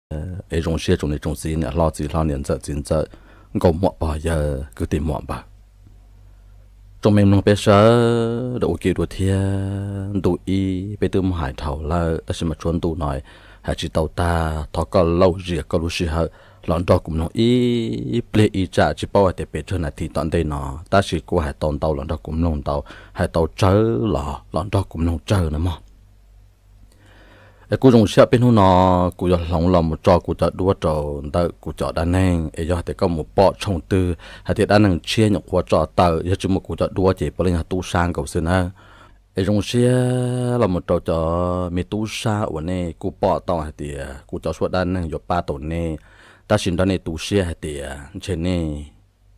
Es zoo siab tsoom niam tsoom txiv, niam hlob txiv hlob, niam ntxawm txiv ntxawm, nkauj muam pog yawg kwv tij muam npawg, tsoom me mloog peb sawv daws ua ke dua thiab. Ntu ib peb twb muab hais dhau lawm tab sis mas tshuav ntu no hais tsis tau tag. Thov koj lauj zias koj lub sij hawm los nrog kuv mloog ib pliag ib tsam, tsis paub hais tias pes tsawg nas this tom ntej no, tab sis kuv hais tau ntau los nrog kuv mloog ntau, hais tau tsawg los los nrog kuv mloog tsawg no mog. Es kuj zoo siab peb hnub no kuv yuav hloov los mus tso kuv cov duab rau ntawm kuv cov dab neeg. Es yog hais tias koj mus pom tshooj twg hais tias dab neeg tshiab nyuam qhuav tso tawm, yog tsis muaj kuv cov duab ces puav leej yog tub sab nkaus xwb nawb. Es zoo siab los mus rau cov me tub sab uas nej kuj pom tau hais tias kuv cov suab dab neeg yuav pab tau nej, tab sis nrog nej tu siab hais tias ntshe nej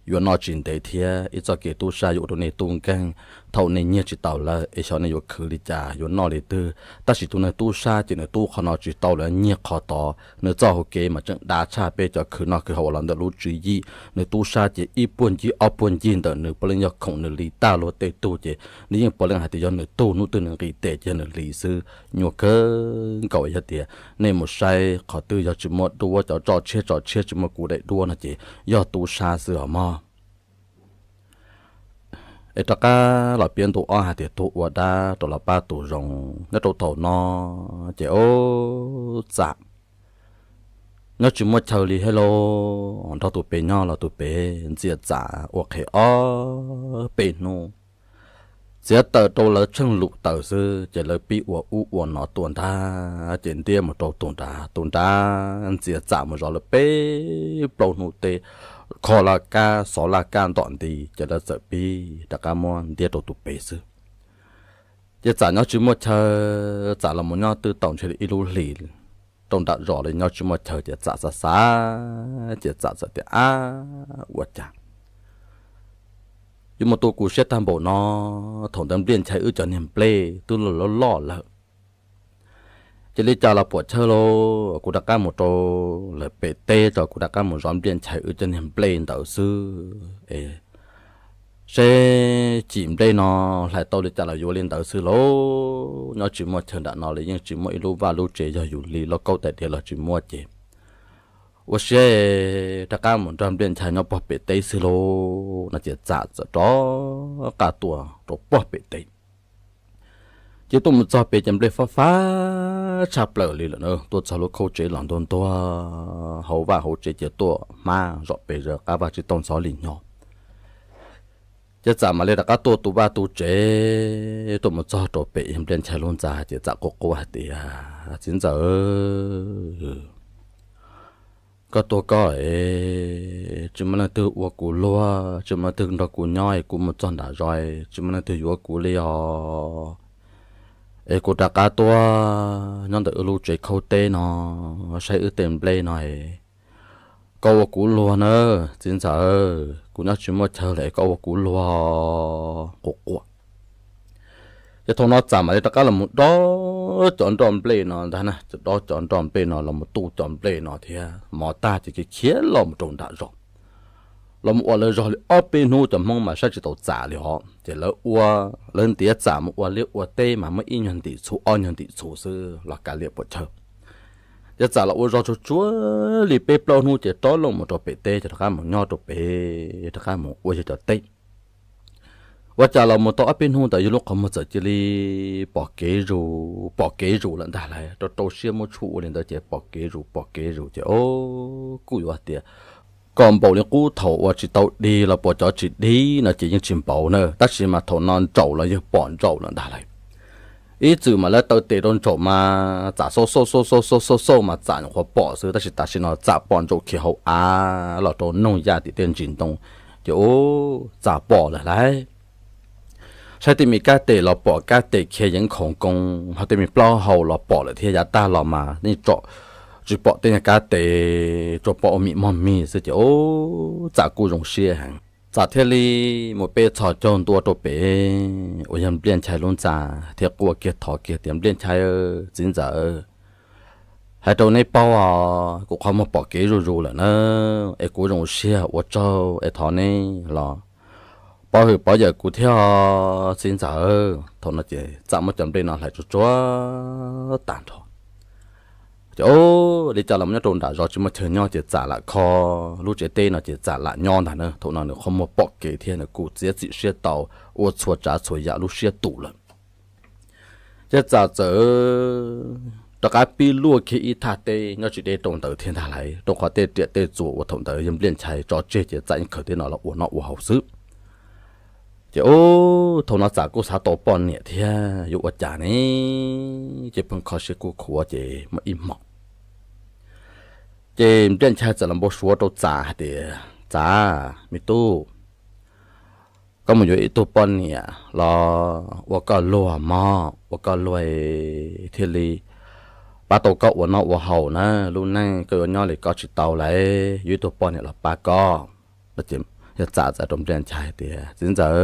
yuav noj tsis ntev thiab ib txoj kev tub sab yuav ua rau nej tub nkeeg. Thaum nej nyiag tsis tau lawm es xyov nej yuav khwv li cas, yuav noj li twg. Tab sis tus neeg tub sab ces nws tub qhov no tsis tau lawm, nyiag qhov tod, nws txoj hauv kev mas tseem dav tshaj peb cov khwv noj khwv haus los ntawm lub tswv yim. Nws tub sab ces ib puag ncig ob puag ncig ntawm nws puav leej yog khoom nws li tag luag tej tug, ces nws yeej puav leej hais tias yog nws tug, hnub twg nws nqis tes ces yog nws li xwb. Nyuaj kawg nkaus. Yog tias nej mus saib qhov twg yog tsis muaj duab, cov tso tshiab tso tshiab tsis muaj kuv daim duab no ces yog tub sab xwb os mog. Es rov qab los piav ntu ob hais tias tus ua dab rov los pab tus zoo. Nyob rau thaum no ces ub, Txam nyob tsis muaj chaw li thiab lauj. Nrog tus pem nyob los tus pem ntxias Txam ua qhev ob peb hnub, txiav taws rau lawv tsheej lus taws xwb ces lawv pib ua ub ua no tuaj ntag. Ces ntiab mus rau tus nrad, tus nrad ntxias Txam mus zov lawv peb plaub hnub teb, kho laj kab xov laj kab ntom nti, ces lawv txawm pib rov qab muab ntiab rau tus pem xwb. Ces Txam nyob tsis muaj chaw, Txam los mus nyob twb tau ntshe li ib lub hlis rau nram zos li, nyob tsis muaj chaw ces Txam xav xav, ces Txam txawm tias, Ab, ua cas yuav muaj tus khuv siab tag npaum no? Thaum ntawd Npliaj Nchai wb cov niag nplej twb loj loj loj lawm, ces li cas los puam chawj lauj, kuv rov qab mus rau lawv pem teb tso, kuv rov qab mus zov Npliaj Nchai wb cov niag nplej ntawd xwb es seb cim nplej no hlais tau li cas los yuav li ntawd xwb lauj. Nyob tsis muaj chaw nram no li, yeej tsis muaj ib lub vaj lub tsev yog yus li, lauj kaub tais diav los tsis muaj ces ua siab rov qab mus nrog Npliaj Nchai nyob puag pem teb xwb lauj no ces Txam txawm rov qab tuaj rau puag pem teb. Ces tuaj mus txog pem ces nplej fab fab tshaj plaws li lawm na, tuaj txog lub khaub tsev los ntuag ntuag, hauv vaj hauv tsev ces tuaj hmab zom pes zaws, qab vaj tsis tau ntxhov li nyob. Ces Txam mam li rov qab tuaj tu vaj tu tsev, tuaj mus txog rau pem Npliaj Nchai lub ntxa ces Txam quaj quaj hais tias, Txiv ntxawm, koj tuag koj es tsis muaj leej twg ua kuv luag, tsis muaj leej twg nrog kuv nyob es kuv mus txog nram zos tsis muaj leej twg yuav kuv li os. Es kuv rov qab tuaj nyob ntawm wb lub tsev khaub teb no, saib wb tej nplej no es koj ua kuv luag nawb txiv ntxawm, kuv nyob tsis muaj chaw lawm es koj ua kuv luag. Quaj quaj ces thaum no Txam mam li rov qab los mus dob cov nroj nplej no ntag na, dob cov nroj nplej no los mus tu cov nplej no thiab mov tag ces khiav los mus rau nram zos. Los mus ua lawv zog li ob peb hnub cov Hmoob mas saib tsis taus Txam li os, ces lawv ua, lawv ntiav Txam mus ua liaj ua teb mas muaj ib nyuag ntim txhuv ob nyuag ntim txhuv xwb los kav liam puam chawj. Ces Txam los ua zog tsuag tsuag li peb plaub hnub ces rov los mus rau pem teb, ces rov qab mus nyob rau pem, rov qab mus ua yawg cov teb. Ua cas los mus tau ob peb hnub ntawd yawg lub qhov muag txawm cia li pom kev zus pom kev zus lawm ntag lauj, rau rau siab muab tshuaj ua li ntawd ces pom kev zus pom kev zus ces o, kuj yuav hais tias kom npaum li qub thaum uas tsis tau dig los puas cov tsis dig no ces yeej tsis npaum na, tab sis mas thaum no ntsaum los yawg pom ntsaum lawm ntag lauj. Ib txwm mas lawv taw tes rau ntsaum mas Txam xauj xauj xauj xauj xauj xauj xauj mas Txam nyuam qhuav pom xwb, tab sis tam sim no Txam pom ntsaum khiav hauv av los rau noog ya tim tej ntsis ntoo, ces ub, Txam pom lawm lauj. Saib tej me kab tes los pom kab tes khiav yeev khoov koob, ho tej me plaub hau los pom lawm thiab, yav tag los mas nej tsom tsis pom tej nyuag kab tes, tsuas pom ua mim mog mig xwb ces ub, Txam kuj zoo siab heev. Txam thiaj li mus pe txhos caug ntua rau pem uas yog Npliaj Nchai lub ntxa thiab quaj kiag thov kiag tias, Npliaj Nchai, txiv ntxawm, hais rau neb paub os, kuv qhov muag pom kev zuj zus lawm na, es kuv zoo siab ua tsaug es thov neb los pov hwm pov yawm kuv thiab os txiv ntxawm. Thaum no ces Txam muab cov nplej no hlais tsuag tsuag tag nrho. Ces o, li cas los nyob rau nram zos tsis muaj chaw nyob ces Txam lam kho lub tsev teb no ces Txam lam nyob ntag na. Thaum no nws qhov muag pom kev thiab nws kuj txiav txim siab tau ua txhua tsav txhua yam lub siab tus lawm. Ces Txam txawm rov qab pib luaj kiag ib thaj teb nyob tsis deb rau ntawd thiab ntag lauj, rau qhov tej riam tej txuas uas thaum ntawd yog Npliaj Nchai tso tseg ces Txam yeej khaws tej no los ua noj ua haus xwb. Ces o, thaum no Txam kuj xav tau poj niam thiab yuav ua cas ne, ces pheej kho siab kuj khuav ces muaj ib hmos ces Npliaj Nchai txawm los npau suav rau Txam hais tias, Txam, me tub, koj mus yuav ib tug poj niam los ua koj luag mog, ua koj luag thiaj li pab tau koj ua noj ua haus na. Lub neej koj yuav nyob li koj tsis tau lawm, yuav ib tug poj niam los pab koj. Yog Txam txawm rau Npliaj Nchai tias, Txiv ntxawm,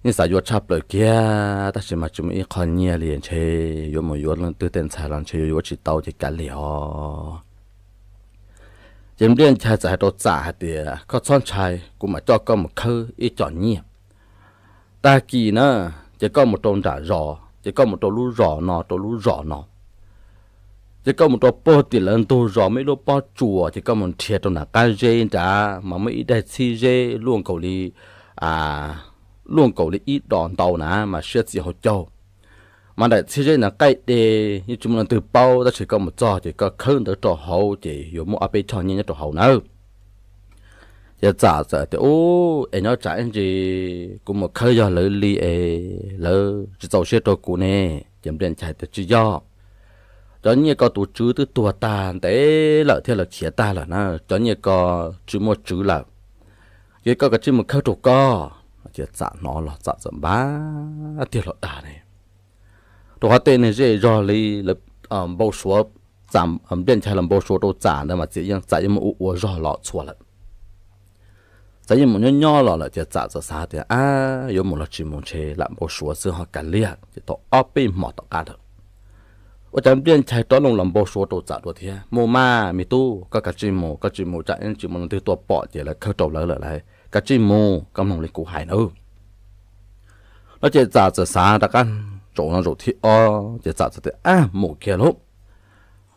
yeej xav yuav tshaj plaws kiag tab sis mas tsis muaj ib qho nyiaj li, ntshe yuav mus yuav leej twg tej ntxhais los ntshe yuav yuav tsis tau ces kav liam os. Ces Npliaj Nchai txawm hais rau Txam hais tias, Koj txhob ntshai, kuv mam coj koj mus khawb ib co nyiaj. Tag kis na, ces koj mus rau nram zos, ces koj mus rau lub zos no, rau lub zos no, ces koj mus rau puag tim lawv ntug zos muaj ib lub pob tsuas, ces koj mus nrhiav rau nram qab zeb nrad mas muaj ib daim txhib zeb luaj nkaus li, luaj nkaus li ib dos ntau na, mas siab txiv hauv caug. Mas daim txhib zeb ntawd qaij de, yeej tsis muaj leej twg paub, tab sis koj mus txog ces koj khawb ntawd rau hauv ces yuav muaj ob peb choj nyiaj nyob rau hauv nawb. Ces Txam txawm tias, Ub, es nyob tsam ib ntsis kuv mus khawb yog lawv li es lawv tsis txaus siab rau kuv ne? Ces Npliaj Nchai tias, Tsis yog, cov nyiaj ko tus tswv twb tuag tag ntev lawm thiab lawv khiav tag lawm na, cov nyiaj ko tsis muaj tswv lawm, ces koj kav tsij mus khawb rau koj. Ces Txam hnov los Txam txawm npab tiag los dag ne, rau qhov tej niag zej zog li npau suav, Npliaj Nchai los npau suav rau Txam ntawd mas txiv yeej, Txam yeej mus ua ua zog los txhua lawm. Txam yeej mus nyob nyob los lawm ces Txam txawm xav tias, Ab, yuav mus los tsis mus, ntshe lam npau suav xwb ho kav liam. Ces tau ob peb hmos tom qab ntawd, ua cas Npliaj Nchai rov loo los npau suav rau Txam dua thiab, Mus mas me tub, koj kav tsij mus, koj tsis mus tsam ib ntsis muaj leej twg tuaj pom ces lawv khawb rau lawv lawm lauj, kav tsij mus, koj mloog li kuv hais nawb. No ces Txam txawm xav rov qab zaum no zaum thib ob ces Txam txawm tias, Ab, mus kiag lauj.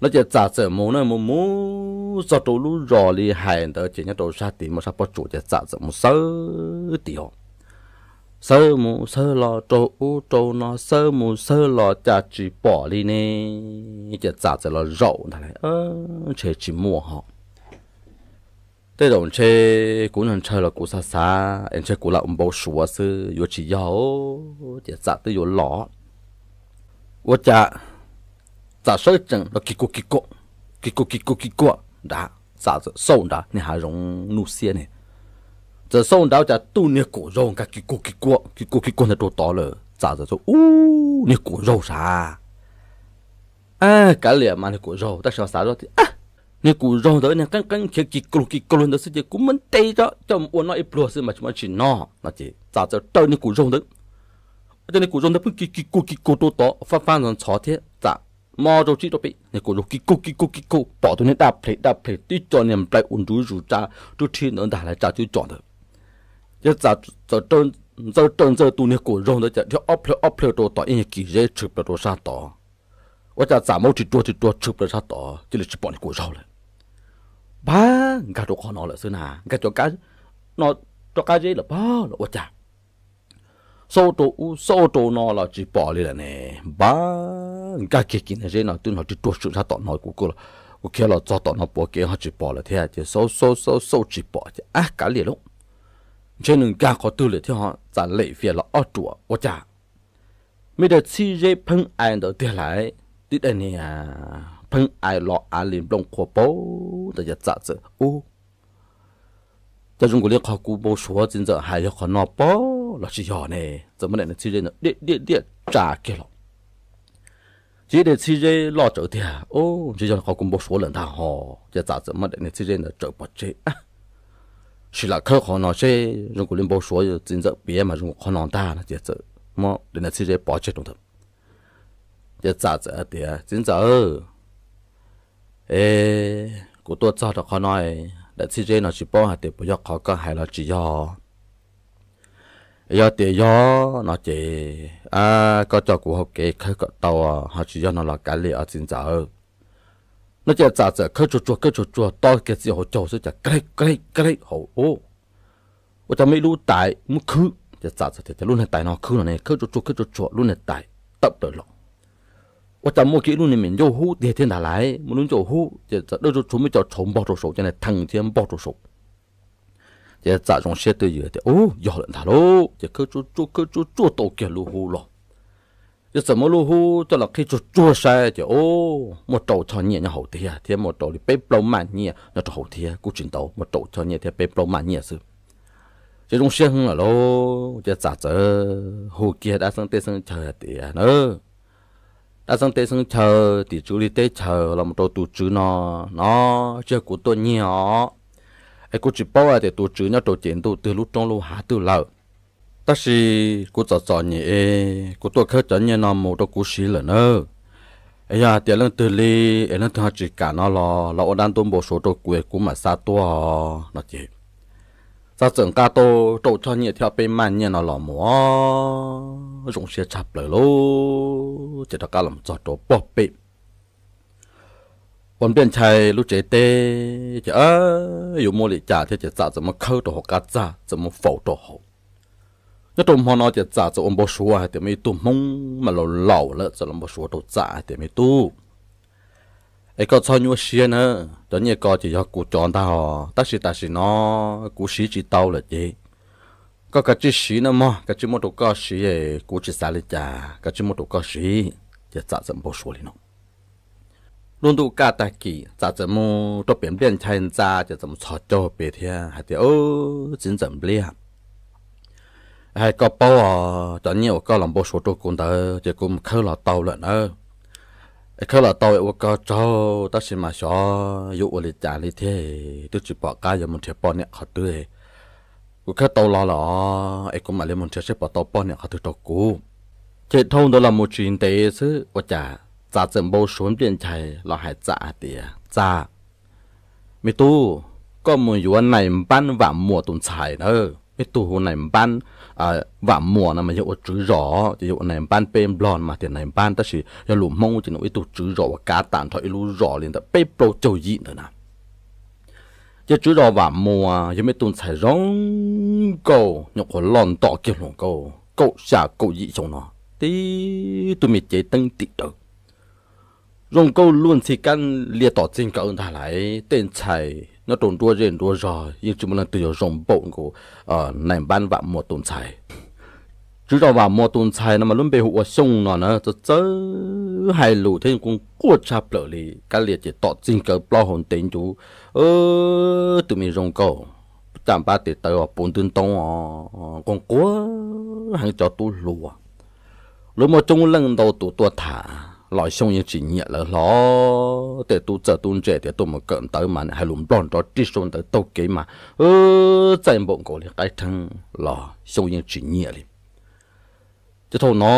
No ces Txam txawm mus na, mus mus txog rau lub zos li hais ntawd ces nyob rau sab tid muaj sab pob tsuas ces Txam txawm mus xawb tid os. Xawb mus xawb los rau ub rau no, xawb mus xawb los cas tsis pom li ne. Ces Txam txawm los zaum ntag lauj, ntshe tsis muaj ho. Tej zaum ntshe kuv ntshaw los kuv xav xav es ntshe kuv lam ua npau suav xwb, yuav tsis yog. Ces Txam twb yuav los, ua cas Txam sawv tsees los kis kuj kis kuj, kis kuj kis kuj kis kuj nrad, Txam txawm xauj nrad niag hav zoov nuj xiab ne. Txawm xauj nrad ua cas tu niag kuam zaug nkag kis kuj kis kuj kis kuj kis kuj ntawd rau tod lawm. Txam txawm tias, Ub, niag kuam zaug sav. Ab, kav liam mas niag kuam zaug, tab sis xav zoj tias, Ab, niag kuam zaug ntawd niag qeeb qeeb khiav kis kuj kis kuj ntawd xwb ces kuv muab ntes tso coj mus ua noj ib pluag xwb mas tsis muaj tsis noj. No ces Txam txawm raws niag kuam zaug ntawd, ua cas niag kuam zaug ntawd pheej kis kis kuj kis kuj rau tod fab fab ntxhov ntxhov thiab. Txam mob rau tsib rau peb, niag kuam zaug kis kuj kis kuj kis kuj pom tus niag daj ples daj ples tib co niag nplai ua nruv zus tsa rub rhib ntawd ntag lauj, tsa twb tsom ntawd. Ces Txam txawm ntxawj raws ntxawj tus niag kuam zaug ntawd cas dhia ob plhaw ob plhaw rau tom ib nyuag kis zeb tshwm plaws rau sab tod. Ua cas Txam maub ris ruag ris ruag tshwm plaws sab tod cia li tsis pom niag kuam zaug lawm. Npab nkag rau qhov no lawm xwb na, nkag cov kab no rov qab zeb lawm pag los ua cas xauj rau ub xauj rau no los tsis pom li lawm ne. Npab nkag kiag kis niag zeb no twb hnov ris ruag tshwm sab tom no, kuv khiav los txog tom no puav kev ho tsis pom lawm thiab ces xauj xauj xauj xauj tsis pom ces ab kav liam lauj, ntshe nws nkag qhov twg lawm thiab ho. Txam lem fias los ob ruam ua cas me daim txhib zeb pheej ai ntawd tiag lauj, tib daim niag pheej ai los av li nplooj qhuav paub ntawd ces Txam txawm ub, cas zoo nkaus li qhov kuv npau suav txiv ntxawm hais yog qhov no pob los tsis yog ne. Txawm muab daim niag txhib zeb ntawd diaj diaj diaj tsa kiag los, ces ib daim txhib zeb loj tsawv tiag, ub, ntshe yog qhov kuv npau suav lawm ntag ho. Ces Txam txawm muab daim niag txhib zeb ntawd tsaws pov tseg, sim lam khawb qhov no seb zoo nkaus li npau suav txiv ntxawm piav mas zoo nkaus qhov no ntag no ces txawm muab daim niag txhib zeb pov tseg rau ntawd. Ces Txam txawm hais tias, Txiv ntxawm, e, kuv tuaj txog rau qhov no, daim txhib zeb no tsis paub hais tias puas yog qhov koj hais los tsis yog. Yog tias yog no ces koj coj kuv hauv kev khawb kom tau, ho tsis yog no los kav liam os txiv ntxawm. No ces Txam txawm khawb tsuag tsuag khawb tsuag tsuag tob kiag txij hauv caug xwb cas kleg kleg kleg hauv ub, ua cas muaj ib lub tais muab khwb. Ces Txam txawm tias, Cas lub niag tais no khwb no ne? Khawb tsuag tsuag khawb tsuag tsuag lub niag tais tawm plaws los, ua cas muaj kiag ib lub niag me ncauj hub tiag thiab ntag lauj. Muaj lub ncauj hub ces txawm dawb tsuag tsuag muaj cov tshauv npog rau saum, cov niag theej thiab npog rau saum. Ces Txam zoo siab twj ywm tias, Ub, yog lawm ntag lauj. Ces khawb tsuag tsuag khawb tsuag tsuag tau kiag lub hub los, ces txawm muab lub hub coj los qhib tsuag tsuag saib ces, Ub, muaj rau choj nyiaj nyob hauv tiag thiab, muaj rau li peb plaub maj nyiaj nyob rau hauv thiab, kuj tsis ntau, muaj rau choj nyiaj thiab peb plaub maj nyiaj xwb. Ces zoo siab heev lawm lauj, ces Txam txawm hu kiag dab xeeb teb xeeb chaw hais tias, Na, dab xeeb teb xeeb chaw, tim tswv li teb chaws los mus rau tus tswv no, no tsis yog kuv tuaj nyiag os. Es kuv tsis paub hais tias tus tswv nyob rau ces ntuj twg lub roob lub hav twg lawm. Tab sis kuv txom txom nyem es kuv tuaj khawb cov nyiaj no mus rau kuv siv lawm nawb. Es yog hais tias leej twg li, es leej twg ho tsis kam no los los ua dab ntub npau suav rau kuv es kuv mam xa tuaj no ces Txam txawm nqa tau rau choj nyiaj thiab peb maj nyiaj no los mus, zoo siab tshaj plaws lauj, ces rov qab los mus txog rau pog pem uas Npliaj Nchai lub tsev teb ces yuav muaj li cas thiab ces Txam txawm muab khawb rau hauv qab txaj txawm muab faus rau hauv. Nyob rau hmo no ces Txam txawm ua npau suav hais tias muaj ib tug Hmoob mas laus laus lawm txawm los npau suav rau Txam hais tias, Me tub, es koj txhob nyuaj siab na, cov nyiaj ko ces yog kuv cov ntag os, tab sis tam sim no kuv siv tsis tau lawm ces koj kav tsij siv no mog, kav tsij muab rau koj siv, kuv tsis xav li cas, kav tsij muab rau koj siv. Ces Txam txawm npau suav li no. Lub ntuj kaj tag kis Txam txawm mus rau pem Npliaj Nchai ntxa ces txawm mus txhos caug pem thiab hais tias, Txiv ntxawm Npliaj, hais koj paub os, cov nyiaj uas koj los npau suav rau kuv ntawd ces kuv mus khawb los tau lawm nawb. Es khawb los tau ua koj tsaug, tab sis mas xyov yuav ua li cas li thiab, twb tsis pom qab yuav mus nrhiav poj niam qhov twg. Kuv khawb tau los lawm os, es kuv mam li mus nrhiav seb puas tau poj niam qhov twg rau kuv. Ces dhau ntawd los mus tsis ntev xwb ua cas Txam txawm npau suav Npliaj Nchai los hais Txam hais tias, Txam, me tub, koj mus yuav Nais Npab Vam Muas tus ntxhais nawb. Ib tug hu Nais Npab Vam Muas no mas yog ua tswv zos, ces yog ua Nais Npab peb Nplog no mas tias Nais Npab, tab sis yog lus Hmoob ces nws ua ib tug tswv zos uas kav tag nrho ib lub zos li ntawm peb plaub caug yim ntawd na. Ces tswv zos Vam Muas yog me tug ntxhais zoo nkauj, nyuam qhuav loj nto kiag hluas nkauj kaum xya kaum yim xyoo no, tib tug me cev teeb tim rawv, zoo nkauj luaj ntxhi kab lia tom txij nkawm ntag lauj. Tej ntxhais nyob rau nruab zej nruab zog yeej tsis muaj leej twg yuav zoo npaum nkaus Nais Npab Vam Muas tus ntxhais. Tswv zos Vam Muas tus ntxhais no mas lub npe hu ua Xyooj no na, txawv txawv hais lus thiab yeej quaj quaj tshaj plaws li, kab lia ces tom txij nkawm plaub hau ntev ncuv, tus me zoo nkauj, caj npab tes taw puv ntwb ntoob os, nquag nquag heev cov tub hluas. Lawv muaj coob leej ntau tus tuaj tham los Xyooj yeej tsis nyiam lawv hlo. Tej tub txawj tub ntse tias tuaj mus kawm ntawv mas hais lus Nplog nrov rig sau ntawv taug kev mas txaij npaum nkaus li qaib rheeb los Xyooj yeej tsis nyiam li. Ces thaum no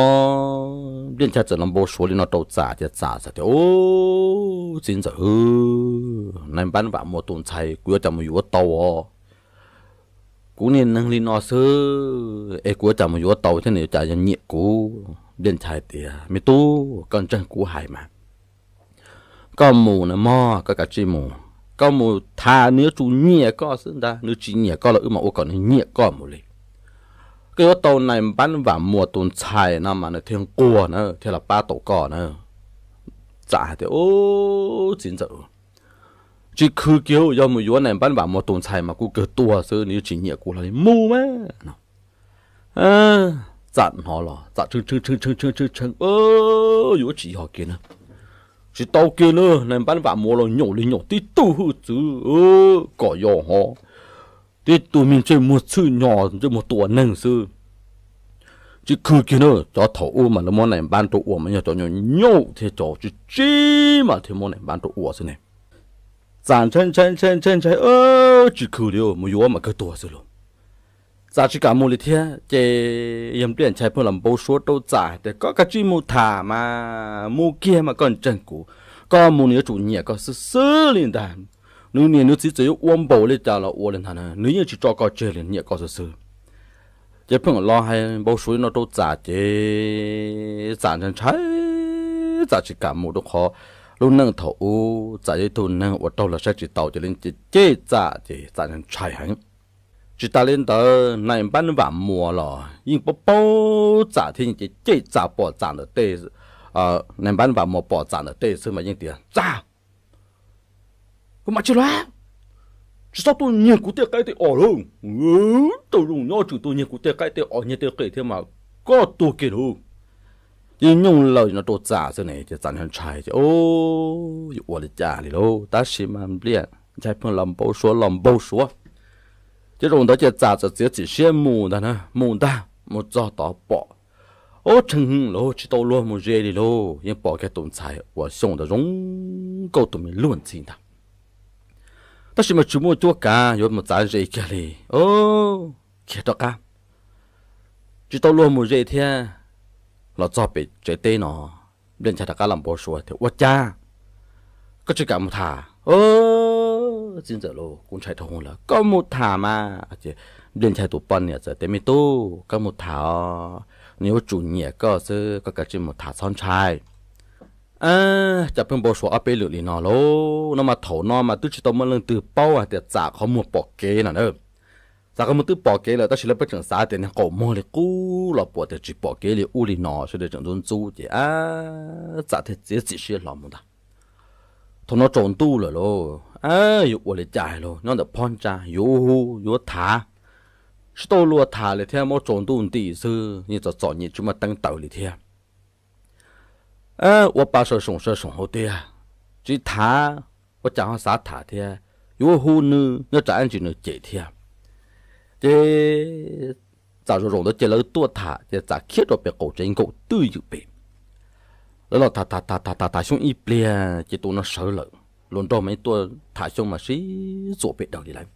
Npliaj Nchai txawm los npau suav li no rau Txam ces Txam txawm tias, Ub, txiv ntxawm, Nais Npab Vam Muas tus ntxhais kuv yuav cas mus yuav tau os? Kuv niag neeg li no xwb es kuv yuav cas mus yuav tau thiab, nws yuav cas yog nyiam kuv? Npliaj Nchai tias, Me tub, koj ntseeg kuv hais mas, koj mus na mog, koj kav tsij mus. Koj mus tham nws yuav tsum nyiam koj xwb ntag, nws tsis nyiam koj los wb mam ua kom nws nyiam koj mus li. Koj yuav tau Nais Npab Vam Muas tus ntxhais no mas nws thiaj nquag na, thiaj los pab tau koj na. Txam hais tias, Ub, txiv ntxawm, tsis khw kiag, yog mus yuav Nais Npab Vam Muas tus ntxhais mas kuv kawg tuag xwb, nws yuav tsis nyiam kuv hlo li, mus mas no. Txam hnov los Txam tshee tshee tshee tshee tshee, yuav tsis yog kiag na, tsis tau kiag na, Nais Npab Vam Muas los nyaum li nyaum tib tug hwj txwv kom yog ho, tib tug me ntsej muag txhwj nyos ntsej muag tua neeg xwb. Tsis khw kiag na, cov thaum ub mas lawv muab Nais Npab rau ua mas yog cov nyaum nyaum thiab cov tsis tsim mas thiaj muab Nais Npab rau ua xwb ne. Txam ntshai ntshai ntshai ntshai ntshai, tsis khw li, mus yuav mas kawg tuag xwb lauj. Txam tsis kam mus li thiab ces yog Npliaj Nchai pheej los npau suav rau Txam hais tias, Koj kav tsij mus tham mas, mus kiag mas koj ntseeg kuv, koj mus nws yuav tsum nyiam koj xwb xwb li ntag. Nws niam nws txiv txawm yuav ua npaum li cas los ua li ntag, nws yeej tsis tso koj tseg li, nyiam koj xwb xwb. Ces pheej los hais npau suav li no rau Txam ces Txam ntshai ntshai, Txam tsis kam mus rau qhov lub neej thaum ub Txam yog ib tug neeg uas raug lawv saib tsis taus ces lawv cem cem Txam ces Txam ntshai ntshai heev. Tsis tas li ntawd nais npab vam muas los yeej paub paub Txam thiab yeej cem cem Txam, pom Txam ntawm tej, nais npab vam muas pom Txam ntawm tej xwb mas yeej tias, Txam, koj mam tsis los, tsis txhob tuaj nyiag kuv tej qaib tej os lawm. Tau zoo nyob tsum tuaj nyiag kuv tej qaib tej os nyiag tej qe thiab mas koj tuag kiag lauj. Yeej nyooj laws no rau Txam xwb ne ces Txam ntshai ntshai ces, Yuav ua li cas li lauj? Tab sis mas Npliaj Nchai pheej los npau suav los npau suav. Ces zaum ntawd ces Txam txawm txiav txim siab mus ntag na, mus ntag mus txog tod pom, ub, tsheej lawm tsis tau luag mus ze li lauj, yeej pom kiag tus ntxhais uas Xyooj ntawd zoo nkauj tus me luag ntxhi ntag. Tab sis mas tsis muaj cuab kav yuav mus txav ze kiag li. Khiav rov qab, tsis tau luag mus ze thiab. Los txog pem tsev teb no, Npliaj Nchai rov qab los npau suav tias, Ua cas koj tsis kam mus tham? Txiv ntxawm lauj, kuv ntshai dhau hwv lawm, koj mus tham mas. Ces Npliaj Nchai tus poj niam txawm tias, Me tub, koj mus tham os, nws yuav tsum nyiam koj xwb, koj kav tsij mus tham, txhob ntshai. Cas pheej npau suav ob peb lwm li no lauj, no mas thaum no mas twb tsis tau muaj leej twg paub hais tias Txam qhov muag pom kev no na. Txam qhov muag twb pom kev lawm tab sis lawv pheej tseem xav tias niag qaum muag li qub los puas tias tsis pom kev li ub li no, sawv daws tseem ntxub ntxub ces Txam thiaj txiav txim siab hlo mus ntag. Thaum no tsaus ntuj lawm lauj, yuav ua li cas lauj, nyob ntawm phab ntsa yuav hu yuav tham, tsis tau luag tham li thiab, muab tsaus ntuj nti xwb, yeej txom txom nyem tsis muaj teeb taws li thiab. Ua pa saw soom saw soom hauv tiag, tsis tham, ua cas ho xav tham thiab, yuav hu nws nyob tsam ib ntsis nws cem thiab. Ces Txam zaum zaum ntawd ces lawv tuaj tham ces Txam khiab rau pem qaum tsev nkaum twj ywm pem. Lawv los tham tham tham tham tham Xyooj ib pliag ces tus no sawv lawm, hluas nraug mas tuaj tham Xyooj mas sib txuam pem dawg li lawm.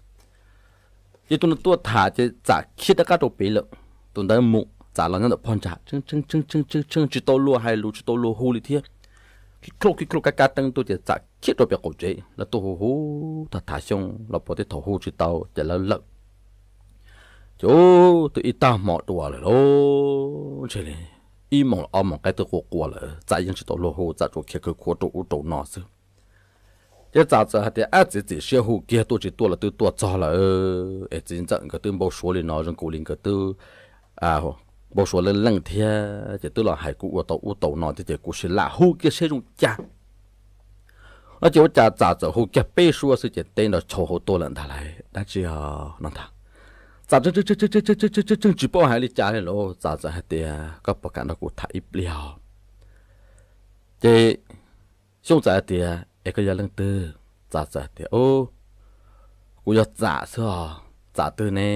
Ces tus no tuaj tham ces Txam khiab rov qab rau pem lawm. Tus ntawd mus, Txam los nyob ntawm phab ntsa tseeb tseeb tseeb tseeb tseeb, tsis tau luag hais lus tsis tau luag hu li thiab. Khib khlauj khib khlauj kab kab teeb tuaj ces Txam khiab rau pem qaum tsev, lawv tuaj hu hu tham tham Xyooj los puas tej thaum hu tsis tau ces lawv lawm. Ces twb ib tag hmo dua lawm lauj, ntshe li ib moos ob moos qaib twb qua qua lawm, Txam yeej tsis tau luag hu, Txam tsuas khiav khwv khuav rau ub rau no xwb. Ces Txam txawm hais tias, Ab, txiav txim siab hu kiag, tuaj tsis tuaj los twb tuaj txog lawm es txiv ntxawm nkawd twb npau suav li no, zoo nkaus li nkawd twb npau suav leej leej thiab ces twb los hais kuv ua tau ub tau no thiab ces kuv sim lam hu kiag seb zoo cas. No ces ua cas Txam txawm hu kiag peb suab xwb ces teb nrov chau hauv tuaj lawm ntag lauj, dab tsi no ntag. Txam tseeb tsis paub hais li cas li lauj, Txam txawm hais tias, Koj puas kam nrog kuv tham ib pliag? Ces Xyooj txawm hais tias, Es koj yog leej twg? Txam txawm hais tias, Kuv yog Txam xwb os. Txam twg ne?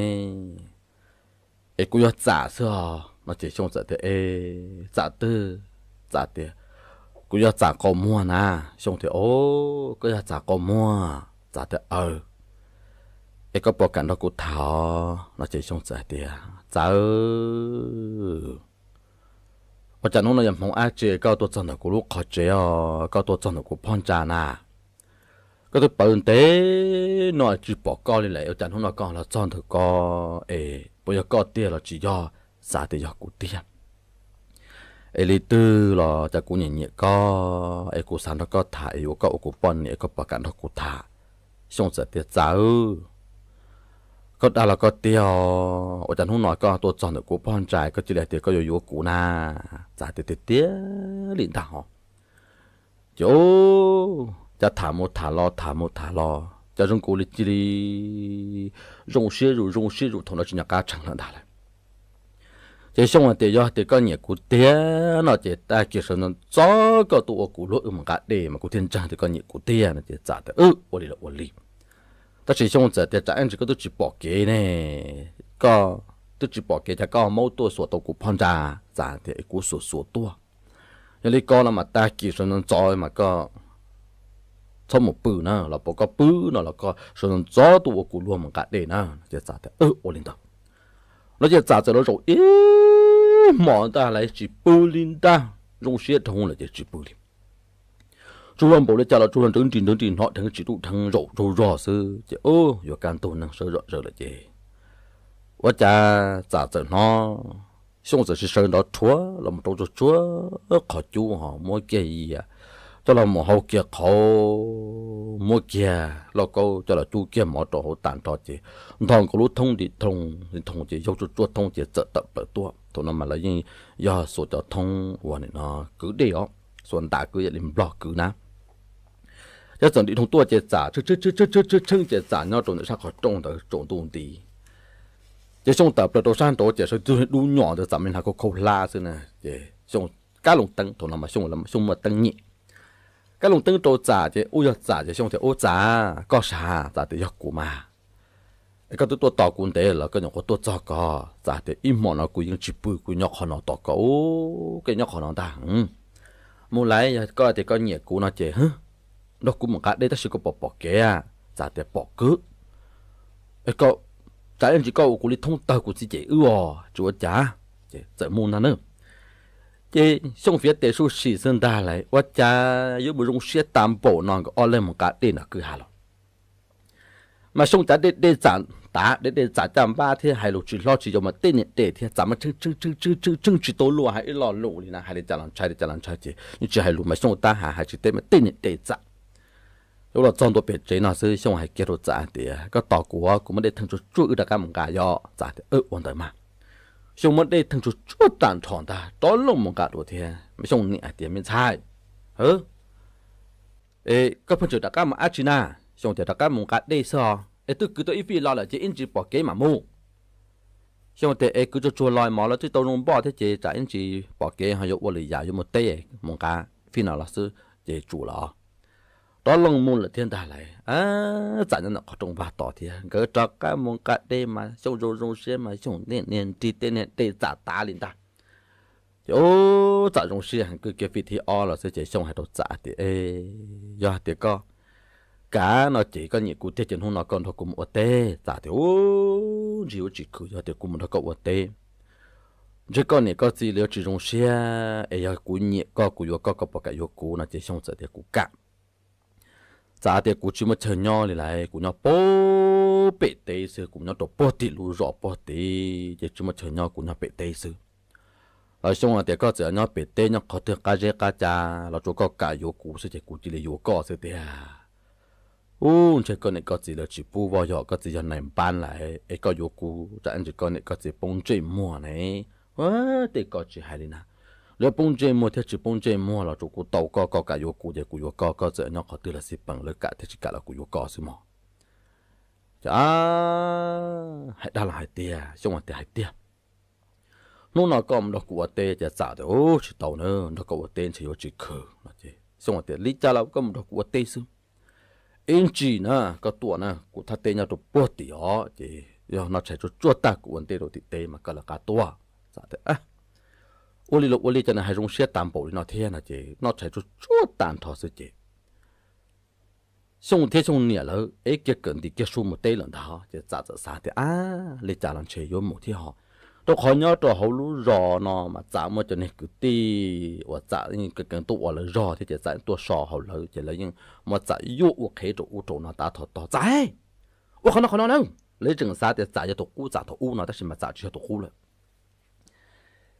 Es kuv yog Txam xwb os. No ces Xyooj txawm tias, Es Txam twg? Txam tias, Kuv yog Txam Qau Muag na. Xyooj tias, Os, koj yog Txam Qau Muag? Txam tias, Aws. Es koj puas kam nrog kuv tham os? No ces Xyooj txawm hais tias, Txawm, ua cas hnub no yog hmoov dab tsi koj tuaj txog ntawm kuv lub qhov tsev os, koj tuaj txog ntawm kuv phab ntsa na? Koj twb pawv ntev no tsis pom koj li lawm, ua cas hnub no koj los txog ntawm ko? Es puas yog koj tiag los tsis yog? Xav tias yog kuv tiag. Es li twg los cas kuv nyiam nyiam koj es kuv xav nrog koj tham es yuav koj ua kuv poj niam, koj puas kam nrog kuv tham? Xyooj txawm tias, Txawm, koj dag los koj tiag os, ua cas hnub no koj tuaj txog ntawm kuv phab ntsa koj cia li hais tias koj yuav yuav kuv na? Txawm tias, Tiag tiag li ntag hos. Ces cas tham mus tham los tham mus tham los cas zoo nkaus li cia li zoo siab zus zoo siab zus, thaum no tsis nco qab tseeb lawm ntag lauj. Ces Xyooj hais tias, Yog hais tias koj nyiam kuv tiag no ces tag kis sawv ntxov ntxov koj tuaj ua kuv luag wb mus nqa dej mas kuv thiaj ntseeg tias koj nyiam kuv tiag no. Ces Txawm tias, Ua li los ua li. Tab sis Xyooj txawm tias, Tsam ib ntsis koj twb tsis pom kev ne, koj twb tsis pom kev cas koj maub tuaj xuas tau kuv phab ntsa? Txawm tias, Kuv xuas xuas tuaj. Yog li ko no mas tag kis sawv ntxov ntxov mas koj txhob mus pw na, los puas koj pw no los koj sawv ntxov ntxov tuaj ua kuv luag mus nqa dej na. Ces Txawm tias, Ua li ntawd. No ces Txawm txawm los zaum ib hmos ntag lauj, tsis pw li ntag, zoo siab dhau lawm ces tsis pw li. Tsaug zog npaum li cas los tsaug zog nrov nris nrov nris, hnov dheev tsis ruj dheev, zaum tsaug zog xwb ces yuav kaj ntug, neeg sawv zom zaws lawm ces Ua cas Txam txawm hnov Xyooj txawm sawv sawv nrov rhuav los mus rau tsuag tsuag qhov cub ho muab kiag yias coj los mus hau kiag qhauv, muab kiag lauj kaub coj los cub kiag mov rau hauv tag nrho ces ntog nkaus lub thoob nti thoo nti thoo ces yaug tsuag tsuag thoob ces txawm tawm plaws tuaj. Thaum no mas lawv yeej yog xuas cov thoob uas nim no kwv dej os, xuas ntas kwv yam li Nplog kwv na. Ces txawm nti thoo tuaj ces Txam tshee tshee tshee tshee ces Txam nyob rau ntawm sab qhov rooj ntawd tsaus ntuj nti. Ces Xyooj tawm plaws rau sab nraud ces sawv tsuag dub nyom ntawd Txam me hnav khaub khaub hlab xwb na ces Xyooj kab loo teeb, thaum no mas Xyooj muaj teeb nyem, kab loo teeb rau Txam ces ub yog Txam ces Xyooj tias, Ub Txam, koj sav? Txam tias, Yog kuv mas. Es koj twb tuaj tos kuv ntev los koj nyuam qhuav tuaj txog ko. Txam tias, Ib hmo no kuv yeej tsis pw, kuv nyob qhov no tos koj, koj nyob qhov no ntag. Mus lawm, yog koj tias koj nyiam kuv no ces nrog kuv mus nqa dej tab sis koj pom pom kev? Txam tias, Pom kawg. Tsam ib ntsis koj ua kuv li thoob tawg kuv txiv cem wb os, tsis ua cas. Ces txawm mus ntag na. Ces Xyooj fiav tes suj sim xwb ntag lauj, ua cas yuav mus zoo siab tag npaum no nkawd ob leeg mus nqa dej nram kwj ha los. Mas Xyooj cav dej dej Txam tav, dej dej Txam caj npab thiab hais lus tsis hlob tsis yau mas tej niag dej thiab Txam mas tshee tshee tshee tshee tshee tshee tsis tau luag hais ib lo lus li na, hais li cas los ntshai li cas los ntshai ces yeej tsis hais lus mas Xyooj tab has hais tsis teb mas tej niag dej Txam. Yuav los txog ntua pem tsev no xwb Xyooj hais kiag rau Txam hais tias, Koj tos kuv, kuv muab dej theej tsuag tsuag wb rov qab mus nqa yom. Txam tias, Ua ntawd mas. Xyooj muab dej theej tsuag tsuag tag nrho ntag rov loo mus nqa dua thiab mas Xyooj niam hais tias, Me ntxhais, es koj pheej tseem rov qab mus dab tsi na? Xyooj tias, Rov qab mus nqa dej xwb os. Es twb kwv tau ib fij los lawm ces ib ntsis pom kev mam mus. Xyooj tias, Es kwv tsuag tsuag los mov los twb tau zoo npoj thiab ces tsam ib ntsis pom kev ho yuav ua lwm yam yuav mus teb, mus nqa fij no los xwb ces tsum los. Rov loo mus lawm thiab ntag lauj. Txam nyob ntawm qhov rooj vag tos thiab, nkawd rov qab mus nqa dej mas Xyooj zoo zoo siab mas Xyooj niaj niag nrig tej niag dej Txam tav li ntag. Ces ub, Txam zoo siab heev, kwv kiag fij thib ob los xwb ces Xyooj hais rau Txam tias, Yog hais tias koj kam no ces koj nyiam kuv tiag ces hnub no koj nrog kuv mus ua teb. Txam tias, Ub, ntshe yuav tsis khwv, yog tias kuv mus nrog koj ua teb ntshe koj niam koj txiv lawv yuav tsis zoo siab, es yog kuv nyiam koj, kuv yuav koj, koj puas kam yuav kuv? No ces Xyooj txawm tias, Kuv kam. Txam tias, Kuv tsis muaj chaw nyob li lauj, kuv nyob puag pem teb xwb, kuv nyob rau puag tim lub zos puag tid ces tsis muaj chaw nyob, kuv nyob pem teb xwb. Los Xyooj tias, Koj txawm nyob pem teb nyob qhov twg qab zeb qab ca los tsuas koj kam yuav kuv xwb ces kuv cia li yuav koj xwb tiag. Ub, ntshe koj niam koj txiv lawv tsis pub voj yog koj txiv yog nais npab lauj, es koj yuav kuv tsam ib ntsis koj niam koj txiv poob ntsej muag ne. Tej ko tsis hais li na, lawv poob ntsej muag thiab tsis poob ntsej muag los tsuas kuv tau koj, koj kam yuav kuv ces kuv yuav koj, koj txawm nyob qhov twg los xij peem, lawv kam thiab tsis kam los kuv yuav koj xwb mog. Ces hais dag los hais tiag, Xyooj tias, Hais tiag. Hnub no koj mus nrog kuv ua teb. Ces Txam tias, Ub, tsis tau na, nrog koj ua teb ntshe yuav tsis khwv. Xyooj tias, Li cas los koj mus nrog kuv ua teb xwb, ib ntsis na koj tuaj na, kuv thaj teb nyob rau puag tim os, ces yog noj tshais tsuag tsuag tag kuv ua ntej rau tim teb mas koj lawv qab tuaj. Txam tias, Ua li los ua li, cas nws hais zoo siab tag npaum li no thiab no ces noj tshais tsuag tsuag tag nrho xwb ces Xyooj thiab Xyooj niam lawv ev kiag kawm nti kiag su mus teb lawm ntag. Ces Txam txawm xav tias, Ab, li cas los ntshe yuav mus thiab ho, rau qhov nyob rau hauv lub zos no mas Txam muaj cov niag kwv tij uas Txam yeej kawm kawm tuaj ua lawv zog thiab ces Txam tuaj so hauv lawv ces lawv yeej muab Txam yuaj ua qhev rau ub rau no tav tho tog. Txam, ua qhov no qhov no na. Lawv tseem xav tias Txam yog tus qub Txam thaum ub no tab sis mas Txam tsis yog tus qub lawm.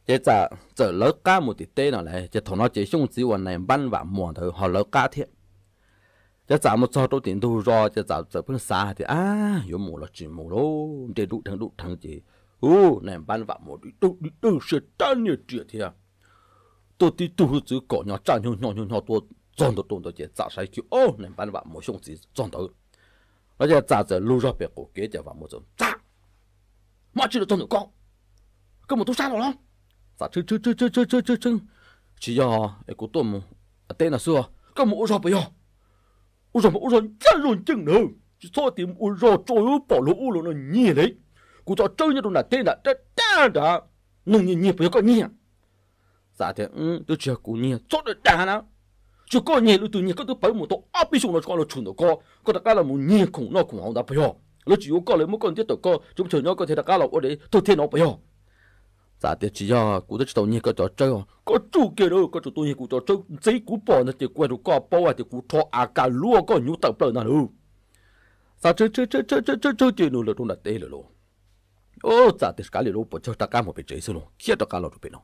Ces Txam txawm lawv qab mus tim teb no lauj. Ces thaum no ces Xyooj txiv uas nais npab Vam Muas ntawd ho lawv qab thiab. Ces Txam mus txog rau tim ntug zos ces Txam txawm pheej xav hais tias, Ab, yuav mus los tsis mus lauj, nroj dub dheev dub dheev ces, ub, nais npab Vam Muas dub dub siab rab niag riam thiab tuaj tib tug hwj txwv kom nyo tsaj nyo nyo nyo nyo tuaj txog ntawm rau ntawd ces Txam saib kiag, Ob, nais npab Vam Muas Xyooj txiv txog ntawd. No ces Txam txawm lug zog pem qaum kev ces Vam Muas txawm, Txam, muaj dab tsi los txog ntawm ko? Koj mus tub sab los los? Txam, Tshee tshee tshee tshee tshee tshee tshee, tsis yog es kuv tuaj mus teb no xwb. Koj mus ua zog puas yog? Ua zog mas ua zog ncaj zog ncees na, tsis txhob tias ua zog tso pom luag ub luag no nyiag li. Kuv cov tsawb nyob rau nram teb nram dab dab nrad, neeg nyiag nyiag puas yog koj nyiag? Txam tias, Twb tsis yog kuv nyiag, txhob dag dag na. Tsis yog koj nyiag, leej twg nyiag? Koj twb pawv mus tau ob peb xyoos no tsis koj los tshwm ntawm ko, koj rov qab los mus nyiag khoom noj khoom haus ntawd puas yog? Lawv tsis yuav koj, lawv muab koj ntiab tawm ko, tsis muaj chaw nyob, koj thiaj rov qab los ua deb thawj thiaj no puas yog? Txam tias, Tsis yog, kuv twb tsis tau nyiag koj cov tsawb. Koj tsuj kiag na, koj tseem tuaj nyiag kuv cov tsawb ntxiv kuv pom ntag ces kuv hais rau koj paub hais tias kuv rho A K luaj koj hnyuv tawm plaws ntag lauj. Txam, Tshee tshee tshee tshee tshee tshee, ces nws lawm rau nram teb lawm lauj. Ub, Txam tias kav liam lub puas tsaug, rov qab mus pem tsev xwb los khiav rov qab los rau pem no.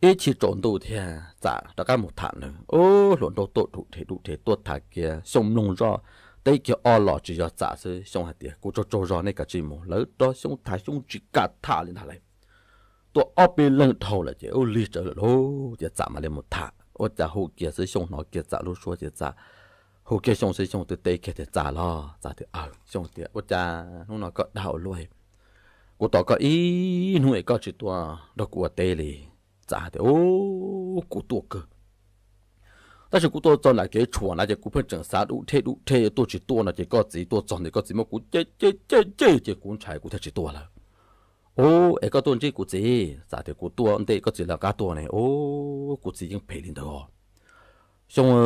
Ib chim tsaus ntuj thiab Txam rov qab mus tham nws. Ub, hluas nraug tuaj dub rhe dub rhe tuaj tham kiag Xyooj mloog zoj, teb kiag ob los tsis yog Txam xwb. Xyooj hais tias kuv tsaug tsaug zog, nej kav tsij mus. Lawv rov Xyooj tham Xyooj tsis kam tham li ntag lauj. Tuaj ob peb leeg dhau lawm ces ub lig tsawv lawm lauj, ces Txam mam li mus tham. Ua cas hu kiag xwb Xyooj hnov kiag Txam lub suab ces Txam hu kiag Xyooj xwb Xyooj twb teb kiag tias Txam los? Txam tias, Xyooj tias ua cas hnub no koj dag ua luaj, kuv tos koj ib hnub es koj tsis tuaj nrog kuv ua teb li. Txam hais tias, Ub, kuv tuaj kawg, tab sis kuv tuaj txog nram kev tshuam na ces kuv pheej tseem xav dub rhe dub rhe tuaj tsis tuaj no ces koj txiv tuaj txog ntawm koj txiv muab kuv cem cem cem cem ces kuv ntshai kuv thiaj tsis tuaj lawm. Ub, es koj tuaj ntsib kuv txiv? Txam tias, Kuv tuaj ntej koj txiv lawv qab tuaj ne. Ub, kuv txiv yeej phem li ntawd os. Xyooj,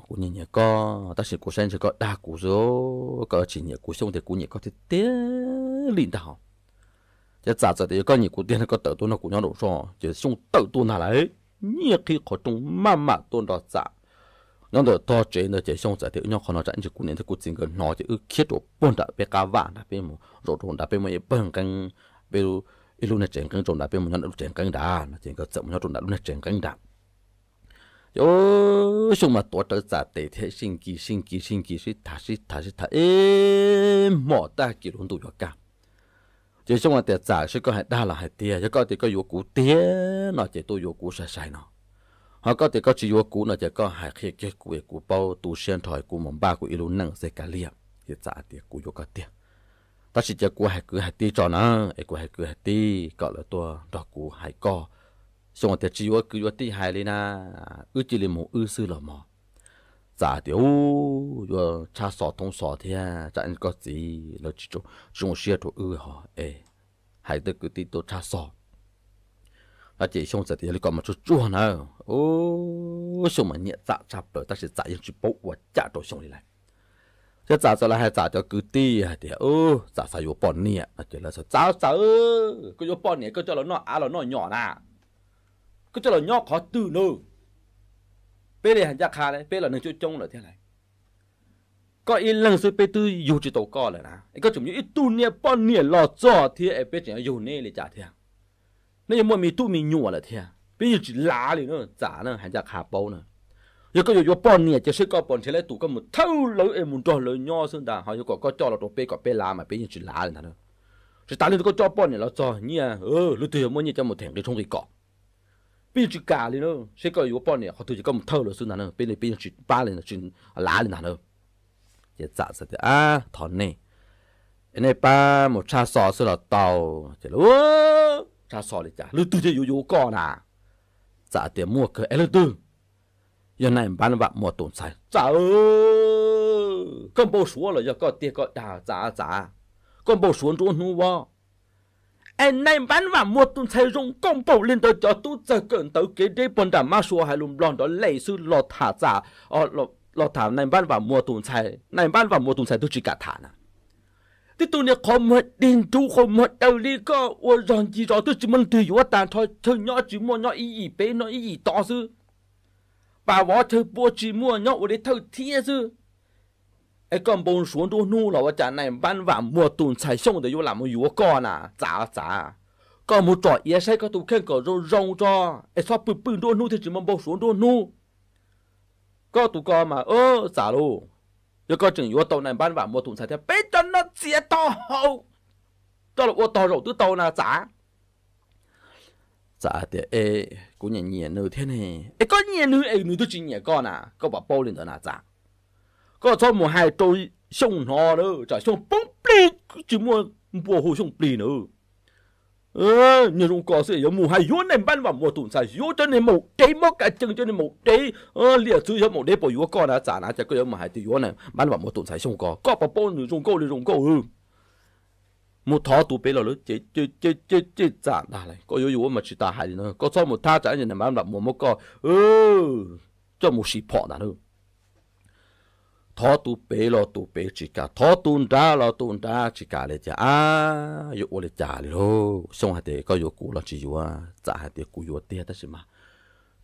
kuv nyiam nyiam koj tab sis kuv saib ntshe koj dag kuv xwb, koj tsis nyiam kuv. Xyooj tias, Kuv nyiam koj tiag tiag li ntag. Ces Txam txawm tias, Yog koj nyiam kuv tiag no koj tawm tuaj nrog kuv nyob nraum zos. Ces Xyooj tawm tuaj ntag lauj, nyiaj qhib qhov rooj maj mam tuaj nrog Txam nyob ntawm tog tsev ntawd. Ces Xyooj txawm tias, Wb nyob qhov no tsam ib ntsis kuv niam thiab kuv txiv nkawd hnov ces wb khiav rau puag nram peb qab vaj nrad, peb mus zaum rau nrad, peb muaj ib pawg nqeeb, peb ib lub niag tsev nqeeb rau nrad, peb mus nyob nram lub tsev nqeeb nrad no. Ces nkawd txawm mus nyob rau nram lub niag tsev nqeeb nrad. Ces Xyooj mas tuav rawv Txam tes thiab sib nkis sib nkis sib nkis sib tham sib tham sib tham ib hmos tag kis lub ntuj yuav kaj. Ces Xyooj hais tias, Txam, seb koj hais dag los hais tiag, yog koj tias koj yuav kuv tiag no ces tuaj yuav kuv sai sai no, ho koj tias koj tsis yuav kuv no ces koj hais qhia kiag kuv es kuv paub tu siab nrho kuv mus npaj kuv ib lub neej xwb kav liam. Ces Txam tias, Kuv yuav koj tiag, tab sis cia kuv hais kwv hais tij tso na, es kuv hais kwv hais tij kom lawv tuaj nrog kuv hais koj. Xyooj tias, Tsis yuav kwv yuav tij hais li na, wb cia li mus wb xwb los mog. Txam tias, Ub, yuav tshaj xov thoob xov thiab tsam koj txiv lawv tsis zoo siab rau wb ho es hais tej kwv tij tuaj tshaj xov no. Ces Xyooj txawm tias, Yog li koj mas tsuag tsuag na. Ub, Xyooj mas nyiam Txam tshaj plaws tab sis Txam yeej tsis paub ua cas rau Xyooj li lawm. Ces Txam txawm los hais Txam cov kwv tij hais tias, Ub, Txam xav yuav poj niam no. Ces lawv tias, Txam, Txam, koj yuav poj niam koj coj los noj av los noj nyom na, koj coj los nyob qhov twg no? Peb li hais ncaj qha peb los neeg coob coob lawm thiab lauj, koj ib leeg xwb peb twb yug tsis tau koj lawm na, es koj tseem yuav ib tug niag poj niam los txog thiab es peb tseem yuav yug neb li cas thiab? Neb yuav muaj me tub me nyuam lawm thiab, peb yeej tsis lav li na. Txam na, hais ncaj qha paub na, yog koj yuav yuav poj niam ces seb koj puas nrhiav lawv tus koj mus thawj lawv es mus nrog lawv nyob xwb ntag, ho yuav kom koj coj los rau peb kom peb lav mas peb yeej tsis lav li ntag na. Tsis tas li ntawd koj coj poj niam los txog nyiaj, lub twg yog muaj nyiaj coj mus them nqi tshoob nqi kos, peb yeej tsis kam li na. Seb koj yuav poj niam qhov twg ces koj mus thawj lawv xwb ntag na, peb li peb yeej tsis pab li, tsis lav li ntag na. Ces Txam txawm tias, Ab, thov nej, es nej pab mus tshaj xov xwb los tau. Ces lawv, Tshaj xov li cas, leej twg thiaj yuav yuav koj na? Txam tias, Muaj kawg, es leej twg? Yog Nais Npab Vam Muas tus ntxhais. Txam, koj npau suav los yog koj tiag koj dag? Txam, Txam, koj npau suav nruab hnub as. Es Nais Npab Vam Muas tus ntxhais zoo nkauj npaum li ntawd, cov tub txawg kawm ntawv kev deb puag nram mab sua hais lus Nplog nrov lej xwb los tham Txam, los tham Nais Npab Vam Muas tus ntxhais, Nais Npab Vam Muas tus ntxhais twb tsis kam tham na. Tib tug niag qhov muag dig nrub qhov muag daws li koj ua zog ncig zos twb tsis muaj leej twg yuav, tag nrho chaw nyob tsis muaj, nyob ib yim pem noj ib yim tod xwb. Pas vov chaw pua tsis muaj, nyob ua li thawj thiab xwb. Es koj npau suav nruab hnub los ua cas Nais Npab Vam Muas tus ntxhais Xyooj ntawd yuav lam mus yuav koj na? Txam, Txam, koj mus tsom iav saib koj tus kheej kom zoo zoo tso, es txhob pw pw nruab hnub thiaj tsis muaj npau suav nruab hnub. Koj tus ko mas, Txam lauj, yog koj tseem yuav tau Nais Npab Vam Muas tus ntxhais thiab peb cov no txiav to hau, coj los ua tog zaum twb tau na Txam. Txam tias, E, kuv nyiam nyiam nws thiab ne. Es koj nyiam nws es nws twb tsis nyiam koj na, koj puas paub li ntawd na Txam? Koj txhob mus hais rau Xyooj hnov na, tsam Xyooj poob plig, tsis muaj npua hu Xyooj plig na. Niag zoo ko xwb yuav mus hais yuav Nais Npab Vam Muas tus ntxhais, yuav cov niag maum dev mob ka cees, cov niag maum dev liam txwv, yog maum dev puas yuav koj na Txam na, ces koj yuav mus hais tias yuav Nais Npab Vam Muas tus ntxhais Xyooj ko, koj puas paub nws zoo nkauj li zoo nkauj? Mus thov tus pem los lawm ces, ces Txam ntag lauj, koj yuav yuav mas tsis tas hais li no, koj txhob mus thab tsam Nais Npab Vam Muas muab koj coj mus sim phom ntag na. Thov tus pem los tus pem tsis kam, thov tus nrad los tus nrad tsis kam li, ces ab, yuav ua li cas li lauj? Xyooj hais tias koj yuav kuv los tsis yuav? Txam hais tias kuv yuav tiag tab sis mas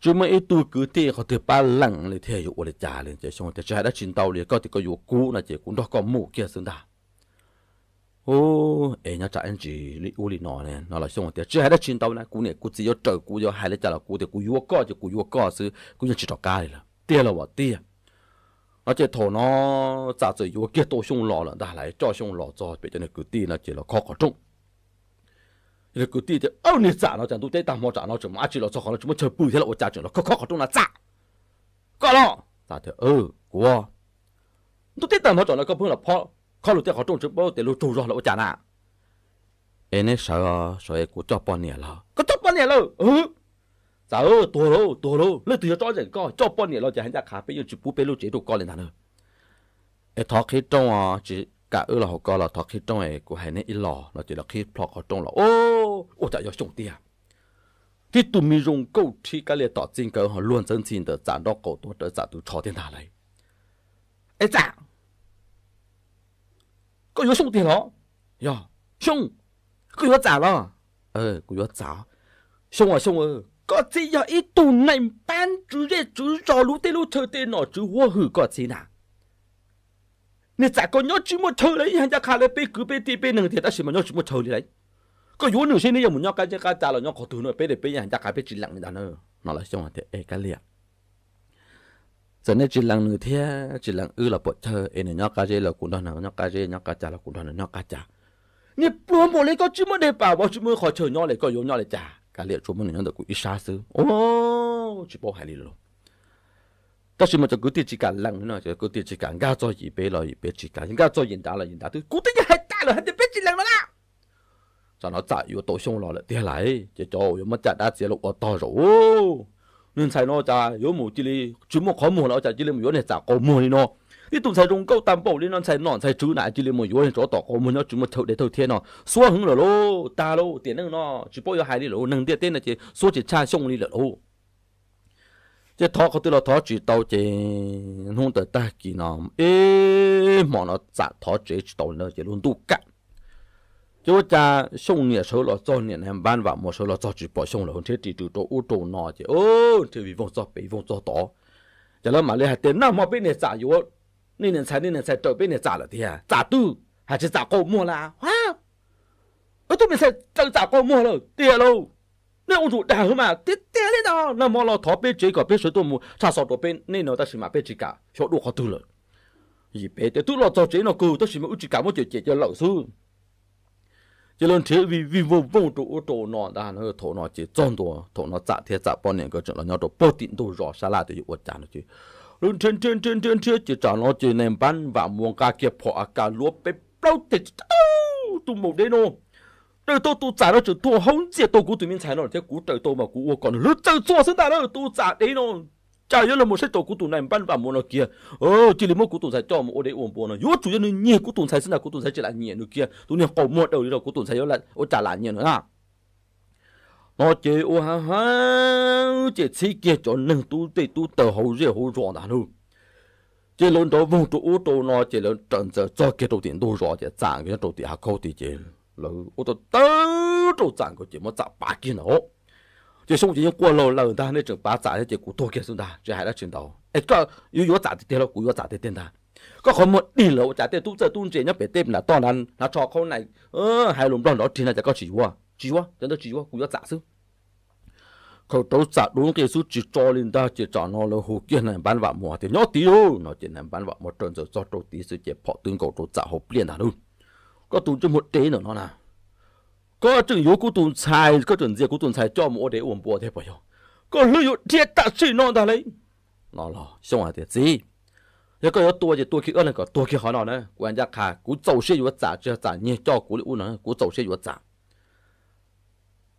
tsis muaj ib tug kwv tij qhov twg pab lees li thiab yuav ua li cas li. Ces Xyooj tias tsis hais dab tsi ntau li, koj tias koj yuav kuv no ces kuv nrog koj mus kiag xwb ntag. Ub, es nyob tsam ib ntsis li ub li no ne no los Xyooj tias, Tsis hais dab tsi ntau na, kuv niam kuv txiv yuav raws kuv, yuav hais li cas los kuv tias kuv yuav koj ces kuv yuav koj xwb, kuv yeej tsis rov qab li lawm. Tiag los as tiag. No ces thaum no Txam txawm yuav kiag tau Xyooj los lawm ntag, lawv coj Xyooj los txog pem cov niag kwv tij no ces los khob qhov rooj. Cov niag kwv tij tias, Aub, niag Txam no cas ntuj teb tag hmo tsam no tseem mus dab tsi los txog qhov no tsis muaj chaw pw thiab los ua cas tseem los khob khob qhov rooj na Txam? Koj los? Txam tias, Kuv. Ntuj teb tag hmo tsam no koj pheej los khob luag tej qhov rooj tsis paub tias luag tsaug zog los ua cas na? Es neb sawv, sawv es kuv coj poj niam los. Koj coj poj niam lawm? Txam, tuag lauj, tuag lauj, leej twg yuav tsob zeem koj? Coj poj niam los ces hais ncaj qha peb yeej tsis pub peb lub tsev rau koj li ntag na. Es thov qhib rooj os, tsis kam wb los hauv koj los thov qhib rooj es kuv hais neb ib los no ces lawv qhib plho qhov rooj los, ua cas yog Xyooj tiag. Tib tug me zoo nkauj rhib kab lias tom txij nkawm ho luag ntxhawb ntxhi ntawm Txam nraub qaum tuaj rawv Txam tus tsho tiag ntag lauj. Es Txam, koj yuav Xyooj tiag los? Yog. Xyooj, koj yuav Txam los? Kuv yuav Txam. Xyooj, Xyooj, koj txiv yog ib tug nais npab tswv zej tswv zos lub teb lub chaw tej nom tswv huab hwm koj txiv na. Niag Txam koj nyob tsis muaj chaw li, hais ncaj qha lawv peb kwv peb tij peb neeg tiag tab sis mas nyob tsis muaj chaw li lawm. Koj yuav nws seb neb yuav mus nyob qab zej qab ca los nyob qhov twg no, peb li peb yeej hais ncaj qha peb tsis lees li ntag na. No los Xyooj tias, Es kab lias, txawm nej tsis lees nws thiab tsis lees wb los puam chawj es nws nyob qab zej los kuv nrog nws nyob qab zej, nyob qab ca los kuv nrog nws nyob qab ca. Niag pluag npaum li koj tsis muaj dej pam vov tsis muaj qhov chaw nyob li koj yuav nyob li cas? Kab lias, Tsuas muaj nws nyob ntawm kuv ib sab xwb. Tsis paub hais li lawm. Tab sis mas cov kwv tij tsis kam lees no, cov kwv tij tsis kam nkag txog yim pem los yim pem tsis kam, nkag txog yim nrad los yim nrad twb, Kuv twb yeej hais tas lawm hais tias peb tsis lees no na. Tsam no Txam yuav tau Xyooj los lawm tiag lauj, ces cov uas yuav muab caj dab txiav los ua tog zaum. Niag ntxhais no cas yuav mus cia li tsis muaj qhov muag los cas cia li mus yuav niag Txam qaug muag li no. Tib tug ntxhais zoo nkauj tag npaum li no, ntxhais nom ntxhais tswv na cia li mus yuav niag tsov tom qaug muag nyob tsis muaj chaw dej thawj thiab no. Xuab heev lawm lauj, tag lauj, tiam neej no tsis paub yuav hais li lawm, neeg ntiaj teb no ces xuab tsis tshaj Xyooj li lawm lauj. Ces thov qhov twg los thov tsis tau ces hnub ntawd tag kis no, ib hmo no Txam thov tsev tsis tau li no ces lub ntuj kam. Ces ua cas Xyooj niam sawv los txog, niam nais npab Vam Muas sawv los txog tsis pom Xyooj lawm, nrhiav ris rws rau ub rau no ces nrhiav vij voog txog pem vij voog txog tod. Ces lawv mam li hais tias, Nag hmo peb niag Txam yuav nej niag ntxhais, nej niag ntxhais raws peb niag Txam lawm tiag. Txam twg? Hais tias Txam qaug muag lawm. Wb tub me ntxhais raws Txam qaug muag lawm tiag lauj. Nej ua ntsuj dag hwv mas tiag tiag li ntag. Nag hmo los thov peb tsev kom peb sawv tuaj mus tshaj xov rau peb nej no tab sis mas peb tsis kam xyov dua qhov twg lawm. Yim pem tias twb los txog tsev no kawg tab sis mas wb tsis kam muab cem cem cov lawm xwb. Ces lawv nrhiav vij vij voog voog rau ub rau no ntag, thaum no ces txog ntua, thaum no Txam thiab Txam poj niam nkawd tseem los nyob rau pem tim ntug zos sab laj tias yuav ua cas no ces lawv nrhiav nrhiav nrhiav nrhiav nrhiav ces tsam no ces nais npab Vam Muas nqa kiag phom A K luav peb plaub teg, Tus maum dev no, raws tau tus Txam no tseem tuag haub ntxiag tau kuv tus me ntxhais no thiab kuv raws tau mas kuv ua kom nws lub txawj txuag xwb ntag na. Tus Txam dev no, cas yuav los mus saib rau kuv tus nais npab Vam Muas no kiag, cia li muab kuv tus ntxhais coj mus ua dev ua npua no, yuav tsum yog nws nyiag kuv tus ntxhais xwb ntag, kuv tus ntxhais tsis lam nyiam nws kiag, tus niag qaug muag daws li no kuv tus ntxhais yuav ua cas lam nyiam nws na. No ces ua ha ha, ces txhib kiag cov neeg tub tej tub taws hauv zej hauv zos ntag lauj. Ces lawv nrov voog rau ub rau no ces lawv raws ntxaws txog kiag rau tim ntug zos ces Txam nkawd nyob rau tim hav khaub tid ces lawv ua tau tawb rau Txam nkawd ces muab Txam pav kiag ntag. Ces Xyooj ces yeej quaj laug lawm ntag, nej tseem pav Txam thiab ces kuv tuag kiag xwb ntag, tsis hais dab tsi ntau. Es koj yuav yuav Txam tiag tiag los? Kuv yuav Txam tiag tiag ntag. Koj qhov muag dig lawm ua cas tej tub txawj tub ntse nyob pem tej nram toj nrad hnav tsho khaub nais, hais lus nplog nrov rig na cas koj tsis yuav? Tsis yuav, cov ntawd tsis yuav, kuv yuav Txam xwb. Khaws rau Txam dub nqi xwb tsis tso li ntag ces tsam no lawv hu kiag nais npab Vam Muas tias nyob tid lauj no ces nais npab Vam Muas raws ntxaws txog rau tid xwb ces phom twb nkaus rau Txam hauv pliaj ntag lauj. Koj tus ntsej muag dev ntawm no na, koj tseem yuav kuv tus ntxhais, koj tseem ntxias kuv tus ntxhais coj mus ua dev ua npua thiab puas yog? Koj hlwb yuav dhia tam sim no ntag lauj. No los Xyooj hais tias txiv, yog koj yuav tua ces tua kiag wb no, kom tuag kiag qhov no na, kuv hais ncaj qha kuv txaus siab yuav Txam, tsis yog Txam nyiag coj kuv li ub no kuv txaus siab yuav Txam.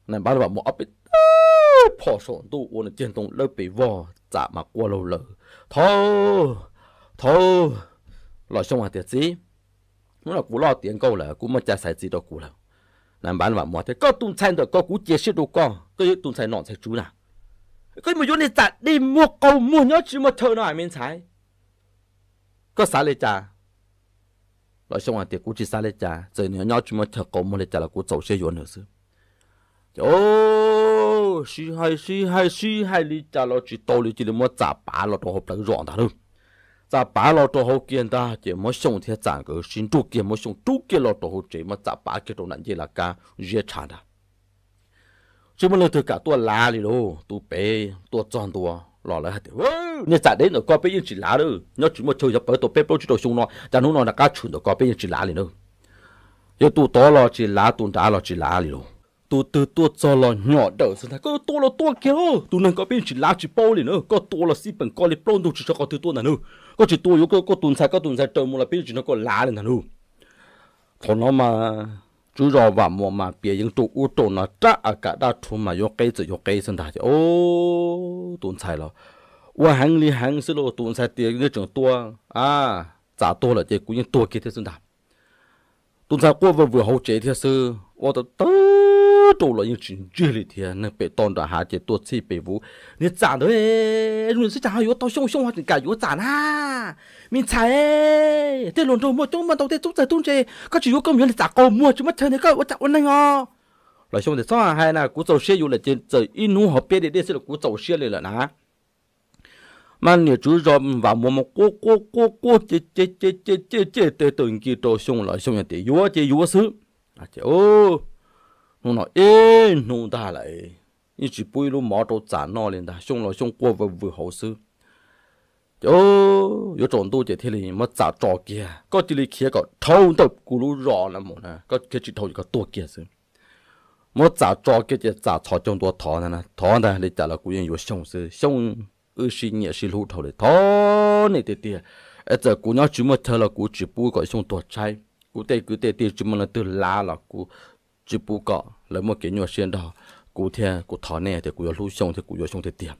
Nais npab Vam Muas ob peb tawb phom saum ntuj ua nws ceg ntoo dawb pes vog, Txam mas quaj laug lawm. Thaum, thaum los Xyooj hais tias txiv, hnub no kuv loj tiav nkauj lawm, kuv muaj cai xaiv txiv rau kuv lawm. Nais npab Vam Muas tias koj tus ntxhais ntawm ko kuv cia siab rau koj, koj yuav tus ntxhais nom ntxhais tswv na, koj mus yuav niag Txam dig muag qaug muag nyob tsis muaj chaw no me ntxhais. Koj xav li cas? Los Xyooj hais tias kuv tsis xav li cas, txawm nws nyob tsis muaj chaw qaug muag li cas los kuv txaus siab yuav nws xwb. Ces sib hais sib hais sib hais li cas los tsis tau li cia li muab Txam pav los rau hauv plawv zos ntag lauj. Txam pav los rau hauv kiag ntag ces muab Xyooj thiab Txam nkawd sib nrug kiag muab Xyooj rub kiag los rau hauv tsev, muab Txam pav kiag rau nram ncej las kab ziab tshav ntag. Tsis muaj leej twg kam tuaj lav li lauj. Tus pem tuaj txog ntua los lawv hais tias, Niag Txam deb ntawm ko peb yeej tsis lav lawm, nyob tsis muaj chaw xyov pawv tau peb plaub tsib rau xyoo no, cas hnub no rov qab tshwm ntawm ko peb yeej tsis lav li na. Yog tus tod los tsis lav, tus nrad los tsis lav li lauj. Tus twg tuaj txog los nyom dawm xwb ntag, Koj tua los tua kiag, tus neeg ko peb yeej tsis lav tsis paub li na, koj tua los xij peem koj li plaub ntug tsis tshua qhov twg tuaj ntag na. Koj tsis tua yuav koj tus ntxhais, koj tus ntxhais raws mus los peb yeej tsis nrog koj lav li ntag na. Thaum no mas tswv zos Vam Muas mas piav yeeb rau ub rau no rab a kam dab rhuv mas yuav qeb txawm yuav qeb xwb ntag. Ces tus ntxhais los ua heev li heev xwb lauj, tus ntxhais tias nej tseem tua, a, Txam tuag lawm ces kuv yeej tuag kiag thiab xwb ntag. Tus ntxhais quaj vwm vwm hauv tsev thiab xwb, ua tau tawv rau los yeej tsis ntsiag li thiab. Neeg pem toj nram hav ces tuaj txhij pes vuv, Niag Txam ntawd, zoo li xwb cas ho yuav tau Xyooj, Xyooj ho tseem kam yuav Txam na. Me ntxhais, tej hluas nraug muaj coob muaj ntau, tej tub txawg tub ntse, koj tsis yuav koj mus yuav niag Txam qaug muag tsis muaj chaw ntawd koj ua cas ua neeg os. Los Xyooj tias, Txhob hais na, kuv txaus siab yuav lawm ces txawm ib hnub hauv peb dej dej xwb los kuv txaus siab li lawm na. Mas niam tswv zos Vam Muas mas quaj quaj quaj quaj ces ces ces ces ces tej tawm nkig rau Xyooj los Xyooj tias yuav ces yuav xwb. Ces hnub no ib hnub ntag lawm, yeej tsis pub ib lub mov rau Txam noj li ntag. Xyooj los Xyooj quaj vwm vwm hauv xwb. Ces yuav tsaus ntuj ces thiaj li muab Txam tso kiag, Koj cia li khiav kom dhau ntawm kuv lub zos no mus na, koj khiav tsis dhau ces koj tuag kiag xwb. Muab Txam tso kiag ces Txam txhos caug ntua thov ntag na, Thov ntag, li cas los kuv yeej yuav Xyooj xwb, Xyooj wb sib nyiam sib hlub dhau li, thov nej tiag tiag, es txawm kuv nyob tsis muaj chaw los kuv tsis pub kom Xyooj tuag tshaib. Kuv tej kwv tej tij tsis muaj leej twg lav los kuv tsis pub kom lawv muaj kev nyuaj siab nrog kuv thiab. Kuv thov nej tias kuv yuav hlub Xyooj thiab kuv yuav Xyooj tiag tiag.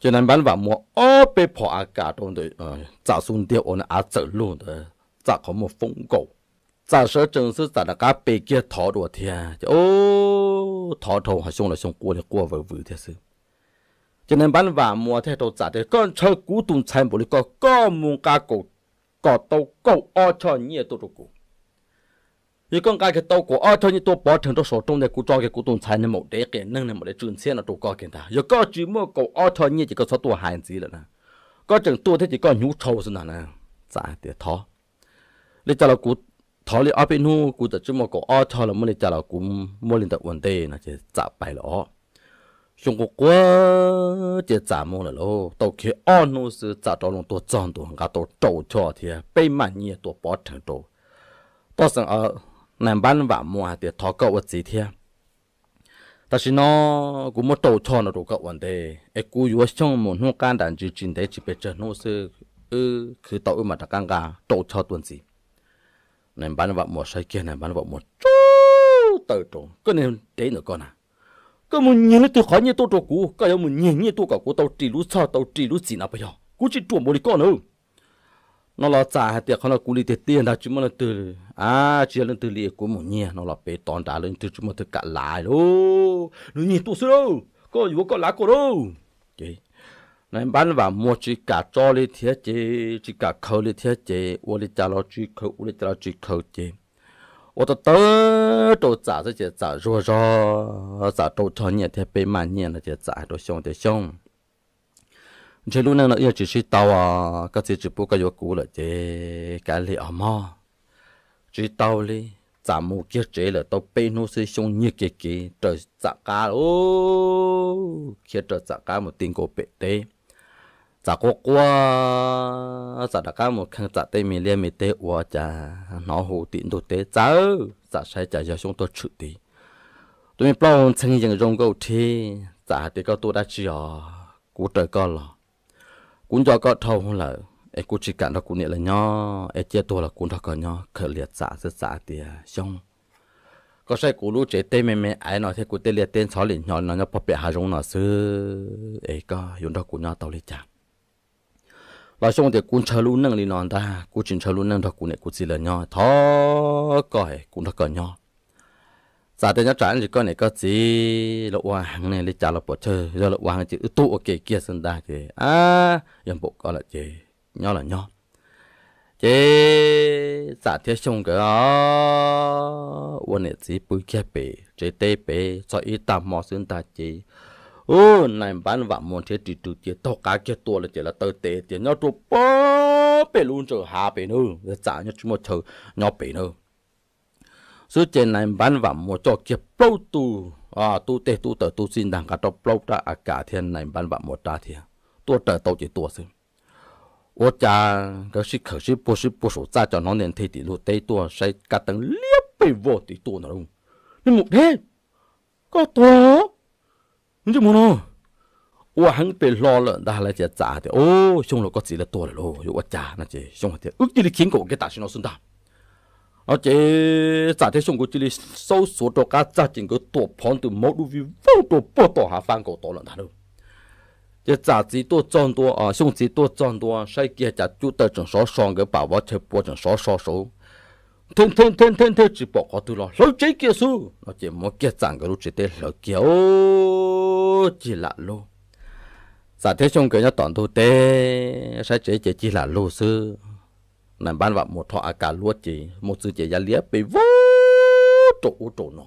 Ces nais npab Vam Muas ob peb phom a kas rau ntawm Txam xub ntiag uas nws av txawm lug ntawd, Txam qhov muag foob nkaus. Txam sawv tsees xwb Txam rov qab pe kiag thov dua thiab ces thov dhau ho Xyooj los Xyooj quaj li quaj vwm vwm thiab xwb. Ces nais npab Vam Muas thiaj rau Txam tias, Koj ntshaw kuv tus ntxhais npaum li ko, koj mus nqa kom tau kaum ob choj nyiaj tuaj rau kuv. Yog koj nqa kiag tau kaum ob choj nyiaj tuaj pov rhees rau saum rooj ntawd, kuv tso kiag kuv tus ntxhais nws maum dev qias neeg nws maum dev tsw ntxhiab no rau koj kiag ntag. Yog koj tsis muaj kaum ob choj nyiaj ces koj txhob tuaj hais ntxiv lawm na. Koj tseem tuaj thiab ces koj hnyuv tshau xwb ntag na. Txam tias, Thov li cas los kuv thov li ob peb hnub kuv txawm tsis muaj kaum ob choj los muaj li cas los kuv muaj li ntawd ua ntej no ces Txam pais lawm os. Xyoo quaj quaj ces Txam mus lawm lauj. Tau kiag ob hnub xwb Txam rov loo tuaj txog ntua nqa tau rau choj thiab peb maj nyiaj tuaj pov rhees rau. Toj xeem nais npab Vam Muas hais tias, Thov koj ua txiv thiab. Tam sim no kuv muab rau choj no rau koj ua ntej es kuv yuav Xyooj mus hnub qab nram ntsis tsis ntev tsis pes tsawg hnub xwb, wb khwv tau wb mam rov qab nqa rau choj tuaj ntxiv. Nais npab Vam Muas saib kiag, nais npab Vam Muas tsuj taw rau, Koj niag dev ntawm koj na, koj mus nyiag leej twg qhov nyiaj tuaj rau kuv? Koj yuav mus nyiag nyiaj tuaj kom kuv tau ris lub txhoj tau ris lub txim no puas yog? Kuv tsis ruam npaum li koj na. No los Txam hais tias, Qhov no kuv li tiag tiag ntag, tsis muaj leej twg, a, tsis yog leej twg li kuv mus nyiag. No los pem tod nrad leej twg tsis muaj leej twg kam lav lauj, nws nyiag tuaj xwb lauj, koj yuav koj lav koj lauj. Ces nais npab Vam Muas tsis kam tso li thiab ces tsis kam khaws li thiab ces ua li cas los tsis khaws, ua li cas los tsis khaws ces ua tau tawv rau Txam xwb ces Txam zuag zog, Txam rau choj nyiaj thiab peb maj nyiaj no ces Txam hais rau Xyooj tias, Xyooj, ntshe lub neej no wb yuav tsis sib tau os, koj txiv tsis pub koj yuav kuv lawm ces kav liam os mog. Tsis tau li. Txam mus kiag tsev lawm tau peb hnub xwb Xyooj nyiag kiag kev raws Txam qab, khiav raws Txam qab mus ti nkaus pem teb. Txam quaj quaj, Txam rov qab mus kheej Txam tej me liaj me teb ua cas hnov hu tim ntug teb, Txawm, Txam saib cas yog Xyoob tuaj tshwm tid. Tus me plaub ntxhee yees zoo nkauj thiab. Txam hais tias, Koj tuaj dab tsi os? Kuv raws koj los, kuv nco koj dhau lawm es kuv tsis kam nrog kuv niam lawv nyob es cia tuag los kuv nrog koj nyob. Khaws lias Txam xwb Txam tias, Xyoob, koj saib kuv lub tsev teb me me aiv no thiab kuv tej liaj teb ntxhov lim hnyo no nyob pog pem hav zoov no xwb es koj yuav nrog kuv nyob tau li cas? Los Xyoob tias, Kuv ntshaw lub neej li no ntag, kuv tsis ntshaw lub neej nrog kuv niam kuv txiv lawv nyob. Thov koj es kuv nrog koj nyob. Txam tias, Nyob tsam ntsis koj niam koj txiv lawv ua heev ne, li cas los puas tsawg, yog lawv ua heev ces wb tuag ua ke kiag xwb ntag ces, a, yog npaum koj lawm ces nyob los nyob. Ces Txam thiab Xyoob nkawd ua niam txiv pw kiag pem tsev teb pem txog ib tag hmo xwb ntag ces Ub, nais npab Vam Muas nrhiav ris rwg cia taug qab kiag tua lawm ces lawv taw tes tias nyob rau pem lub ntsaws hav pem na, yog Txam nyob tsis muaj chaw nyob pem na. Xwb ces nais npab Vam Muas coj kiag plaub tug tub teg tub taws tub txij ntag nqa rau plaub rab A Kas thiab nais npab Vam Muas rab thiab tuaj raws tau ces tua xwb. Ua cas nkawd sib khawm sib puag sib puag saum txaj cov hnov nti nthe tim lub teb tuaj saib kab teeb liab pes vog tim tuaj ntag lauj. Niag maum deb, koj tuag, ntsej muag no ua heev pes hlo lawm ntag. Lawv tias Txam tias, Ub, Xyooj los koj txiv lawv tuag lawm lauj, yuav ua cas no ces Xyooj hais tias, Wb cia li khiav nkaum kiag tam sim no xwb ntag. No ces Txam thiab Xyooj nkawd cia li xaub xuav rau qab txaj ces nkawd tuam phov ntws maub dub vij voog rau puag tom hav fab nkaus tod lawm ntag lauj. Ces Txam txiv tuaj txog ntua, Xyooj txiv tuaj txog ntua saib kiag cas cub taws tseem sov so, nkawd pam vov chaw pua tseem sov so saud, nthe nthe nthe nthe tsis pom qhov twg los hlawv tsev kiag xwb no ces muab kiag Txam nkawd lub tsev teb hlawv kiag cig lam lug. Txam thiab Xyooj nkawd nyob tom ntug teb saib tsev ces cig lam lug xwb. Nais npab Vam Muas rho A Kas luab ces mus txwv ces ya liab pes vog rau ub rau no.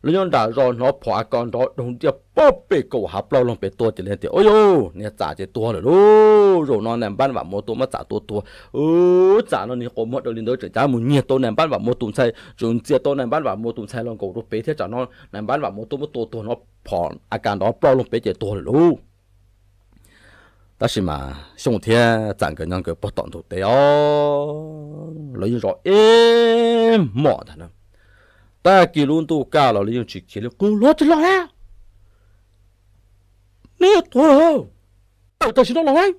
Lawv nyob nram zos hnov phom A Kas nrov doog ntiaj pob pem kaum hav plaub loog pem tuaj ces lawv tias, Ub yauj, niag Txam ces tuag lawm lauj. Zaum no nais npab Vam Muas tuaj muab Txam tua tuag. Ub, Txam no niag quas muag daws li ntawd tseem cav mus nyiag tau nais npab Vam Muas tus ntxhais, tseem ntxias tau nais npab Vam Muas tus ntxhais los nkaum rau pem thiab tsam no nais npab Vam Muas tuaj muab tua tuag no phom A Kas nrov plaub loog pem ces tuag lawm lauj. Tab sis mas Xyooj thiab Txam nkawd nyob nkawd puag tom ntug teb os, lawv yeej zov ib hmos ntag na. Tag kis lub ntuj kaj los lawv yeej tsis khiav li, qw los tsis los na, neb tuag lawm, tawm tam sim no los lauj.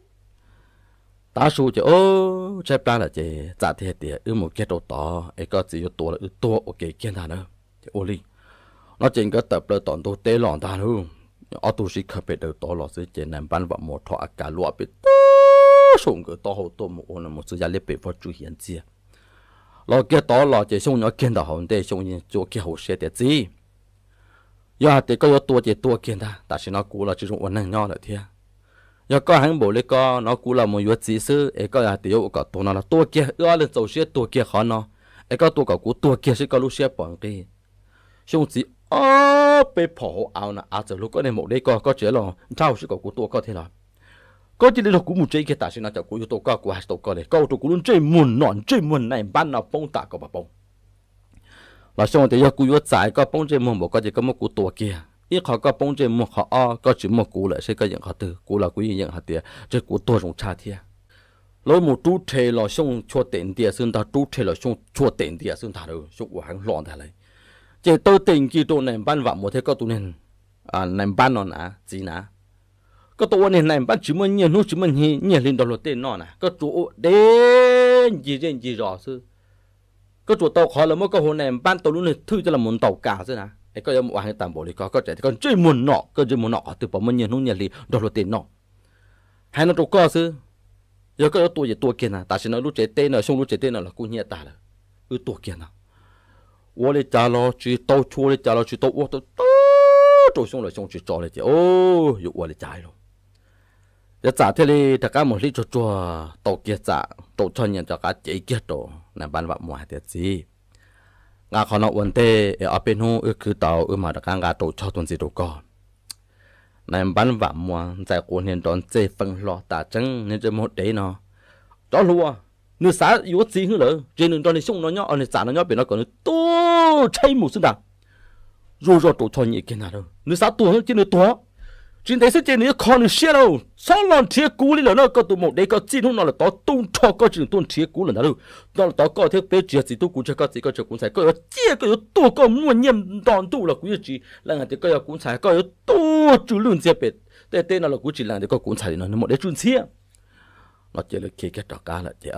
Tav su ces tshaib plab lawm ces Txam thiaj tias, Wb mus kiag rau tod es koj txiv yuav tua los wb tuag ua ke kiag ntag na. Ces ua li no ces nkawd tawm plaws tom ntug teb los ntag lauj. Ob tug sib khawm pem daws tod los xwb ces nais npab Vam Muas rho A Kas luab pem tag saum nkawd taub hau tuaj mus ua no mus txwv ya liab pem vog tsw hiav ntxiag. Los kiag tod los ces Xyooj nyob kiag ntawm hauv ntej, Xyooj yeej cuab kiag hauv siab tias, Txiv, yog hais tias koj yuav tua ces tua kiag ntag, tam sim no kuv los tsis zoo ua neeg nyob lawm thiab. Yog koj heev npaum li ko no kuv los mus yuav txiv xwb es koj yog hais tias yuav ua kom tuag no los tua kiag, wb ob leeg txaus siab tuag kiag qhov no, es koj tua kom kuv tuag kiag seb koj lub siab puas nqig. Xyooj txiv, ob peb phom hauv av na, av txawm lug, koj niag maum deb koj, koj tseem los nrhab hauv siab kom kuv tua koj thiab los? Koj cia li nrog kuv mus tsev kiag tam sim no, tsam kuv yuav tua koj kuv hais tsis tau koj li, koj ua rau kuv lub ntsej muag nom ntsej muag nais npab no poob tam koj pab poob. Los Xyooj tias, Yog kuv yuav txais koj poob ntsej muag npaum ko ces koj muab kuv tua kiag. Ib qho koj poob ntsej muag, qhov ob koj tsis muaj kuv lawm seb koj yeem qhov twg, kuv los kuv yeej yeem hais tias tseem kuv tuag zoo tshaj thiab. Lawv mus rub rhe los Xyooj chua tes ntias xwb ntag, rub rhe los Xyooj chua tes ntias xwb ntag, Xyooj ua heev hlo ntag lauj. Ces taw tes nkig rau nais npab Vam Muas thiab koj tus niag, nais npab no na, txiv na, koj tau ua niag nais npab tsis muaj nyiaj hnub tsis muaj nyiaj hli nrog luag tej noj na, koj tsuas ua deb ncig zej ncig zos xwb. Koj tsuas tau qhov lawv muab koj hu nais npab tau lub niag thwj coj los ntaus kas xwb na, es koj yuav mus ua heev tas npaum li ko, koj tseem tias koj ntsej muag nom, koj ntsej muag nom qhov twg, puas muaj nyiaj hnub nyiaj hli nrog luag tej noj? Hais no rau koj xwb, yog koj yuav tua ces tua kiag ntag, tam sim no lub tsev teb no, Xyooj lub tsev teb no los kuj hnyiab tag lawm, wb tuag kiag ntag. Ua li cas los tsis tau, chua li cas los tsis tau, ua tau rau Xyooj los Xyooj tsis tso li ces yuav ua li cas lauj. Ces Txam thiaj li rov qab mus hlib tsuag tsuag tau kiag Txam raum choj nyiaj rov qab cev kiag rau nais npab Vam Muas hais tias, Txiv, nqa qhov no ua ntej es ob peb hnub wb khwv tau wb mam rov qab nqa raum choj tuaj ntxiv rau koj. Nais npab Vam Muas ntxais quav hniav nrov ntxej feeb hlo tas tseeb, niag ntsej muag dev no, cov hluas, nws xav yuav txiv hwb lawm ces nws nrog niag Xyooj no nyob, niag Txam no nyob pem no kom nws tuag tshaib mus xwb ntag. Zuj zog raum choj nyiaj kiag ntag, nws xav tuag cia nws tuag. Tsis ntev xwb ces nws yuav kho nws siab lauj, txhob los nrhiav kuv li lawm no, koj tus maum dev, koj txij hnub no lawm tod tu nrho koj tsis tuaj nrhiav kuv lawm ntag lauj. No lawm tod koj thiab peb tsis yog txiv tub, kuv tsis yog koj txiv, koj tsis yog kuv ntxhais, koj yuav ciaj koj yuav tuag, koj muaj nyiaj nto ntuj los kuv yeej tsis lees hais tias koj yog kuv ntxhais, koj yuav tuag tsw lwj ntxiag pem tej teb no los kuv tsis lees tias koj kuv ntxhais li no, nws maum dev tsw ntxhiab. No ces lawv khiav kiag rov qab lawm ces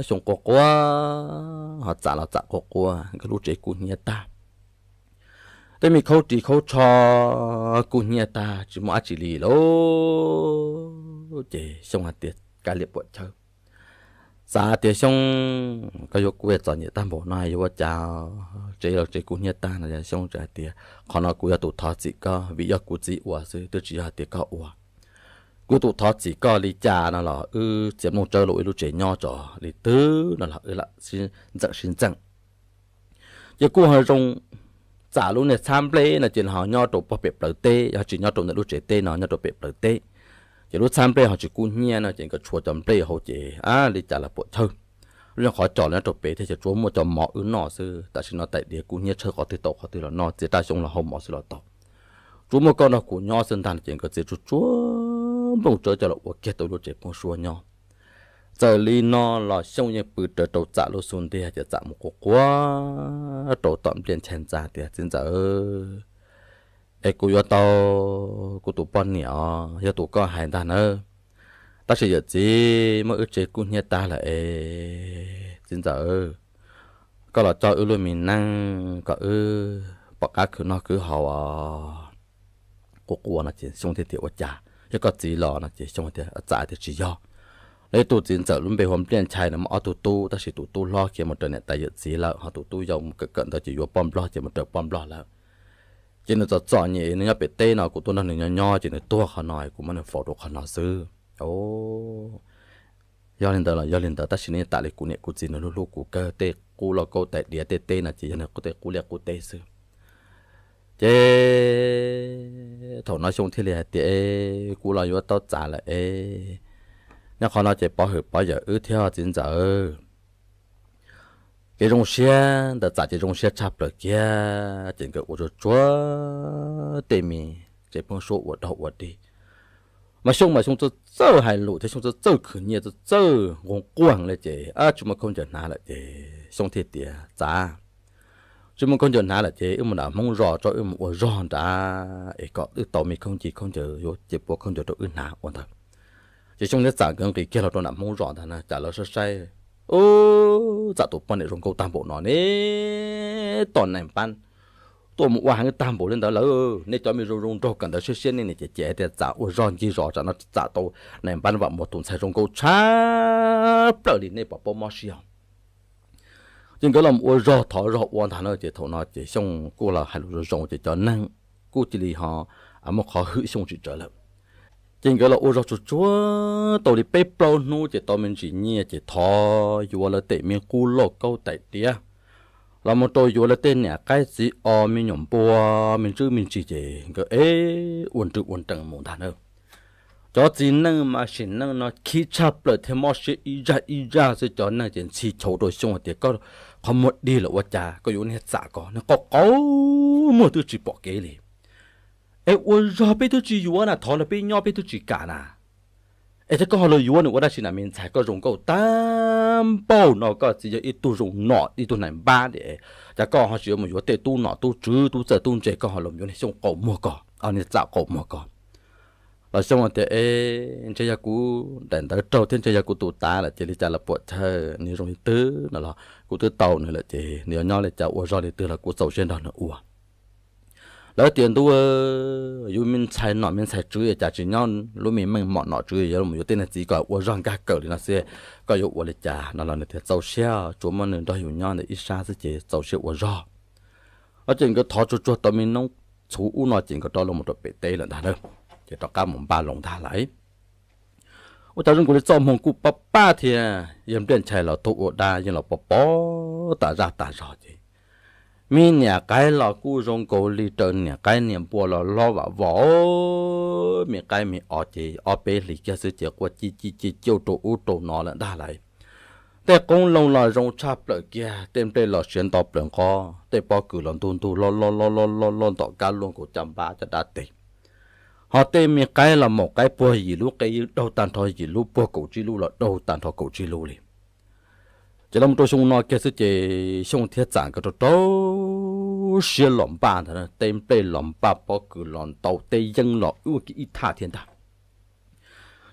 Xyooj quaj quaj, ho Txam los Txam quaj quaj, nkawd lub tsev kuj hnyiab tag, tej me khaub ris khaub tsho kuj hnyiab tag tsis muaj dab tsi li lauj. Ces Xyooj hais tias, Kav liam puam chawb, xav tias Xyooj, koj yuav kuv txom nyem tag npaum no yuav ua cas, tsev los tsev kuj hnyiab tag no. Xyooj txawm hais tias, Qhov no kuv yuav tus thov txim koj, vim yog kuv txiv ua xwb twb tsis yog hais tias koj ua. Kuv yuav tus thov txim koj li cas no los wb txiav nplooj tsawb los ua ib lub tsev nyob tso, li twg no los wb lam sib ntxeem sib ntxeem. Ces kuj ho zoo, txam lub niag txhab nplej no ces ho nyob rau pem plawv teb, yog tsis nyob rau ntawm lub tsev teb no, nyob rau pem plawv teb. Ces lub txhab nplej ho tsis kub hnyiab no ces nkawd tshuav cov nplej hauv ces a li cas los puam chawj. Lub nyuag qhov cos los nyob rau pem thiab ces tsuas muaj cov mov wb noj xwb, tam sim no tais diav kub hnyiab tshawj, qhov twg tau qhov twg los noj, txiav raj xyoob los hau mov xwb los tau. Tsuas muaj koj nrog kuv nyob xwb ntag no ces nkawd txiav tsuj tsuav nplooj tsawb coj los ua kiag tau lub tsev pheeb suab nyob. Txawm li no los Xyooj yeej pw rawv rau Txam lub xub ntiag ces Txam mus quaj quaj rau tom npliaj nchai ntxas tias, Txiv ntxawm, es kuv yuav tau kuv tus poj niam os, yog tus koj hais ntag nawb. Tab sis yawm txiv, muab wb tsev kub hnyiab tag lawm es txiv ntxawm, koj los coj wb lub me neej kom wb pom qab khwv noj khwv haus os. Quaj quaj no ces Xyooj thiaj tias, Ua cas, yog koj txiv los? No ces Xyooj tias, Txam tias, Tsis yog. Lawv ib tug txiv ntxawm lub npe hu ua Npliaj Nchai no muaj ob tug tub, tab sis tus tub hlob khiav mus raws niam tais yawm txiv lawm, ho tus tub yau mus kawm kawm ntawv ces yuav poj nplog ces mus raws poj nplog lawm. Ces nws txom txom nyem, nws nyob pem teb no, kuv tuaj nrog nws nyob nyob ces nws tuag qhov no, kuv muab nws faus rau qhov no xwb. Yog li ntawd los yog li ntawd, tab sis nws tam li kuv niam kuv txiv, nws hlub hlub kuv kawg, tej qub lauj kaub tais diav tej teb no ces yog nws tej qub liaj qub teb xwb. Ces thaum no Xyooj thiaj li hais tias, Kuv los yuav tau Txam lawm es, nyob qhov no ces pov hwm pov yawm wb thiab txiv ntxawm. Kev zoo siab ntawm Txam ces zoo siab tshaj plaws kiag, ces nkawd ua tsuag tsuag tej me tsev pheeb suab ua dog ua dig. Mas Xyooj mas Xyooj txawj txawj hais lus thiab Xyooj txawj txawj khwv nyiaj, txawj txawj nqoo quaj li ces tsis muaj khaub ncaws hnav lawm ces Xyooj thiaj tias, Txam, tsis muaj khaub ncaws hnav lawm ces wb mus nram Hmoob zos tso, wb mus ua zog nrad es kom wb tau me khaub ncaws, khaub ncaws yuav cia pua khaub ncaws rau wb hnav ua ntawd. Ces Xyooj thiab Txam nkawd nqis kiag los rau nram Hmoob zos ntag na, cas lawv saib saib, ub, Txam tus poj niam zoo nkauj tag npaum no ne, tom nais npab tuaj mus ua heev tag npaum li ntawd lawm. Nej cov me zoo zoo nraug kawm ntawv siab siab nej niam cem cem tias Txam ua zog ncig zos, tsam no Txam tau nais npab vam muag tus ntxhais zoo nkauj tshaj plaws li, nej puas paub mob siab? Ces nkawd los ua zog thov zog ua ntag na, ces thaum no ces Xyooj kuj los hais lus zoo zoo ces cov neeg kuj cia li ho muaj qhov hwm Xyooj tsis tsawg lawm. Ces nkawd los ua zog tsuag tsuag tau li peb plaub hnub ces tau me ntsis nyiaj ces thov yuav lawv tej me qub lauj kaub tais diav, los mus rau yuav lawv tej niam qaib txiv os, me nyuam npua, me ntsis me ntsis ces nkawd ua nrw ua nrees mus ntag na. Cov txiv neej mas sim neej no khib tshaj plaws thiab mob siab ib zaj ib zaj xwb, cov neeg ces ntxhi chauv rau Xyooj hais tias, Koj qhov muag dig lawm ua cas koj yuav niag Txam ko, niag qau qau muag twb tsis pom kev li. Es ua zog peb twb tsis yuav na, thov los peb nyob peb twb tsis kam na. Es thiab koj ho los yuav nws ua dab tsi na? Me ntxhais koj zoo nkauj tag npaum no, koj txiv yog ib tug zoo nom ib tug nais npab li, cas koj ho tsis yuav mus yuav tej tub nom tub tswv tub txawj tub ntse, koj ho los yuav niag Xyooj qau muag ko, niag Txam qau muag ko? Los Xyooj tias, E, ntshe yog kuv daim ntawv raug thiab ntshe yog kuv tus tav lawm ces li cas los puam chawj, nws zoo li twg no los kuv twb tau nws lawm ces nws yuav nyob li cas ua zog li twg los kuv txaus siab nrog nws ua. Lawv tias, Ntuj, yus me ntxhais nom me ntxhais tswv cas tsis nyob lub me meej mom nom tswv, yuav mus yuav tej niag txiv kom ua zog nkag kawm li no xwb, koj yuav ua li cas no los nws tias, Txaus siab, tsuas muaj nws nrog yus nyob ntawm ib sab xwb ces txaus siab ua zog. Os, ces nkawd thov tsuag tsuag tau me noob txhuv ub no ces nkawd rov los mus rau pem teb lawm ntag na, ces rov qab mus npaj loo ntag lawm. Ua cas zoo nkaus li txoj hmoo kuj pab pab thiab, yawg Npliaj Nchai los tuaj ua dab yeej los pov pov tas zaj tas zog ces me niam qaib los kuj zoo nkaus li raws niam qaib niam npua los loj vam vos, me qaib me os ces ob peb hlis kiag xwb ces quaj ci ci ci ciuj rau ub rau no lawm ntag lawm. Tej qoob loo los zoo tshaj plaws kiag, tej nplej los siav nto plaws nqo, tej pob kws los ntug ntug loj loj loj loj loj loj ntom kab luaj nkaus caj npab caj dab tes. Ho tej me qaib los maum qaib puag yim lub qe yeej daug tag nrho yim lub, puag kaum tsib lub los daug tag nrho kaum tsib lub li. Ces los mus rau xyoo no kiag xwb ces Xyooj thiab Txam nkawd rau rau siab los npaj ntag, tej nplej los npaj, pob kws los ntau, tej yeeb los ua kiag ib thaj thiab ntag.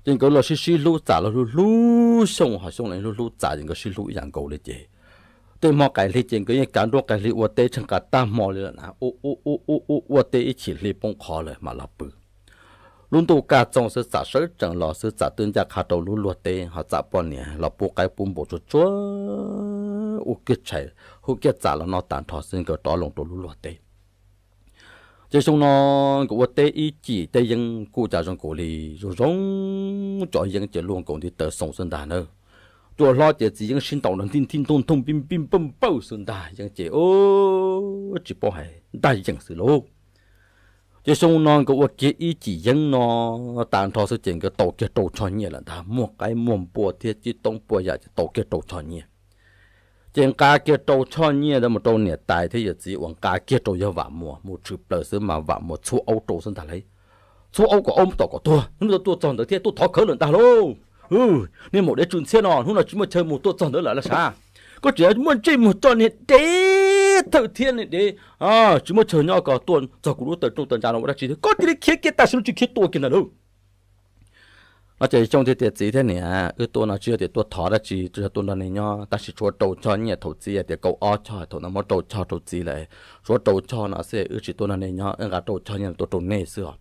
Ces nkawd los sib sib hlub, Txam los hlub hlub Xyooj, ho Xyooj los hlub hlub Txam, ces nkawd sib hlub ib yam nkaus li ces tej hmo qaim hli ces nkawd yeej kav nruab qaim hli ua teb tsheej qas tag hmo li lawm na, ua ua ua ua ua teb ib chim hli poob qho lawm mam los pw. Lub ntuj kaj txoog xwb Txam sawv tsees los xwb Txam twb ncaj qha rau lub luag teb, ho Txam poj niam los pub qaib pub npua tsuag tsuag ua kiag tshais hu kiag Txam los noj tag nrho xwb nkawd rov loo rau lub luag teb. Ces xyoo no nkawd ua teb ib chim tej yeeb kuj cas zoo nkaus li zoo zoo, cov yeeb ces luaj nkaus ntiv taw xoo xwb ntag na. Tua hlob ces txiv yeeb sib ntaus nrov nti nti ntooj ntooj npij npij npawj npawj xwb ntag, yeej ces tsis paub hais ntag yeem xwb lauj. Ces xyoo no nkawd ua kiag ib cim yeeb no tag nrho xwb ces nkawd tau kiag rau choj nyiaj lawm ntag, muaj qaib muaj npua thiab cib toob puas yam ces tau kiag rau choj nyiaj. Ces nqa kiag rau choj nyiaj ntawd mus rau niam tais thiab yawm txiv uas nqa kiag rau yawg Vam Muas mus tshwm plaws xwb mas Vam Muas txhub aub rau xwb ntag lauj. Txhub aub kom aub tom kom tuag, hnub no tuaj txog ntawd thiab tuaj thov khawv lawm ntag lauj. Niag maum dev tswm ntxhiab no, hnub no tsis muaj chaw mus, tuaj txog ntawd lawm los sav. Koj tseem muaj ntsej muag coj niag dev thawj thiab niag dev tsis muaj chaw nyob ko tuaj txog kuv lub taw rooj taw ntsa no ua dab tsi thiab? Koj cia li khiav kiag tam sim no, tsis khiav tua kiag ntag lauj. No ces Xyooj thiaj tias, txiv thiab niam, wb tuaj no tsis yog tias tuaj thov dab tsi, tsuas yog tuaj nrog nej nyob, tab sis tshuav rau choj nyiaj thaum txiv tias kaum ob choj, thaum no muab rau choj rau txiv lawm, tshuav rau choj no xwb, wb tsis tuaj nrog nej nyob, wb nqa rau choj nyiaj tuaj rau nej xwb os.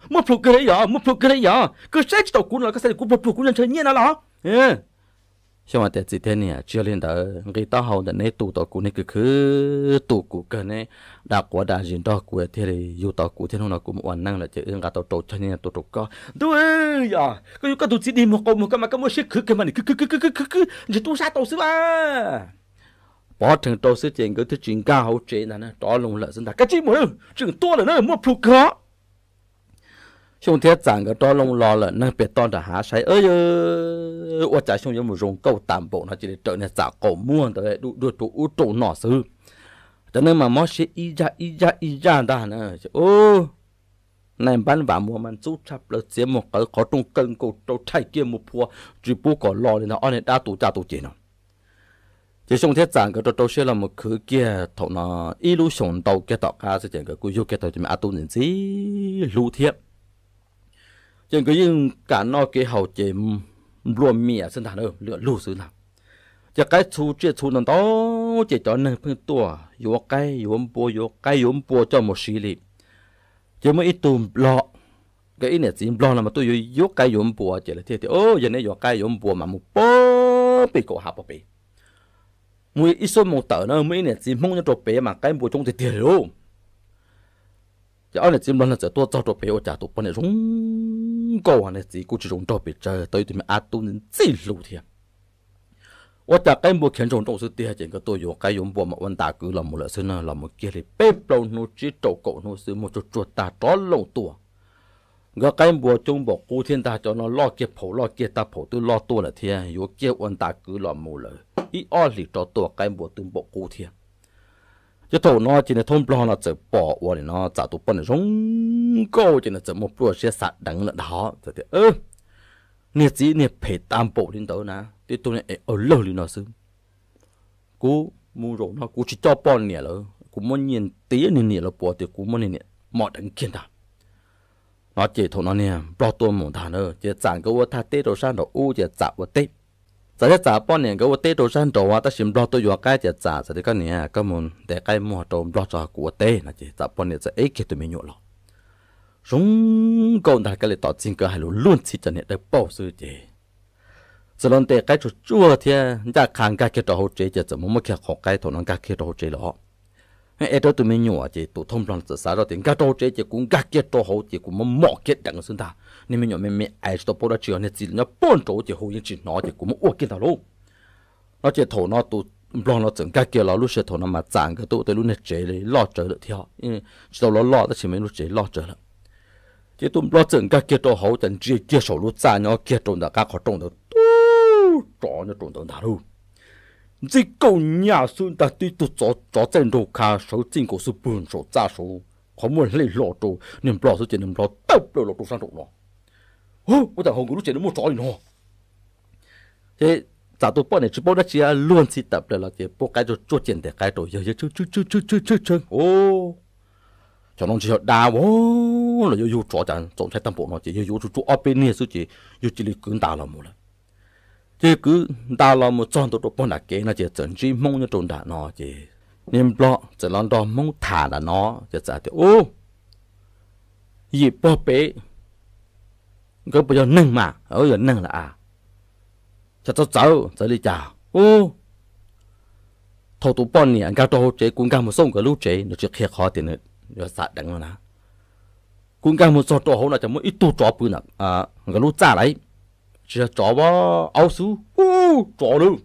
Muaj plhus kawg li yog, muaj plhus kawg li yog, koj saib tsis taus kuv no los koj xav tias kuv pluag pluag kuv nyob ntshaw nyiaj no los? Xyooj tias, txiv thiab niam, tsis yog li ntawd, nqi taub hau ntawm neb tu tau kuv, neb khwv khwv tu kuv kawg, neb da quav da zis nrog kuv thiaj li yug tau kuv thiab, hnub no kuv mus ua neej lawm ces wb nqa tau rau choj nyiaj tuaj rau koj. Ntuj, yog koj yuav koj tus txiv dig muag qau muag koj mas koj muaj siab khwv kawg mas nim khwv khwv khwv khwv khwv khwv ntshe tub sab tau xwb a. Pov rhees rau xwb ces nkawd twb tsis nkag hauv tsev ntag, rov loo lawm xwb ntag. Koj tsis mus, tseem tuaj lawm na, muaj plhus kawg. Xyooj thiab Txam nkawd rov loo los lawm, neeg pem toj nram hav saib, ua cas Xyooj yuav mus zoo nkauj tas npaum no, cia li raws niag Txam qaum muag ntawd dub duag rau ub rau no xwb. Cov neeg mas mob siab ib zaj ib zaj ib zaj ntag na. Nais npab Vam Muas mas ntxub tshaj plaws, txiav mus qawv qhov rooj kaw nkaus rau rhais kiag mus phua, tsis pub kom los li ntag, ob niag dab tu caj tu ces no. Ces Xyooj thiab Txam nkawd rau rau siab los mus khwv kiag thaum no ib lub xyoos ntau kiag tom qab xwb ces nkawd kuj yug kiag tau cov me ab tub ntxim ntxim hlub thiab. Ces nkawd yeej kam noj kev haus ces nplua mias xwb ntag, lwm lug xwb ntag. Ces qaib txhu tsiaj txhu ntau ntau ces cov neeg pheej tuaj yuav qaib yuav npua, yuav qaib yuav npua coj mus siv li. Ces muaj ib tug nplog, nkawd ib niam txiv nplog no mas tuaj yuav yuav qaib yuav npua ces lawv thiaj tias, yog neb yuav qaib yuav npua mas mus pog pem kaum hav pog pem. Mus ib xuab moos tawm na muaj ib niam txiv Hmoob nyob rau pem mas qaib npua coob tiag tiag li lauj. Ces ob niam txiv nplog no txawm tuaj txog rau pem ua cas tus poj niam zoo nkauj, niag txiv kuj tsis zoo nraug pes tsawg, tau ib tug me ab tub ntxim hlub thiab. Ua cas qaib npua khiav ntsoog nrooj xwb tiag ces nkawd tuaj yuav qaib yuav npua mas ua ntas kwv los mus lawm xwb na, los mus kiag li peb plaub hnub tsib rau kaum hnub xwb muaj tsuag tsuag tag rov loo tuaj. Nkawd qaib npua coob npaum qub thiab ntag, cov no loj kiag phaum loj kiag tag phaum twb loj tuaj lawm thiab, yuav kiag ua ntas kwv los mus lawm ib ob hlis rov tuaj qaib npua twb npaum qub thiab. Ces thaum no ces niag thab nplog no txawm pom ua li no Txam tus poj niam zoo nkauj ces nws txawm muaj pluaj siab xav deev lawm ntag hos, txawm tias, niag txiv niag phem tag npaum li ntawd na, tib tug niag ev awj lawg li no xwb. Kuv mus zaum no kuv tsis coj poj niam lawm, kuv muab nyiaj tiav niag niam lawm, puas tias kuv muab niag niam mos deev kiag ntag. No ces thaum no niag nplog tuaj mus ntag na, ces Txam nkawd ua thaj teb rau sab nraud ub ces Txam ua teb. Txam thiab Txam poj niam nkawd ua teb rau sab nraud, tab sis nplog tuaj yuav qaib ces Txam txawm tias, koj niam, koj mus ntes qaib muag rau nplog tso, kuv ua teb no ces Txam poj niam txawm ev kiag tus me nyuam los. Zoo nkauj ntag, koj li tom txig nkawd hais lus luag ntxhi cov niag dawb paug xwb ces txawm los ntes qaib tsuag tsuag thiab ncaj qha nkag kiag rau hauv tsev ces txawm mus muab kiag qhov qaib thaum no nkag kiag rau hauv tsev los. Ev rau tus me nyuam ces tus thab nplog txawm xav zoj tias nkag rau hauv tsev ces kuv nkag kiag rau hauv ces kuv muab mom kiag deev xwb ntag. Niag me nyuam me me aiv tsis tau paub dab tsi os, niag txiv nyob puag nraud ces hu yeej tsis hnov ces kuv muab ua kiag ntag lauj. No ces thaum no tus nplog no txawm nkag kiag los, lub sij hawm thaum no mas Txam nkawd twb ua tau lub niag tsev loj tsawv lawm thiab, tsis tau loj loj tab sis mas lub tsev loj tsawv lawm. Ces tus nplog txawm nkag kiag rau hauv ces ntsia kiag saum lub txaj nyob kiag rau ntawm qab qhov rooj ntawd, tub tsov nyob rau ntawd ntag lauj. Ntxij kaum nyam xwb ntag, tib tug tsov txaij nraug kha sawv txij nkaus xwb pwg saum txaj saud, qhov muaj hle hlo rau niag nplog xwb ces niag nplog tawm plaws los rau sab nraum no. Ua cas hauv nkawd lub tsev no muaj tsov li no? Ces Txam tus poj niam tsis paub dab tsi, luag ntxhi tawm plaws los ces pub qaib tsuag tsuag ces ntes qaib rau yawg, yawg tshee tshee tshee tshee tshee, o, cov no ntshe yog dab los yuav yug tsov, cas txaus ntshai tag npaum no ces yawg yuav tsuag tsuag ob peb niag xwb ces yawg cia li kwv ntas los mus lawm. Ces kwv ntas los mus txog ntua rau pog nram kev no ces txawm ntsib Hmoob nyob rau nram no ces niag nplog txawm los nrog Hmoob tham nram no ces txawm tias, u, yim pog pem nkawd puas yog neeg mas? Yog neeg lawm a. Cas txawv txawv txawv li cas? U, thaum tus poj niam nkag rau hauv tsev kuv nkag mus xauj nkawd lub tsev, nws tsis qhia qhov tias nws yuav xav deev no na. Kuv nkag mus txog rau hauv no ces muaj ib tug tsov pw nkawd lub txaj lauj. Tsis yog tsov, aub xwb, tsov lawm.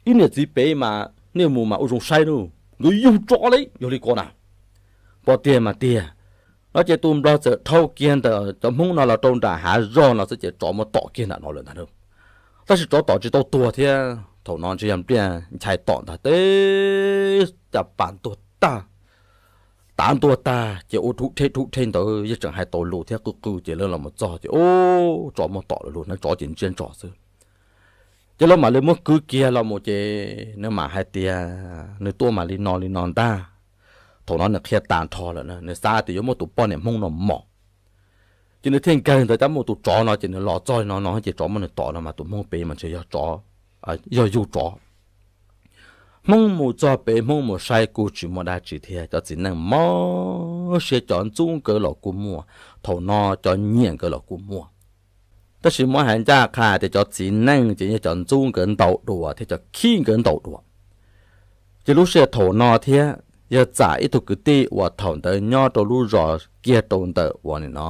Ib niam txiv pem mas nej mus mas ua zoo saib nawb, nkawd yug tsov li, yog li ko na. Pom tiag mas tiag. No ces tus nplog txawm dhau kiag ntawm cov Hmoob no los rau nram hav zog no xwb ces tsov muab tom kiag nram no lawm ntag. Tab sis tsov tom tsis tau tuag thiab, thaum no ntshe yog npliaj nchai tom ntag, teb cas pas ntuag tag, tav ntuag tag ces ua dhub dheb dhub dheb ntawd yeej tseem hais tau lus thiab qw qw ces lawv los mus txog ces ub, tsov muab tom lawm lauj, neev tsov ces ntsiab ntsos xwb. Ces lawv mam li muab kwv kiag los mus ces nws mam hais tias nws tuaj mas li no li no ntag. Thaum no nws qhia tas nrho lawm na, nws xav tias yuav muab tus poj niam Hmoob no mos. Ces nws thiaj nkag ntawd cab mus tus tsov no ces nws los txog no no ces tsov muab nws tom no mas tus Hmoob pem mas ntshe yog tsov, yog yug tsov. Hmoob mus txog pem Hmoob mus saib kuj tsis muaj dab tsi thiab, cov txiv neej mob siab, cov ntxub nkawd los kuj muaj, thaum no cov nyiam nkawd los kuj muaj. Tab sis muab hais ncaj qha tias cov txiv neej ces yog cov ntxub nkawd ntau dua thiab cov khib nkawd ntau dua. Ces lub sij hawm thaum no thiab yog Txam ib tug kwv tij uas thaum ntawd nyob rau lub zos kiag rau ntawm uas nim no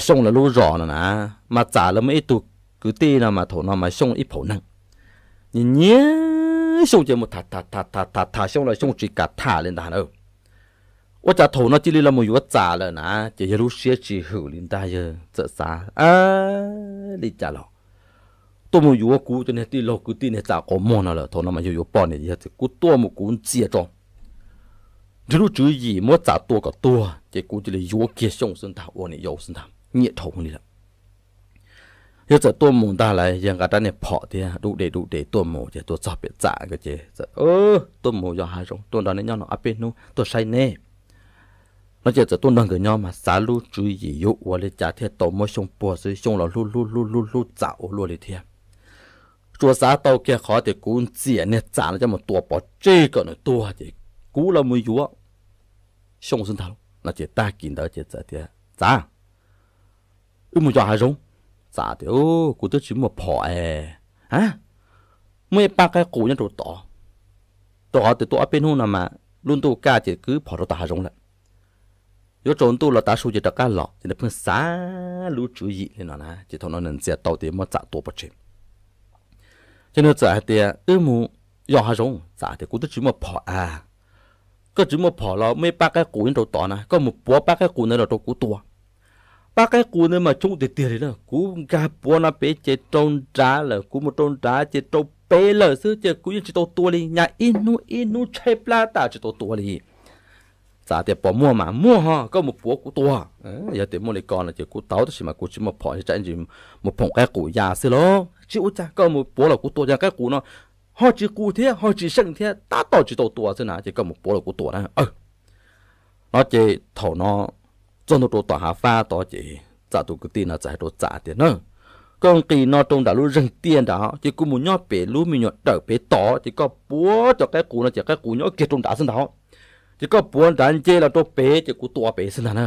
Xyooj lawv lub zos no na, mas Txam lawv muaj ib tug kwv tij no mas thaum no mas Xyooj ib phaum neeg, nyiam nyiam Xyooj ces mus tham tham tham tham tham Xyooj los Xyooj tsis kam tham li ntag na. Ua cas thaum no cia li los mus yuav Txam lawm na, ces yog lub siab tsis hwm li ntag, yawg txawm xav li cas los tuaj mus yuav kuv cov niag tij laug kwv tij niag Txam qhov muag no lawm, thaum no mas yog yuav poj niam yog kuv tuaj mus kuv ntxias tso, nrhiav lub tswv yim muab Txam tua kom tuag ces kuv cia li yuav kiag Xyooj xwb ntag, ua niam yau xwb ntag, nyiam dhau li lawm. Yawg txawm tuaj mus ntag lauj, yawg nqa rab niag phom thiab dub de dub de tuaj mus ces tuaj txog pem Txam nkawd ces txawm tuaj mus yos hav zoov tuaj nrog neb nyob no ob peb hnub tuaj saib neb. No ces txawm tuaj nrog nkawd nyob mas xav lub tswv yim yuav ua li cas thiaj tau muab Xyooj puag xwb, Xyooj los hlub hlub hlub hlub hlub Txam ua luaj li thiab. Tsuas xav tau kiag qhov tias kuv ntxias niag Txam no coj mus tua pov tseg kom nws tuag ces kuv los mus yuav Xyooj xwb ntag lauj. No ces tag kis ntawd ces txawm tias, Txam, wb mus yos hav zoov. Txam tias, Kuv twb tsis muaj phom es. A, muaj ib pab qaib qus nyob rau tod. Rau qhov tias tuaj ob peb hnub no mas lub ntuj kaj ces kwv phom rau tom hav zoov lawm. Yuav tsaus ntuj los tav su ces rov qab los, ces nws pheej xav lub tswv yim li no na, ces thaum no nws ntxias tau tias muab Txam tua pov tseg. Ces nws txawm hais tias, Wb mus yos hav zoov. Txam tias, Kuv twb tsis muaj phom a. Koj tsis muaj phom los muaj ib pab qaib qus nyob rau tod na, koj mus puav pab qaib qus ntawd los rau kuv tua. Pab qaib qus ntawd mas coob tiag tiag li na, kuv nkag puav no pem ces rau nrad lawm, kuv mus rau nrad ces rau pem lawm xwb ces kuv yeej tsis tau tua li, nyas ib hnub ib hnub tshaib plab tas tsis tau tua li. Txawm tias, Pom muaj mas muaj ho, koj mus puav kuv tua. Yog tias muaj li ko no ces kuv tau, tab sis mas kuv tsis muaj phom, tsam ib ntsis mus phoom qaib qus ya xwb lauj. Tsis ua cas, koj mus puav los kuv tua, yog qaib qus no ho tsis qus thiab ho tsis seej thiab tab tom tsis tau tua xwb na, ces koj mus puav los kuv tua na. No ces thaum no txog ntua rau tom hav fab tod ces Txam tus kwv tij no txawm hais rau Txam tias, Na, koj nqis no rau nram lub zeeg tiaj nrad ces kuv mus nyob pem lub me nyuam dawm pem tod ces koj puav cov qaib qus no ces qaib qus nyob kiag rau nrad xwb ntag. Ces koj puav nrad nce los rau pem ces kuv tua pem xwb ntag na.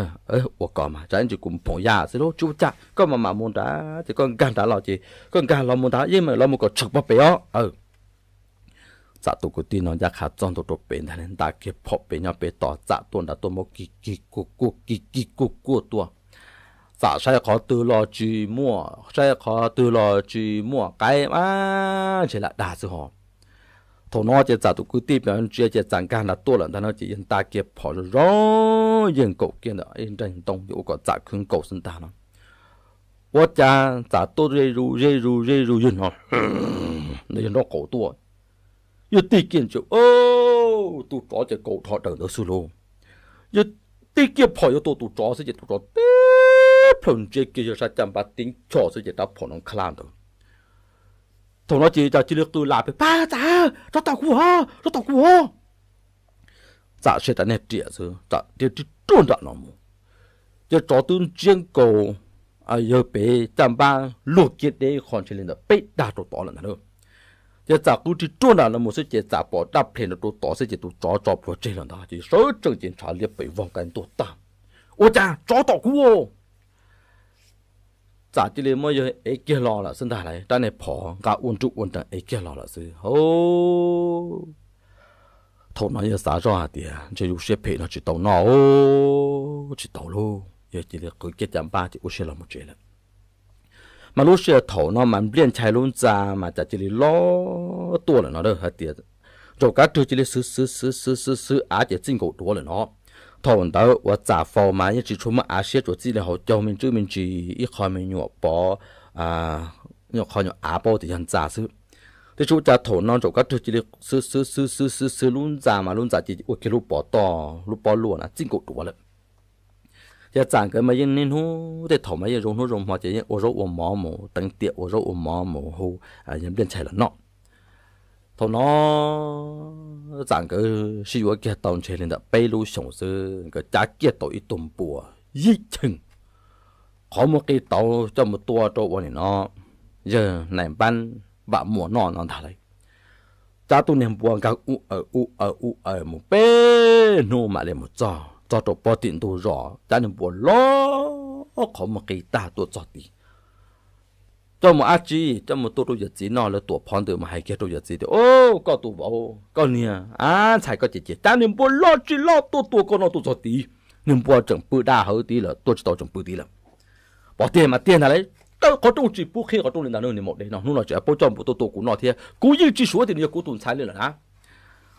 Ua ko mas tsam ib ntsis kuv mus phoom ya xwb lauj, tsis ua cas, koj mam mam mus nrad ces koj nkag nrad los ces koj nkag los mus nrad yeej mam los mus kom tshwm pog pem os. Txam tus kwv tij no ncaj qha txog ntua rau pem ntag, nta kiag phom pem nyob pem tos, Txam tuaj nrad tuaj muab kig kig kuaj kuaj kig kig kuaj kuaj tuaj. Txam saib qhov twg los tsis muaj, saib qhov twg los tsis muaj, qaib mas ntshe lam dag xwb ho. Thaum no ces Txam tus kwv tij pem ntsia ces Txam nkag nrad tuaj lawm ntag no ces yawg nta kiag phom zoo zoo, yawg nkaum kiag ntawm ib nreeg ntoo ces ua kom Txam khwv nkaus xwb ntag no. Ua cas Txam tuaj ze zus ze zus ze zus yawg no, yawg nraub qaum tuaj, yawg tig kiag ntsia, tus tsov ces kaus dhos daws ntawd xwb lauj. Yawg tig kiag phom yuav tua tus tsov xwb ces tus tsov tib plhaw ntsia kiag yawg sab caj npab tib nchos xwb ces rab phom no nkha ntawd. Thaum no ces Txam cia li qw lam pem, Pab Txam, tsov tom kuv os, tsov tom kuv os. Txam saib rab niag riam xwb, Txam thiaj tig ruaj nram no mus. Ces tsov twb ntsiab nkaus yawg pem caj npab luag kiag deb qho ntshe li ntawm peb dag rau tod lawm ntag. Ces Txam qw tig ruaj nram no mus xwb ces Txam pom daj ples nrov rau tod xwb ces tus tsov tso plhuav tseg lawm ntag, ces sawv tsees ces ntshav liab pes vog nkaus ntuag tag. Ua cas tsov tom kuv? Txam cia li muab yawg ev kiag los lawm xwb ntag lauj, rab niag phom nqa ua nruj ua nrees ev kiag los lawm xwb ho. Thaum no yawg xav zoj hais tias ntshe yus siab phem no tsis tau noj, tsis tau lauj, yawg cia li qw kiag caj npab ces ua siab los mus tsev lawm. Mas lub sij hawm thaum no mas Npliaj Nchai lub ntxa mas cas cia li loj tuaj lawm no hais tias, ntsaum kab rwg cia li xwv xwv xwv xwv xwv xwv av ces txij nkaus duav lawm no. Thaum ntawd uas txam faus mas yeej tsis tshua muaj av siab, tsuas txij li hauv caug me ntsis me ntsis ib qho me nyuam pov, nyuam qho nyuam av paub tias yog ntxa xwb. Tiam sis ua cas thaum no ntsaum kab rwg cia li xwv xwv xwv xwv xwv xwv lub ntxa mas lub ntxa cia li ua kiag lub pov toj lub pob luaj na txij nkaus duav lawm. Ces txam nkawd mas yeej niaj hnub tej thaum mas yeej zoo hnub zoo hmo ces yeej ua zaub ua mov mus teev tiam ua zaub ua mov mus hu Npliaj Nchai los noj. Thaum no txam nkawd sib yuav kiag tau ntshe li ntawm peb lub xyoos xwb, nkawd cab kiag tau ib tug npua yib cheej qhov muag qis tauv coj mus tua rau ua nim no yawg nais npab Vam Muas noj no ntag lauj. Cab tus niag npua nkag u aws u aws u aws mus peb hnub mam li mus txog, txog rau pob tim ntug zos, cab niag npua loj qhov muag qis tag tuaj txog tid. Coj mus dab tsi? Coj mus tua rau yawm txiv noj. Lawv tuam phov ntws mas hais kiag rau yawm txiv tias, Au, koj tus vauv, koj niag, a, ntxhais koj ces cab niag npua loj tsis loj tuaj tua koj noj tuaj txog tid. Niag npua tseem pw daj hawv tid lawm, tuaj tsis tau tseem pw tid lawm. Pom tiag mas tiag ntag lauj, tawm qhov rooj tsis pub qhib qhov rooj li ntag, niag maum dev no hnub no tseem paub coj npua tuaj tua kuv noj thiab, kuv yeej tsis suav tias nws yog kuv tus ntxhais li lawm na.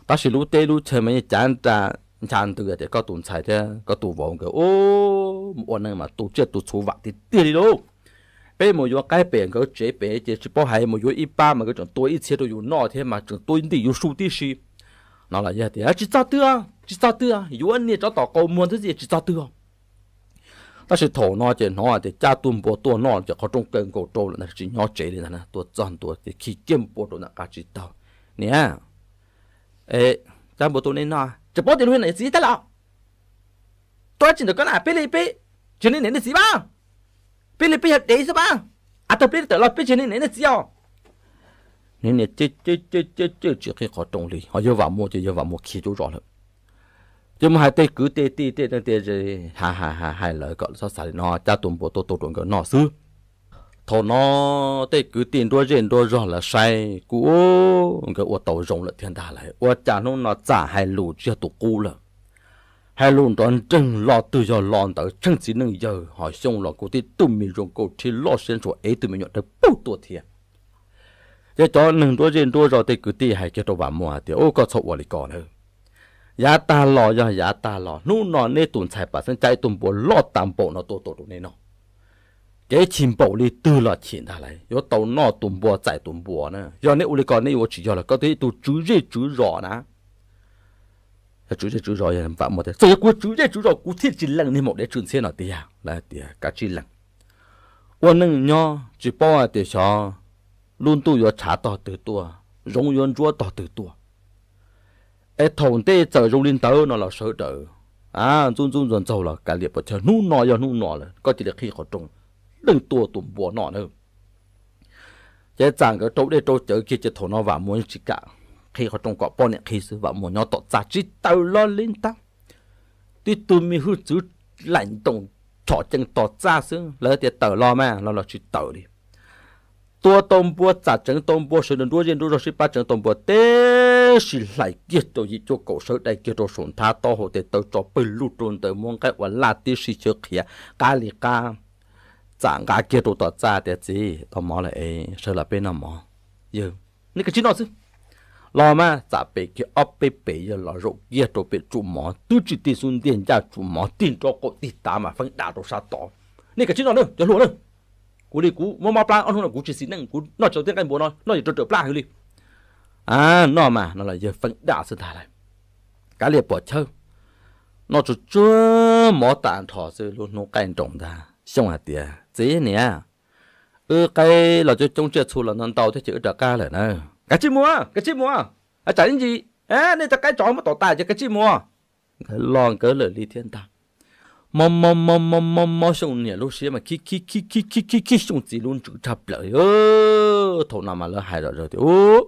Tab sis lub teb lub chaw mas yeej cav nra ncha ntws tias koj tus ntxhais thiab koj tus vauv nkawd mus ua neej mas tu tsiaj tu txhu vam tiag tiag li lauj. Peb mus yuav qaib pem nkawd tsev pem ces tsis paub hais, mus yuav ib pab mas nkawd tseem tua ib txhia rau yus noj thiab mas tseem tua ntim yus su tib si. No los yog tias tsis txog twg, tsis txog twg, yuav niag tsov tom qau muag ntxwb tsis txog twg. Tab sis thaum no ces hnov tias cab tus npua tuaj noj ces qhov rooj kaw nkaus rau lawm ntag, tsis nyob tsev li ntag, tuaj txog ntua ces khi kiag npua rau nram qab tsis taug. Niam, cab npua tuaj nej noj, tsis paub tias lub niam txiv tag los tuaj tsis ntawm koj na, peb li peb tsis niam nej txiv pab, peb li peb yog dev xwb pab, av tag peb tawm los peb tsis niam nej txiv os. Niam, niam, cawj cawj cawj tsis qhib qhov rooj li, ho yawg Vam Muas ces yawg Vam Muas khiav cuab zos lawm. Ces mus hais tej kwv tej tij tej neej tej ze, hais hais hais lawv kom txhob xav li no, cab tus npua tuaj tua rau nkawd noj xwb. Thaum no tej kwv tij nruab zej nruab zog lawv saib kuj, nkawd ua tau zoo lawm thiab ntag lauj, ua cas hnub no txam hais lus tsis yog tus qub lawm. Hais lus nrov nreeg, lo twg yog lo ntawd, tsheej txiv neej yawg ho Xyooj los kuj tib tug me zoo nkauj thiab loj siab ntshua ev tus me nyuam dawb paug tuaj thiab. Ces cov neeg nruab zej nruab zog tej kwv tij hais kiag rau Vam Muas hais tias, Ub, koj txhob ua li ko nawb. Yav tag los yog yav tag los, hnub no neb tus ntxhais Pam Xeeb cab ib tug npua loj tas npaum no tuaj tua rau neb noj. Kev chim npaum li twg los chim ntag lauj, yuav tau noj tus npua txais tus npua na. Yog neb ua li ko neb yuav tsis yog los koj twb ib tug tswv zej tswv zos na. Tswv zej tswv zos, Vam Muas tias, Txawm yog kuv tswv zej tswv zos kuv thiaj tsis lees niag maum dev tswv ntxhiab no tiag. Lawv tias, Kav tsij lees. Ua neej nyob tsis paub hais tias xyov lub ntuj yuav tshav tog twg tuaj, zoov yuav ntsuab tog twg tuaj. Es thaum ntej txawm zoo li ntawd no los sawv daws ntxub ntxub ntxaug ntxaug los kav liam puas chawj, hnub no yog hnub no lawm, koj cia li qhib qhov rooj, leej tua tus npua noj na. Ces txawm nkawd rau dej rau cawv kiag ces thaum no Vam Muas yeej tsis kam qhib qhov rooj, kom poj niam qhib xwb, Vam Muas nyob tom txaj tsis tawm los li ntag. Tib tug me hwj txwv laim ntoos chom cees tom txaj xwb, lawv tias tawm los mas los los tsis tawm li. Tua tau npua, txam tseev tau npua, sawv daws nruab zej nruab zog sib pab tseev tau npua, teb sis hlais kiag rau yim cuaj kaum, sawv daim kiag rau saum nthab, taub hau tes taw tso pawg lug rau ntawd, muab nqaij ua laj tib si, xyawv qhiav qab li qab. Txam nqa kiag rau tom txaj tias, Txiv, tau mov lawm es sawv los peb noj mov. Yawg, Nej kav tsij noj xwb. Los mas txam pem kiag ob peb pem, yawg los zaum kiag rau pem tsum mov, twb tsis tig xub ntiag ncaj tsum mov, tig nrob qaum tig tav mas feeb dam rau sab tod. Nej kav tsij noj na cov hluas na. Kuv li kuv muab mob plab ob hnub no kuv tsis xis neej, kuv noj tsis tau tej nqaij npua no, noj ces rau rawm plab heev li. Noj mas no los yawg feeb dam xwb ntag lauj. Kav liam pom chawj, noj tsuag tsuag mov tas nrho xwb, lub hnub qaij nroos ntag, Xyooj hais tias, Txiv, niam, wb qaib los coob coob, tsiaj txhu los ntau ntau thiab ces wb rov qab lawm na. Kav tsij mus, kav tsij mus, tsam ib ntsis nej cov qaib tsov muab tom tas ces kav tsij mus. Nkawd los nkawd lawm li thiab ntag. Mob mob mob mob mob mob Xyooj niam lub siab mas khib khib khib khib khib khib Xyooj txiv lub ntsws tshaj plaws. Thaum no mas lawv hais zom zaws tias, Ub,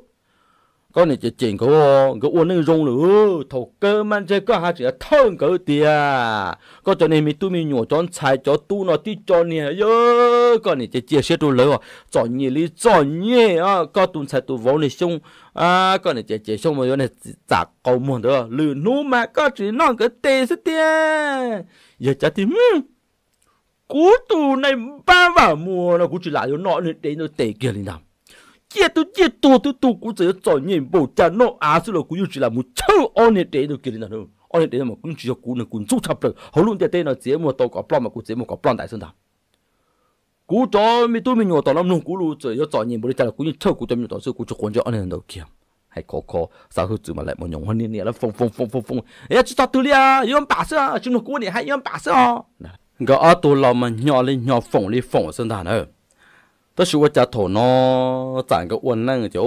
koj niam ces cem nkawd, nkawd ua neej zoo lawm. Thaum kawg mas ntshe koj haj tseem thawj nkawd tiag. Koj cov niag me tub me nyuam, cov ntxhais cov tub no tib co niag, yog koj niam ces cia siab rau lawv, txom nyem li txom nyem. Koj tus ntxhais tus vauv niag Xyooj, koj niam ces cem Xyooj mas yuav niag txam qau muag ntawd, lwm hnub mas koj tsis noj nkawd tes xwb tiag. Yawg cav tig, Kuv tus nais npab Vam Muas no kuv tsis lam yuav noj ob niag dev ntawd tes kiag li ntag. Ciaj twb ciaj tuag twb tuag, kuv txawm yuav txom nyem npaum cas noj av xwb los kuv yeej tsis lam mus chawj ob niag dev ntawd kiag li ntag. Ob niag dev no mas kuv tsis yog kuv, nws kuv ntxub tshaj plaws hauv lub ntiaj teb no, txiav muag tau kom ploj mas kuv txiav muag kom ploj ntawd xwb ntag. Kuv cov me tub me nyuam tom no mloog kuv lus, txawm yuav txom nyem npaum li cas los kuv yeej chawj kuv cov me nyuam tom xwb, kuv tsis quav ntsej ob niag ntawd kiag. Hais khov kho, Xab Hwj Txwv mas laim mos nyoos niam niam lawv foom foom foom foom foom, yog tsis txog twg li, yuav npam xwb, tsis mloog kuv niam hais, yuav npam xwb os. Nkawd ob tug laus mas nyo li nyo foom li foom xwb ntag na. Tab sis ua cas thaum no Txam nkawd ua neej ces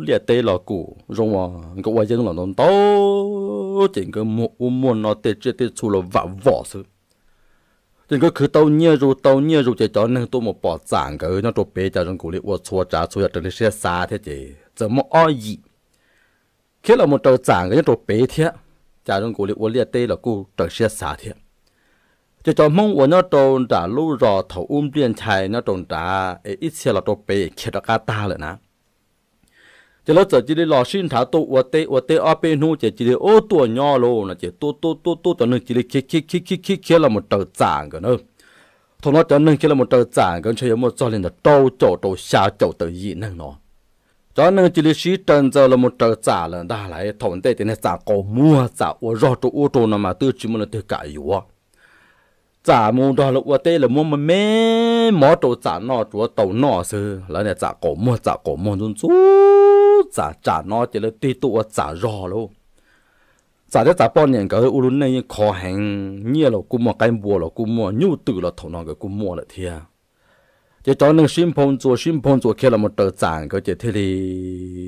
liaj teb los kuj zoo, nkawd ua yeeb los ntau ntau, ces nkawd muaj ub muaj no tej tsiaj tej txhu los vam vom xwb. Ces nkawd khwv tau nyiaj zus tau nyiaj zus ces cov neeg tuaj mus pom Txam nkawd nyob rau pem cas zoo nkaus li ua txhua tsav txhua yam raws li siab xav thiab ces txawm muaj ob yim khiav los mus raws Txam nkawd nyob rau pem thiab, cas zoo nkaus li ua liaj teb los kuj raws siab xav thiab. Ces cov Hmoob uas nyob rau nram lub zos thaum ub Npliaj Nchai nyob rau nrad es ib txhia los rau pem khiav rov qab tag lawm na. Ces lawv txawm cia li los sib nrhav tuaj ua teb, ua teb ob peb hnub ces cia li ub tuaj nyob lauj no ces tuaj tuaj tuaj tuaj cov neeg cia li khiav khiav khiav khiav khiav los mus raws Txam nkawd na. Thaum no cov neeg khiav los mus raws Txam nkawd ntshe yuav muaj txog li ntawm rau caum rau xya caum tawm yim neeg no. Cov neeg cia li sib raws ntxaws los mus raws Txam lawm ntag lauj. Thaum ntej ces niag Txam qaus muag, Txam ua zog rau ub rau no mas twb tsis muaj leej twg kam yuav. Txam mus nrog lawv ua teb, lawv muab me mov rau Txam noj tsuav tau noj xwb, lawv niag Txam qaus muag, Txam qaus muag ntxub ntxub Txam, tsam no ces lawv tig tuaj ua Txam zog lauj. Txam thiab Txam poj niam nkawd ua lub neej yeej khov heev, nyiaj los kuj muaj, qaib npua los kuj muaj, nyuj twm los thaum no nkawd kuj muaj lawm thiab. Ces cov neeg sib nphau ntxuas sib nphau ntxuas khiav los mus raws Txam nkawd ces thiaj li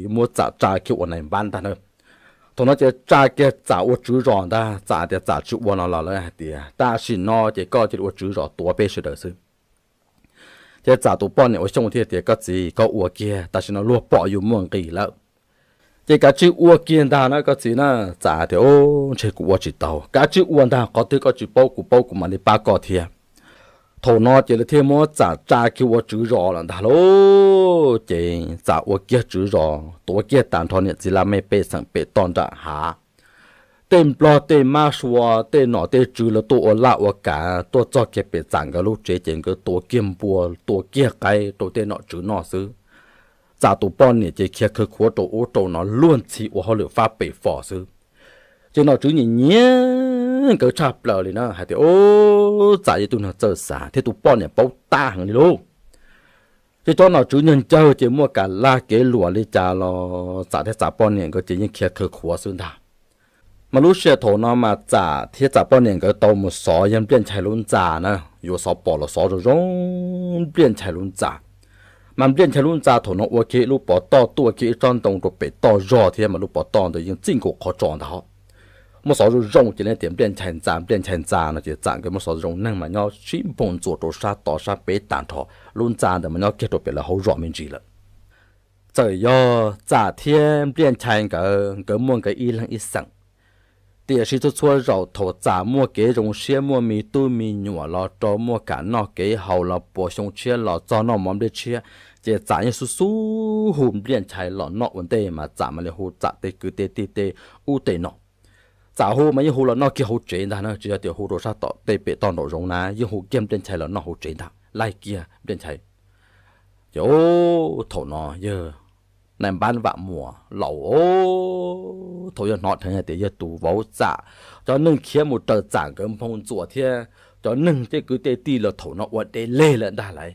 muab Txam tsa kiag ua nais npab ntag na. Thaum no ces tsa kiag Txam ua tswv zos ntag, Txam tias Txam tsis ua no los lawv hais tias tam sim no ces koj cia li ua tswv zos tuav peb sawv daws xwb. Ces Txam tus poj niam ua Xyooj thiaj tias koj txiv, koj ua kiag, tam sim no luag pom yus muaj nqis lawm. Ces kav tsij ua kiag ntag na koj txiv na. Txam tias ntshe kuv ua tsis tau, kav tsij ua ntag, qhov twg koj tsis paub kuv paub kuv mam li pab koj thiab. Thaum no ces lawv thiaj muab Txam tsa kiag ua tswv zos lawm ntag lauj. Ces Txam ua kiag tswv zos tuav kiag tag nrho niam txiv laj mej pej xeem pem toj nram hav. Tej nplog tej mab sua tej nom tej tswv lawv tuaj ua laj ua kav tuaj txog kiag pem Txam nkawd lub tsev ces nkawd tuav kiag npua tuav kiag qaib rau tej nom tswv noj xwb. Txam tus poj niam ces khiav khawv khuav rau ub rau no luag ntxhi ua hauj lwm fab pem fos xwb. Ces nom tswv nyiam nyiam nkawd tshaj plaws li na, hais tias ub, Txam yog tus neeg txawj xav thiab tus poj niam paub tab heev li lauj. Ces cov nom tswv ncaws ncaws ces muaj kev lag kev luam li cas los Txam thiab Txam poj niam nkawd ces yeej khiav khawv khuav xwb ntag. Mas lub sij hawm thaum no mas Txam thiab Txam poj niam nkawd tau mus xov yawg Npliaj Nchai lub ntxa na, yuav xov pom los xov zoo zoo Npliaj Nchai lub ntxa. Mas Npliaj Nchai lub ntxa thaum no ua kiag ib lub pov toj tuaj kiag ib tsob ntoo rau pem toj zog thiab mas lub pov toj ntawd yeej txij nkaus qhov tso ntag. Muab xov zoo zoo ces lawv tias Npliaj Nchai ntxa, Npliaj Nchai ntxa no ces Txam nkawd muab xov zoo neeg mas nyob sib nphau ntxuas rau sab tod sab pem tag nrho, lub ntxa ntawd mas nyob kiag rau pem lawv hauv zos me ntsis lawm. Txawm yog Txam thiab Npliaj Nchai nkawd, nkawd muaj nkawd ib leeg ib xeem, tiam sis txhua txhua zaus thaum Txam muaj kev zoo siab muaj me tub me nyuam los rau muaj kev noj kev haus los puas xyoo tshiab los txog noj mov nplej tshiab, ces Txam yeej xub xub hu Npliaj Nchai los noj ua ntej mas Txam mam li hu Txam tej kwv tej tij tej ub tej no. Txam hu mas yeej hu los noj kiag hauv tsev ntag na, tsis yog tias hu rau sab tom tej pem toj nraum zoov na, yeej hu kiag Npliaj Nchai los noj hauv tsev ntag, laig kiag Npliaj Nchai. Ces thaum no yawg Nais Npab Vam Muas laus, thaum yawg hnov dheev hais tias yawg tus vauv Txam, cov neeg khiav mus raws Txam nkawd nphau ntxuas thiab cov neeg tej kwv tej tij los thaum no ua deb leg lawm ntag lauj.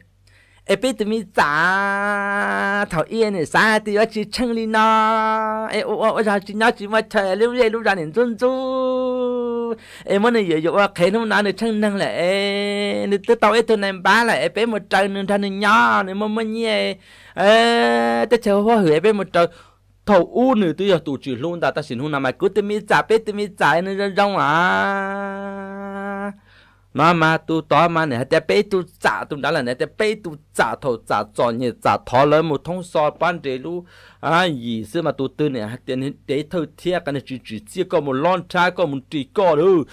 Es peb tus me Txam, thaum ub niam xav tias yuav tsis tsheej li no, es ua ua ua zog tsis nyob tsis muaj chaw, lub zej lub zos niam ntxub ntxub, es muab nws yuam yuam ua qhev, hnub no nws tsheej neeg lawm es nws twb tau ib tug nais npab lawm es peb mus raws nws nrog nws nyob, nws muaj muaj nyiaj, teb chaws huab hwm es peb mus raws. Thaum ub nws twb yog tus tsis hlub ntag, tab sis hnub no mas kuv tus me Txam, peb tus me Txam nws zoo zoo a. No mas tus tod mas nws hais tias peb tus Txam, tus nrad lawm nws hais tias peb tus Txam, thaum Txam txom nyem Txam thov lawv mus thoob xo pab nres lub yim xwb mas tus twg nws hais tias nws dev thawj thiab, qhov nws tsis tsim txiaj koj mus lob nrhab koj mus ris koj lawm,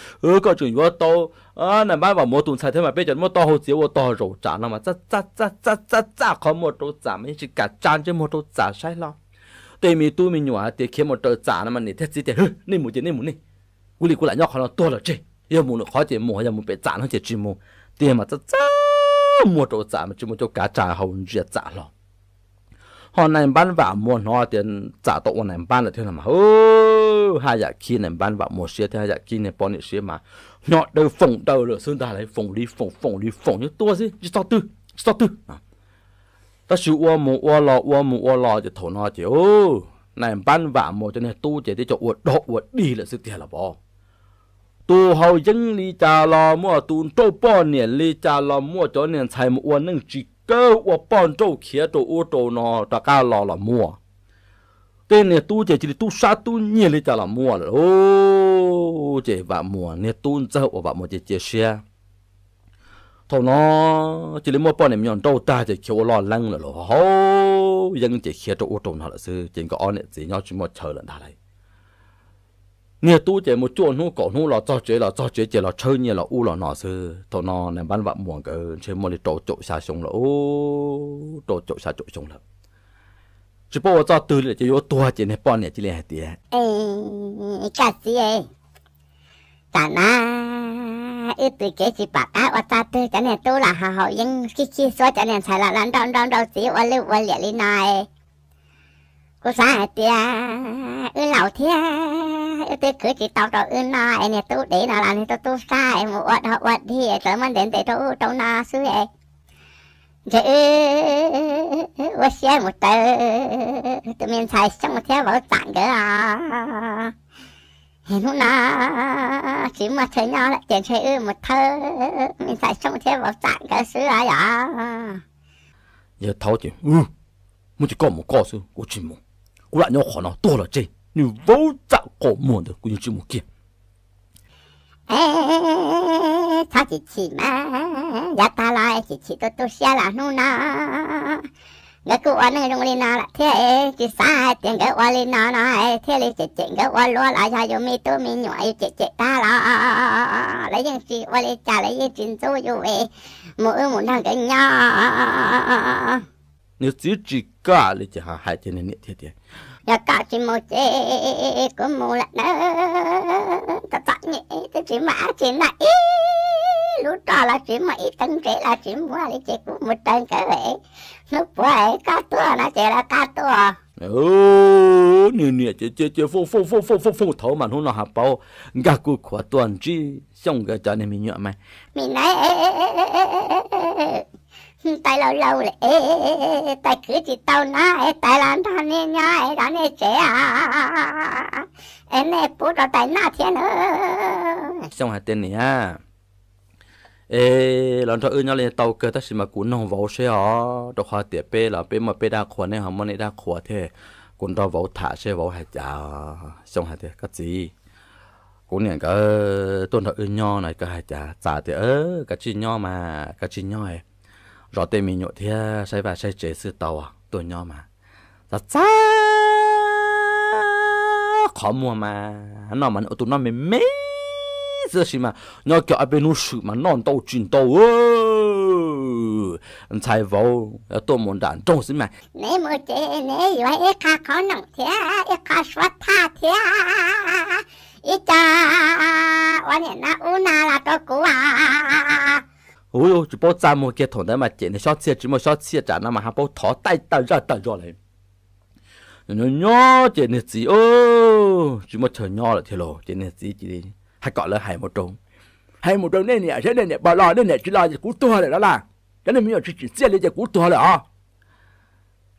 koj tseem yuav tau Nais Npab Vam Muas tus ntxhais thiab mas peb cov muab tau hau txiav ua tog zaum. Tsam no mas txaj txaj txaj txaj qhov muag rau Txam mas yeej tsis kam tsa ntsej muag rau Txam saib hlo. Tej me tub me nyuam hais tias khiav mus raws Txam no mas niam thiab txiv tias nej mus ces nej mus nej, kuv li kuv lam nyob qhov no tuag los tseg, yog mus lwm qhov ces mus, yog mus pem Txam no ces tsis mus. tiag mas txaj txaj muag rau Txam mas tsis muaj cuab kav tsa hau ntsia Txam hlo. Ho nais npab Vam Muas hnov tias Txam tau ua nais npab lawm thiab no mas, haj yam khib nais npab Vam Muas siab thiab haj yam khib niag poj niam siab mas hnyo daws foom daws lawm xwb ntag lauj, foom li foom foom li foom nyob tuaj xwb tsis txog twg tsis txog twg. Tab sis ua mus ua los ua mus ua los ces thaum no ces nais npab Vam Muas cov niag tub ces twb cov ua dog ua dig lawm xwb tiag los pov. Tus haus yeeb li cas los muaj, tus nrauj poj niam li cas los muaj, cov niag ntxhais mus ua neej tsis kawg ua poj nrauj khiav rau ub rau no rov qab los los muaj. Tej niag tub ces cia li tub sab tub nyiag li cas los muaj lawm. Ces Vam Muas niag tub ntxawg uas Vam Muas ces cia siab. Thaum no cia li muaj poj niam me nyuam nrauj tag ces khiav ua loj leeb lawm los haus yeeb ces khiav rau ub rau no lawm xwb ces nkawd ob niam txiv nyob tsis muaj chaw lawm ntag lauj. Niag tub ces mus cuaj hnub kaum hnub los txog tsev los txog tsev ces los tshawb nyiaj los ub los no xwb. Thaum no nais npab Vam Muas nkawd ntshe muaj li rau caum xya xyoo lawm, rau caum xya caum xyoo lawm. Tsis paub ua txoj twg li ces yuav tuag ces niag poj niam cia li hais tias, Koj txiv, tam na wb tws kev tsis pom qab ua txoj twg, cov niag tub los haus haus yeeb khib khib xuab, cov niag ntxhais los los nrauj nrauj nrauj txiv ua lwj ua liam li no. Kuv xav hais tias wb laus thiab wb twb khwv tsis tau rau wb noj es niag tub dev no los niag tub tub sab es mus ua dog ua dig es txawm muab ntev ntev rau ub rau no xwb es ntshe wb ua siab mus raws tus me ntxhais Xyooj thiab vauv Txam nkawd os. Hnub no tsis muaj chaw nyob lawm ces ntshe wb mus thawb me ntxhais Xyooj thiab vauv Txam nkawd xwb os yom. Yawg Thaub ces, Muaj ces koj mus koj xwb, kuv tsis mus. Kuv lam nyob qhov no tuag los tseg, niag vauv Txam qhov muag ntawd kuv yeej tsis mus kiag. Txhob chim chim mas, yav tag los chim chim tu tu siab los hnub no nkawd kuj ua neej zoo li no lawm thiab, tsis xav hais tias nkawd ua li no no thiaj li cem cem nkawd ua luaj los yog yus me tub me nyuam yus cem cem tag los lawv yeej tsis ua li cas, lawv yeej tsis ntxub yus es mus wb mus nrog nkawd nyob. Niag txiv tsis kam li ces hais tias niag niam thiab tias, Yog koj tsis mus ces kuv mus lawm nawb. Txom txom nyem twb tsis muaj dab tsi noj ib lub roj los tsis muaj ib teev ntsev los tsis muaj li ces kuv mus raws nkawd, hnub puav koj tuaj no ces lawv qab tuaj. Niag niam ces cia cia fooj fooj fooj fooj fooj fooj thaud mas hnub no ho paub nkag kuj khuav tuaj ntsib Xyooj nkawd cov niag me nyuam mas, Me na, tais laus laus lawm, tais khwv tsis tau no, tais los nrog nej nyob es zov nej tsev os, es nej pub rau tais noj thiab na. Xyooj hais tias, Niam, es los nrog wb nyob li tau kawg tab sis mas kuv noog vauv seb os, rau qhov tias peb los peb muaj peb dab qhuas, nej ho muaj nej dab qhuas thiab, kuv nrog vauv tham seb vauv hais cas. Xyooj hais tias, Koj txiv, kuv niam nkawd tuaj nrog wb nyob no koj hais cas? Txam tias, Koj tsij nyob mas, koj tsij nyob, zov tej me nyuam thiab saib vaj saib tsev xwb tau, tuaj nyob mas. Txaj txaj qhov muag mas noj mas ua tus noj me me xwb tab sis mas nyob kiag ob peb hnub swm mas noj ntau tsis ntau. Ntxhais vauv tuaj mus nram nroog xwb mas, Neb mus ces neb yuav ib qho qhob noom thiab ib qho suab thaj thiab ib co ua niam no ub no los rau kuv. Hu, tsis paub txaj muag kiag thaum ntawd mas cem niag xyob txhiaj tsis muaj xyob txhiaj, tsam no mas ho paub thov taij tawm zaj tawm zog lawm. Nyob nyob ces niag txiv tsis muaj chaw nyob lawm thiab lauj, ces niag txiv cia li hais kom lawv hais mus rau, hais mus rau nej niam saib nej niam puas los, nej niam tsis los ces kuv tuag lawm no las, cov niag me nyuam tsis tsim txiaj li ces kuv tuag lawm os.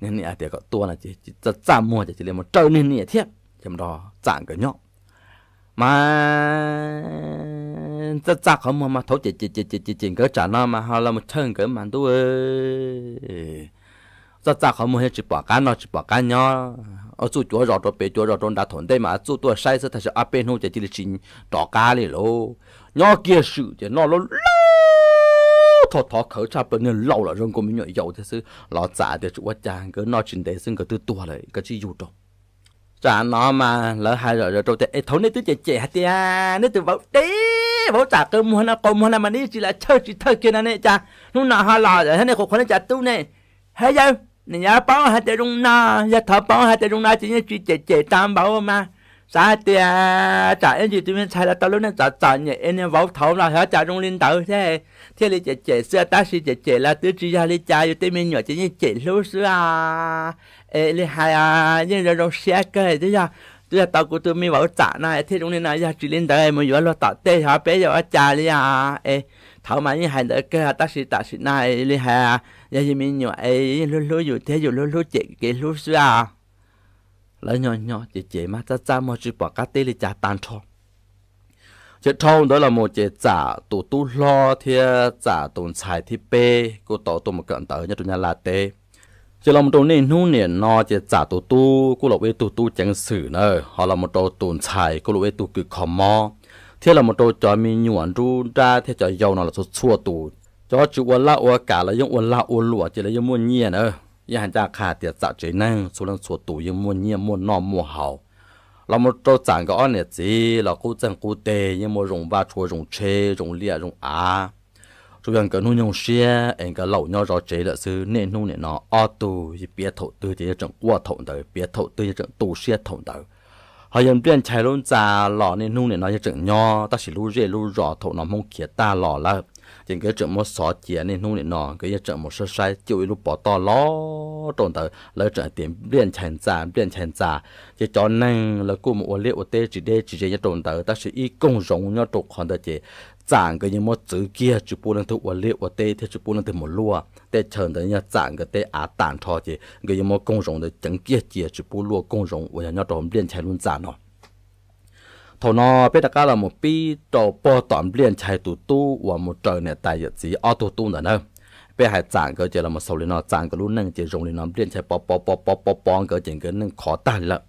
Niag niam tias kom tuaj no ces txaj txaj muag ces cia li mus raws niag niam thiab ces mus nrog Txam nkawd nyob. Mas txaj txaj qhov muag mas thaud ces ces ces ces ces nkawd tsam no mas ho los mus chawj nkawd mas ntuj. Txaj txaj qhov muag thiab tsis pom qab noj tsis pom qab nyob, ua txuj cuav zos rau pem cuav zos rau nrad, thaum ntej mas ua txuj tuaj saib xwb tab sis ob peb hnub ces cia li tsis rov qab li lauj. Nyob kiag swm ces noj loj loj thov thov khawv tshaj plaws, niag laus los zoo nkaus me nyuam yaus thiab xwb los Txam tias tsis ua cas, nkawd noj tsis ntev xwb nkawd twb tuag lawm, koj tsij yug rau. Tsam no mas lawv hais zom zaws rau tias, Es thaud nej twb cem cem hais tias neb tus vauv deb, vauv Txam qhov muag no, qhov muag no mas neb tsis lam chawj tsis thawj kiag no ne, cas hnub no ho los thiab nej qhuas qhuas nej cov tub ne? Hab yawg, niam yawg paub hais tias zoo no, yawg thov paub hais tias zoo no ces yeej tsis cem cem tau npaum mas. Xav tias tsam ib ntsis tus me ntxhais los tau lub neej txom txom nyem es niag vauv thaud los xyov cas zoo li ntawd thiab, thiaj li cem cem xwb, tab sis cem cem los twb tsis yog li cas, yus tej me nyuam ces yeej cem hlub xwb. Es li hais yeej zoo zoo siab kawg, twb yog, twb yog tau kuv tus me vauv txam no thiaj zoo li no, yog tsis li ntawd mus yuav luag tom tej xyov peb yuav ua cas li os. Es thaud mas yeej hais ntawd kawg, tab sis tam sim no li hais yog yus me nyuam es yeej hlub hlub yus thiab yus hlub hlub cem kev hlub xwb. Lawv nyo nyo ces ces mas txaj txaj muag tsis pom qab teb li cas tag nrho. Ces dhau ntawd los mus ces txam tus tub hlob thiab txam tus ntxhais thib peb kuj tau tuaj mus kawm ntawv nyob rau Nyab Laj teb. Ces los mus rau niaj hnub niam no ces txam tus tub kuj los ua ib tug tub ceev xwm na, ho los mus rau tus ntxhais kuj los ua ib tug kws kho mob, thiab los mus rau cov me nyuam nruab nrab thiab cov yau no los txhua txhua tus, cov tsis ua laj ua kam los yeej ua lag ua luam ces lawv yeej muaj nyiaj na. Yeej hais ncaj qha tias txam tsev neeg txhua leej txhua tus yeej muaj nyiaj muaj noj muaj haus. Los mus rau txam nkawd ob niam txiv los qub txeeg qub teg yeej muaj zoo vaj tshua zoo tsheb zoo liaj zoo av. Tsuas yog nkawd hnub nyoog siab es nkawd laus nyob zov tsev lawm xwb. Niaj hnub niam no ob tug piav thaum twg ces yeej tseem quaj thaum ntawd, piav thaum twg yeej tseem tu siab thaum ntawd. Ho yog Npliaj Nchai lub ntxa los niaj hnub niam no yeej tseem nyob, tab sis lub zej lub zos thaum no Hmoob khiav tag los lawm, ces nkawd tseem muab xov cia. Niaj hnub niam no nkawd yeej tseem mus saib saib cuj ib lub pov toj los rau ntawd, lawv tseem hais tias Npliaj Nchai ntxa, Npliaj Nchai ntxa. Ces cov neeg lawv kuj mus ua liaj ua teb tsis deb tsis ze nyob rau ntawd, tab sis ib koog zoov nyob rau qhov ntawd ces txam nkawd yeej muab txwv kiag tsis pub leej twg ua liaj ua teb thiab tsis pub leej twg mus luaj. Tej chaw ntawd yog txam nkawd tej av tag nrho ces nkawd yeej muab koog zoov ntawd ceev kiag cia tsis pub luaj koog zoov uas yog nyob rau Npliaj Nchai lub ntxa no. Thaum no peb rov qab los mus pib rau pog tom Npliaj Nchai tus tub uas mus raws niam tais yawm txiv ob tug tub ntawd na. Peb hais txam nkawd ces los mus xaus li no, txam nkawd lub neej ces zoo li no, Npliaj Nchai pov pov pov pov pov pov nkawd ces nkawd neej khov tag li lawm.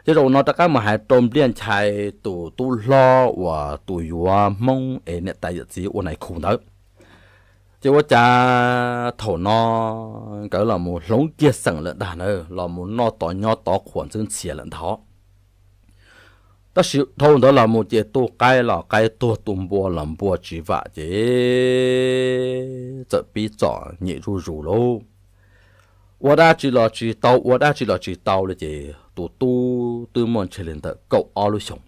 Ces zaum no rov qab mus hais rau Npliaj Nchai tus tub hlob uas tus yuav Hmoob es niam tais yawm txiv ua nais khu ntawd. Ces ua cas thaum no nkawd los mus hloov kiag xeem lawm ntag na, los mus noj tod nyob tod qhuas ntxwb ntxhias lawm ntag. Tab sis dhau ntawd los mus ces tu qaib los qaib tuag, tu npua los npua tsis vam ces txawm pib txom nyem zuj zus lauj. Ua dab tsi los tsis tau, ua dab tsi los tsis tau li ces tus tub twb muaj ntshe li ntawm kaum ob lub xyoos.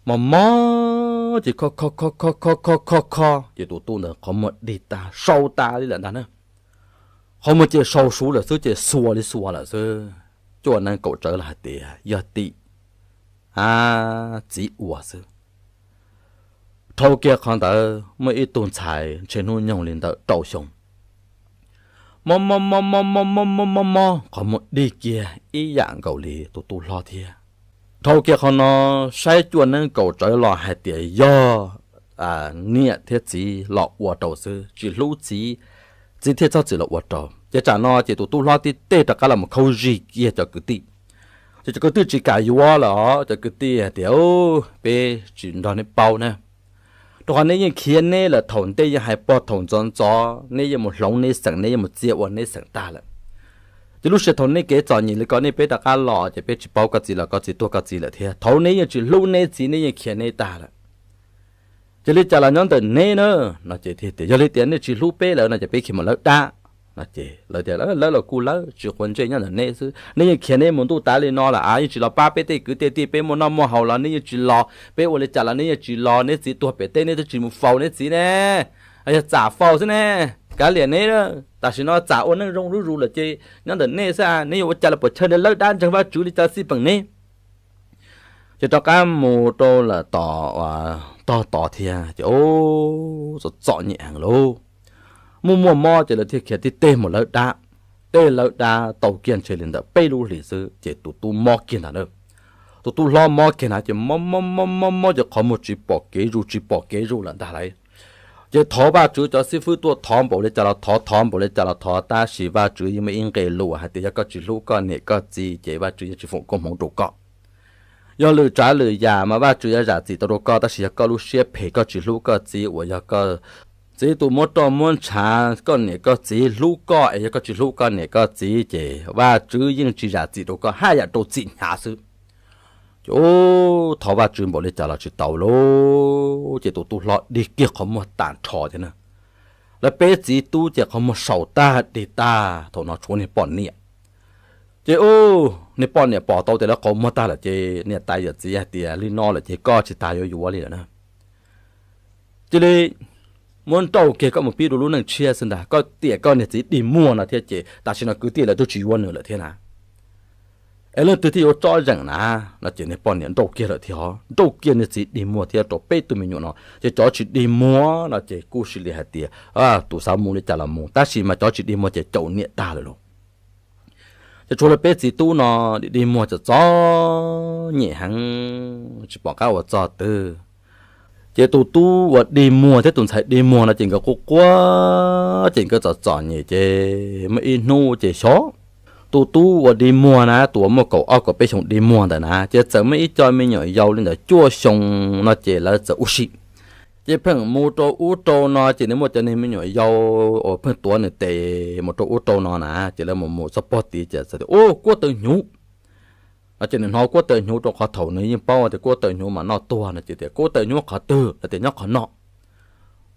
Mos mos ces kho kho kho kho kho kho kho kho ces tus tub ntawd qhov muag dig tag sau tas li lawm ntag na. Qhov muag ces sau suv lawm xwb ces xuas li xuas lawm xwb. Cuaj neeb kaum tsawv los hais tias yog tim a txiv ua xwb. Dhau kiag qhov ntawd muaj ib tug ntxhais ntshe hnub nyoog li ntawm rau xyoo, mob mob mob mob mob mob mob mob mob qhov muag dig kiag ib yam nkaus li tus tub hlob thiab. Dhau kiag qhov no saib cuaj neeb kaum tsawv los hais tias yog niam thiab txiv los ua rau xwb, tsis hlub txiv, txiv thiaj txhob txwm los ua rau. Ces tsam no ces tus tub hlob tib teg rov qab los mus khaub zig kiag cov kwv tij. Ces cov kwv tij tsis kam yuav lawm os, cov kwv tij hais tias peb tsis nrog neb paub na, rau qhov neb yeej khiav neb lawm, thaum ntej yeej hais pog thaum ntxov ntxov neb yeej mus hloov neb xeem, neb yeej mus txia ua neb xeem tag lawm. Ces lub sij hawm thaum neb kev txom nyem li ko nej peb rov qab los ces peb tsis paub koj txiv los koj txiv tuag koj txiv lawm thiab, thaum neb yeej tsis hlub neb txiv, neb yeej khiav neb tag lawm. Ces li cas los nyob ntawm neb na, no ces tias yog li tias nej tsis hlub peb lawm no ces peb khiav mus lawb dab. No ces lawv tias lawv los kuj lawv, tsis quav ntsej nyob ntawm neb xwb, neb yeej khiav neb mus ntuj tas li no lawm a, yeej tsis los pab peb tej kwv tej tij, peb muaj noj muaj haus los neb yeej tsis los, peb ua li cas los neb yeej tsis los, neb txiv tuag pem teb neb twb tsis mus faus neb txiv ne, yog txam faus xwb ne, kav liam neb. Tam sim no txam ua neej zoo zuj zus lawm ces nyob ntawm nej xwb, neb yuav ua cas los puas chaw li lawb dab ntseeg Vajtswv li cas xij peem neb. Ces rov qab mus rau lawm tom tog tod thiab ces txom txom nyem heev lauj. Muaj muaj mob ces lawv thiaj khiav tib teg mus lawb dab. Tej lawb dab tau kiag ntshe li ntawm peb lub hlis xwb ces tus tub mob kiag ntag na. Tus tub hlob mob kiag ntag ces mob mob mob mob mob ces qhov muag tsis pom kev zus tsis pom kev zus lawm ntag lauj. Ces thov Vajtswv, cov xib fwb tuaj thov npaum li cas los thov, thov npaum li cas los thov, tab sis Vajtswv yeej muaj ib nqe lus hais tias yog koj tsis hlub koj niam koj txiv ces Vajtswv yeej tsis foom koob hmoov rau koj. Yog lwm tsav lwm yam mas Vajtswv yuav zam txim tau rau koj, tab sis yog koj lub siab phem koj tsis hlub koj txiv uas yog koj txiv tus muab roj muab ntshav, koj niam koj txiv hlub koj es yog koj tsis hlub koj niam koj txiv ces Vajtswv yeej tsis zam txim rau koj, haj yam rau txim hnyav xwb. Ces thov Vajtswv npaum li cas los tsis tau lauj, ces tus tub hlob dig kiag qhov muag tag nrho thiab na. Lawv peb txiv tub ces qhov muag saum tag dig tag, thaum no tshuav niag poj niam. Ces ub, niag poj niam pom tau tias lawv qau muag tag lawm ces niam tais yawm txiv hais tias li no lawm ces koj tsis tas yuav yuav li lawm na. Cia li muab nrauj kiag koj mus pib rau lub neej tshiab xwb ntag, koj tiam koj niag txiv dig muag no thiab ces tam sim no kwv tij lawv twb tsis yuav nws lawm thiab na. Es leej twg thiaj yuav tsob zeem na? No ces niag poj niam nrauj kiag lawm thiab, nrauj kiag niag txiv dig muag thiab rau peb tug me nyuam no ces cov tsis dig muag no ces kuj sis li hais tias tus xav mus li cas los mus, tab sis mas cov tsis dig muag ces caum niam tag lawm lauj. Ces tshuav lawv peb txiv tub no dig dig muag txom txom nyem heev tsis pom qab ua txog twg. Ces tus tub uas dig muag thiab tus ntxhais dig muag no ces nkawd quaj quaj ces nkawd txom txom nyem ces muaj ib hnub ces xyov, tus tub uas dig muag na, tus uas muaj kaum ob kaum peb xyoo dig muag ntawd na ces txawm muaj ib co me nyuam yaus li ntawm cuaj xyoo no ces lawv txawm ua si. Ces pheej mus rau ub rau no ces nws muaj cov niag me nyuam yaus uas pheej tuav nws tes mus rau ub rau no na, ces lawv mus mus txog pog tid ces txawm tias ub, kuab taw hnyuv no ces nws hnov kuab taw hnyuv rau qhov thaum nws yeej paub tias kuab taw hnyuv mas noj tuag no ces tias kuab taw hnyuv qhov twg no tias nyob qhov no.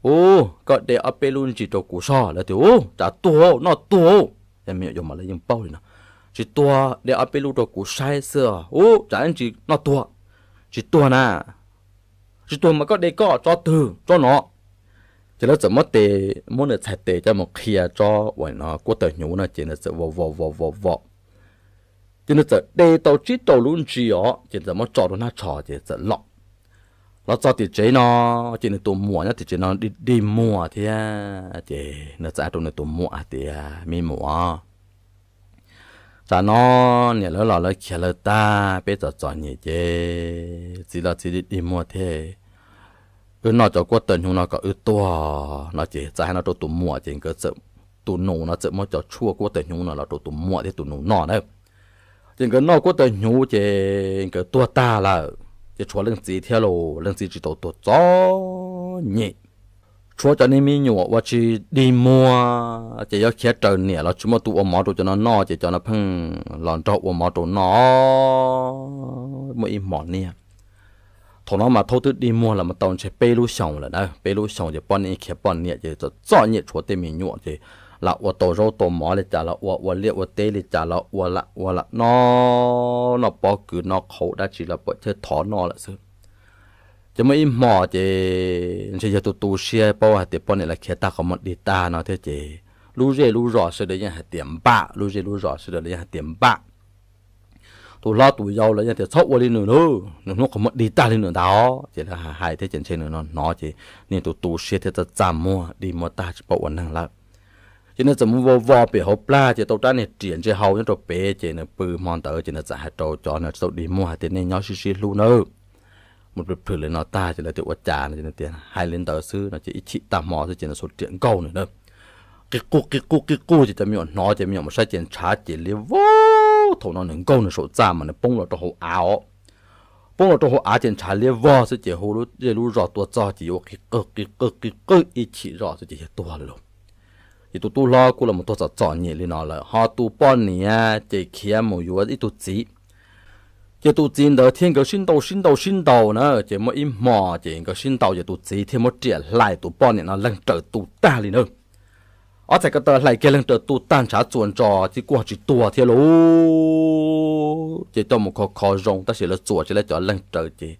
Ub, koj de ob peb lub ntsis rau kuv soj. Lawv tias ub, tsam tuag, noj tuag. Cov me nyuam yaus mas lawv yeej paub li no, tsis tuag, de ob peb lub rau kuv saib xwb. Ub, tsam ntsis noj tuag, tsis tuag na. Tsis tuag mas koj de koj tsob twg tsob no. Ces lawv txawm muab tes, muab nws txhais tes coj mus qhia tsob uas no kuab taw hnyuv no ces nws txawm vov vov vov vov vov. Ces nws txawm de tau tsib rau lub ntsis os ces txawm muab tso rau hnab tsho ces txawm los. Los txog tim tsev no ces nws tus muam nyob tim tsev no dig dig muag thiab ces nws txawm hais rau nws tus muam hais tias me muam, tsam no niam lawv los lawv khiav lawv tag, peb txom txom nyem ces txiv los txiv dig dig muag thiab, wb noj cov kuab taw hnyuv no kom wb tuag no ces txawm hais no rau tus muam ces nkawd txawm, tus nus no txawm muab cov tshuaj kuab taw hnyuv no los rau tus muam thiab tus nus noj na. Ces nkawd noj kuab taw hnyuv ces nkawd tuag tag lawm ces tshuav leej txiv thiab los leej txiv tsis tau tuag txom nyem. Tshuav cov niag me nyuam uas tsis dig muag ces yuav khiav raws niam los tsis muaj tus ua mov rau cov no noj ces cov no pheej los nrog ua mov rau noj. Muaj ib hmos niag, thaum no mas thaum twb dig muag los mas tau ntshe peb lub xyoos lawm na, peb lub xyoos ces poj niam khiav poj niam ces txom txom nyem tshuav tej me nyuam ces lam ua tau zaub tau mov li cas los ua, ua liaj ua teb li cas los ua, lam ua lam noj, noj pob kws noj qhauv dab tsi los pom chawj thov noj lawm xwb. Ces muaj ib hmos ces ntshe yog tus tu siab paub hais tias poj niam lawv khiav tag qhov muag dig tag no thiab ces lub zej lub zos sawv daws yeej hais tias npam, lub zej lub zos sawv daws yeej hais tias npam. Tus hlob tus yau los yeej tias txhob ua li nws lauj, nws hnub qhov muag dig tag li nws ntag os. Ces lawv hais hais thiab ces ntshe nws no hnov ces niag tus tu siab thiab txaj txaj muag dig muag tag tsis paub ua neeg lawm. Ces nws txawm mus vov vov pem hauv plag ces tau rab niag riam ntse hau nyob rau pem ces nws pw hmo ntawd ces nws txawm hais rau cov nws tsis tau dig muag hais tias nej nyob sib sib hlub nawb. Mus plhws plhws li no tag ces lawv tias ua cas no ces nws tias hais li ntawd xwb no ces ib chim tag hmo xwb ces nws xuas riam nkaug nws na. Qi qu qi qu qi qu ces cov me nyuam hnov ces me nyuam mus saib ces ntshav ces liab vog. Thaum no nws nkaug nws saum txaj mas nws poob los rau hauv av os. Poob los rau hauv av ces ntshav liab vog xwb ces hu lub zej lub zos tuaj txog ces yuav qi qw qi qw qi qw ib chim zoj xwb ces yawg tuag lawm lauj. Ces tus tub hlob kuj los mus tuag txom txom nyem li no lawm, ho tus poj niam ces khiav mus yuav ib tug txiv. Ces tus txiv ntawd thiab nkawd sib ntaus sib ntaus sib ntaus na, ces muaj ib hmo ces nkawd sib ntaus ces tus txiv thiaj muab riam hlais tus poj niam no leeg raws tu tag li na. Ob txhais ko taw hlais kiag leeg raws tu tag ntshav txuas ntsos txiv kuj tsis tuag thiab lauj. Ces coj mus kho kho zoo tab sis lawv txuas tsis lawv cov leeg raws ces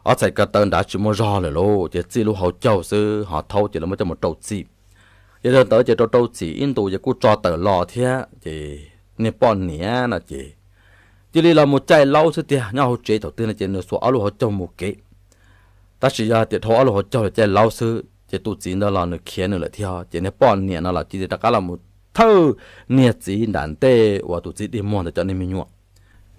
ob txhais ko taw nrad tsis muaj zog lawm lauj, ces txij lub hauv caug xwb ho thaub ces lawv muab coj mus rau txim. Ces yog ntawd ces rau rau txim ib ntus ces kuj tso tawm los thiab ces niag poj niam no ces cia li los mus caij laub xwb tiag, nyob hauv tsev thaum twg no ces nws xuas ob lub hauv caug mus kev. Tab sis yog tias dhau ob lub hauv caug los caij laub xwb ces tus txiv ntawd los nws khiav nws lawm thiab ces niag poj niam no los cia li rov qab los mus thawj niag txiv nram ntej uas tus txiv dig muag ntawd cov niag me nyuam.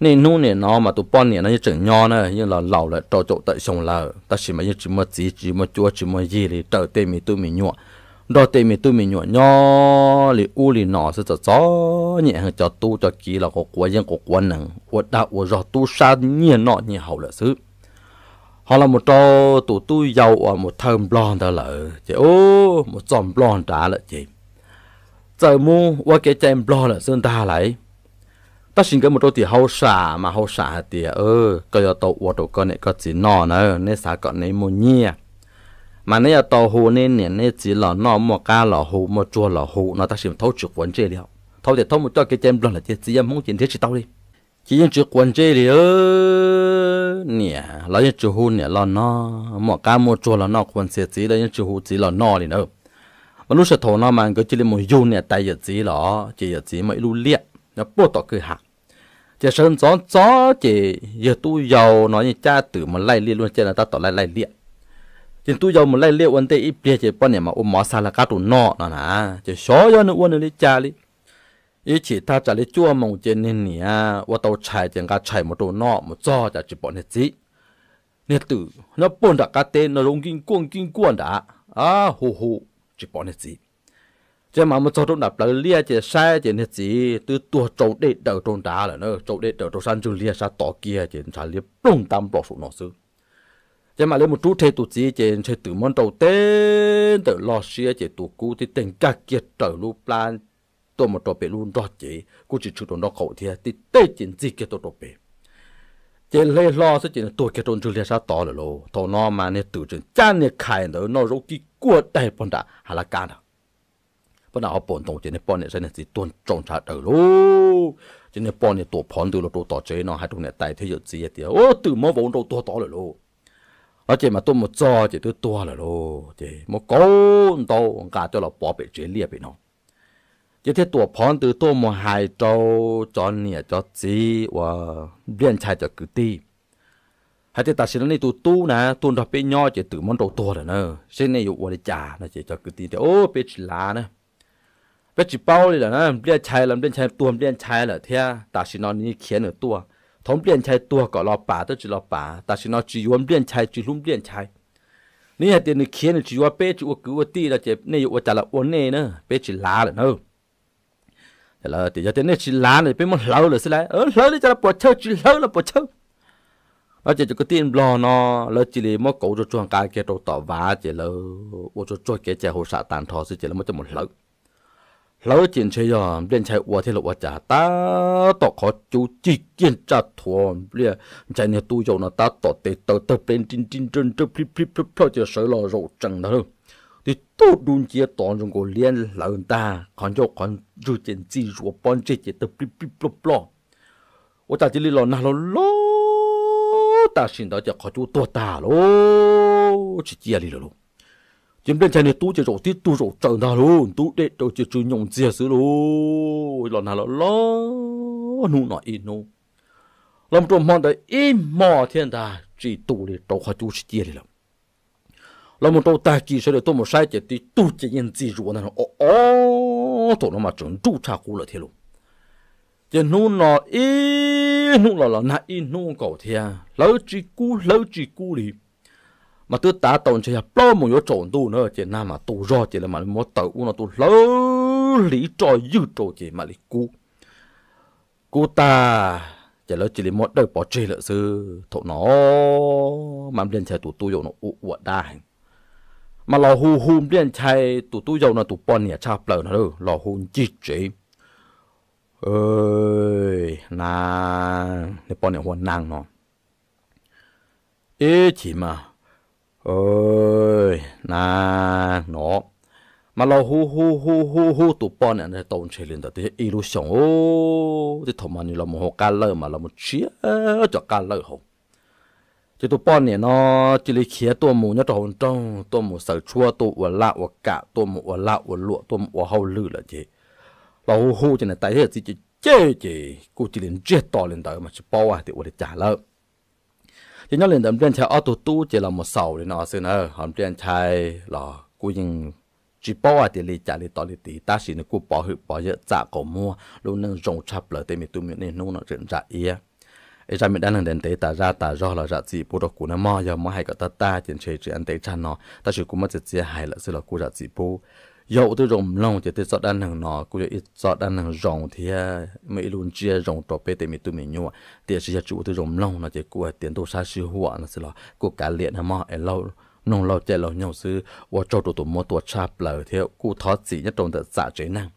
Niaj hnub nim no mas tus poj niam no yeej tseem nyob na, yeej los laus lawm rau caum tawm xyoo lawm tab sis mas yeej tsis muaj txiv tsis muaj cuab tsis muaj yig li, raws tej me tub me nyuam, nrog tej me tub me nyuam nyob li ub li no xwb, txom txom nyem heev, cov tub cov kiv los quav quav yeeb quav quav nees ua dag ua zog tub sab nyiag noj nyiag haus lawm xwb. Ho los mus rau tus tub yau uas mus thawj nplog ntawd lawm ces ub, mus txog nplog nrad lawm ces txawm mus ua kev cai nplog lawm xwb ntag lauj. Tab sis nkawd mus rau tim hauj sam mas hauj sam hais tias koj yuav tau ua rau koj niam koj txiv noj na, neb xav kom neb muaj nyiaj mas neb yuav tau hu neb niam neb txiv los noj, muaj qab los hu, muaj tsuag los hu no, tab sis thaub tsis quav ntsej li os. Thaum tias thaub mus coj kev cai Nplog lawm ces txiv yog Hmoob ces nrhiav tsis tau li. Ces yeej tsis quav ntsej li, niam los yeej tsis hu niam los noj, muaj qab muaj tsuag los noj qhuas ntxhias, txiv los yeej tsis hu txiv los noj li na. Mas lub sij hawm thaum no mas nkawd cia li mus yug niam tais yawm txiv los ces yawm txiv muaj ib lub liaj nyob puag tom kwj ha. Ces sawv ntxov ntxov ces yawg tub yau no yeej cab twm mus laij liaj, lub caij no tab tom laij laij liaj. Ces tub yau mus laij liaj ua ntej ib pliag ces poj niam mas ua mov xa lawv qab rau noj no na. Ces xyov yog nws ua nws li cas li, ib chim thaj tsam li cuaj moos ces niag niam ua tau tshais ces nqa tshais mus rau noj, mus txog cas tsis pom niag txiv. Niag twm nyob puag nram qab teb no zoo nkij nkuaj nkij nkuaj nrad, hu hu tsis pom niag txiv. Ces mam mus txog rau nram plawv liaj ces saib ces niag txiv twb tuag tsau dej daws rau nrad lawm na, tsau dej daws rau sab ntswg liag sab tod kiag ces ntshav liab ploog ntab nplos saum no xwb. Ces mam li mus rub rhe tus txiv ces ntshe twm muab nrau teb ntawm log siab ces tus kub tib teg nkag kiag raws lub plab tuaj mus rau pem lub nrog cev, kuj tsis tshwm rau nraub qaum thiab, tib teg ces ntxig kiag tuaj rau pem. Ces hle hlo xwb ces nws tuag kiag rau ntswg liag sab tod lawm lauj. Thaum no mas niag twm tseem cab niag khais ntawd noj zaub kib kuaj daig puag nram hav laj kab ntag. Puag nram hauv paus ntoo ces niag poj niam saib niag txiv tuag tsau ntshav daws lauj. Ces niag poj niam tuam phov ntws los rau tom tsev no hais rau niam tais thiab yawm txiv hais tias, Ub, twm muab vauv nrau tuag tod lawm lauj. No ces mas tuaj mus txog ces twb tuag lawm lauj. Ces muab kauv ntaub nqa coj los pov pem tsev liaj pem no. Ces thiaj tuam phov ntws tuaj mus hais rau cov niam cov txiv uas Npliaj Nchai cov kwv tij hais tias, Tam sim no nej tus tub na tuaj nrog peb nyob ces twm muab nrau tuag lawm na, seb nej yuav ua li cas? No ces cov kwv tij tias, Ub, peb tsis lav na, peb tsis paub li lawm na. Npliaj Nchai los Npliaj Nchai tuag Npliaj Nchai lawm thiab, tam sim no nws khiav nws tuaj. Thaum Npliaj Nchai tuag kom los pam twb tsis los pam, tam sim no tsis yuav Npliaj Nchai tsis hlub Npliaj Nchai. Nws hais tias nws khiav nws tsis yuav peb tsis ua kwv ua tij no ces nej yuav ua cas los ua nej na, peb tsis lav lawm na. Lawv tias, Yog tias nej tsis lav no peb muab hlawv lawm xwb lauj. Hlawv li cas los puas chawj, tsis hlawv los puas chawj. No ces cov kwv tij Nplog no lawv cia li muab kauv tsuag tsuag nqa kiag rau tom vav ces lawv ua tsuag tsuag kev cai hauv sam tag nrho xwb ces lawv muab coj mus hlawv. Hlawv ces ntshe yog Npliaj Nchai ua thiab los ua cas tab tom qhov cub cig kiag ntsaj thuav, Npliaj Nchai niag tub yau no tab tom tes taw tawg pleb nri nri nrawj nrawj plib plib plawj plawj ces sawv los zaum tsees ntag lauj. Tib tug dub nciab tod zoo nkaus liab hlawv ntag, qhov ncauj qhov ntswg ces ntxi zuav, pob ntseg ces tawg plib plib ploj ploj. Ua cas cia li los nag hlo loj, tam sim ntawd ces qhov cub tuag tag lauj, tsis ciaj li lawm lauj. Ces Npliaj Nchai niag tub ces zaum tib tug zaum tsaws ntag lauj, ntub dej daws ces tsw nyoos ntxiag xwb lauj. Los nag hlo loj hnub no ib hnub, los mus rau hmo ntawd ib hmo thiab ntag, tsis tu li, rau qhov cub tsis ciaj li lawm. Los mus rau tag kis sawv daws tuaj mus saib ces tib tug ces yeej ntxi zuav ntag, o o, thaum no mas tseem nruj tshaj qub lawm thiab lauj. Ces hnub no ib hnub los los nag ib hnub nkaus thiab, hlawv tsis kub hlawv tsis kub li. Mas twb tav tau ntshe yog plaub moos yuav tsaus ntuj na ces nag mam tu zog ces lawv mam li muab taws ub no tuaj hlawv hliv roj ywg rau ces mam li kub. Kub tag ces lawv cia li muab dawj pov tseg lawm xwb. Thaum no mas Npliaj Nchai tus tub yau no ua ua dab heev, mas los hu hu Npliaj Nchai tus tub yau no tus poj niam tshaj plaws no los hu ncig tsev, Nas, nws poj niam hu ua Nas no. Ib chim mas, Nas no, mas los hu hu hu hu hu tus poj niam ntawd tau ntshe li ntawd twb yog ib lub xyoos, twb thaum mas nws los mus hauv qab lawj mas los mus tshiab cov qab lawj hauv. Ces tus poj niam no cia li khiav tuaj mus nyob rau hauv nroog, tuaj mus xaws tshuab, tuaj ua laj ua kam, tuaj mus ua lag ua luam, tuaj mus ua hauj lwm lawm ces los hu hu ces niam tais thiab yawm txiv ces cem ces kuj cia li ntsiag to li ntawd mas tsis paub hais tias ua li cas lawm. Ces nyob li ntawd Npliaj Nchai ob tug tub ces los mus xaus li no xwb na, ho Npliaj Nchai los kuj yeej tsis paub hais tias li cas li tod li tid, tab sis nws kuj pov hwm pov yawm txam qaum muag lub neej zoo tshaj plaws tej me tub me nyuam niaj hnub no tseem ntsa iab. Es zaj me dab neeg ntev ntev tas zaj tas zog los zam txim pub rau kuv na mog, yog muab hais kom tag tag ces ntshe tseem ntev tshaj no, tab sis kuv muab txiav txiav hais lawm xwb los kuj zam txim pub. Yog ua tib zoo mloog ces tej txoj dab neeg no kuj yog ib txoj dab neeg zoo thiab muaj ib lub ntsiab zoo rau peb tej me tub me nyuam, tiam sis yog tsis ua tib zoo mloog no ces kuj hais tias ntuj sab sij huam no xwb los kuj kav liam na mog, es mloog laug caij laug nyoog xwb. Ua tsaug rau tus muab tua tshaj plaws thiab kuj thov txim nyob rau ntawm txam tsev neeg.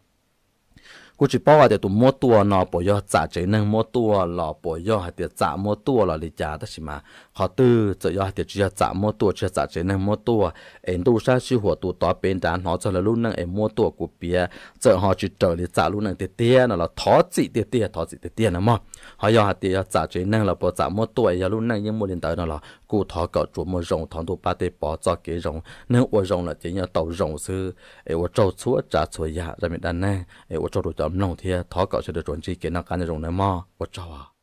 Kuv tsis paub hais tias tus muab tuaj no puas yog txam tsev neeg muab tuaj los puas yog hais tias txam muab tuaj los li cas, tab sis mas qhov twg txawm yog hais tias tsis yog txam muab tuaj, tsis yog txam tsev neeg muab tuaj, es ntuj sab sij huam tus tod pem nrad hnov txog lawv lub neej es muab tuaj kuv piav, txawm ho tsis raws li txam lub neej tiag tiag no los thov txim tiag tiag, thov txim tiag tiag no mog. Ho yog hais tias yog txam tsev neeg los puas txam muab tuaj es yog lub neej yeej muaj li ntawd no los kuj thov kom tsuas muaj zoo, thov Ntuj pab tej pov txoj kev zoo, neeg ua zoo lawm ces yeej yuav tau zoo xwb. Es ua tsaug txhua tsav txhua yam zaj me dab neeg, es ua tsaug rau cov mloog thiab thov kom sawv daws tsuas ntsib kev noj qab nyob zoo nawb mog, ua tsaug.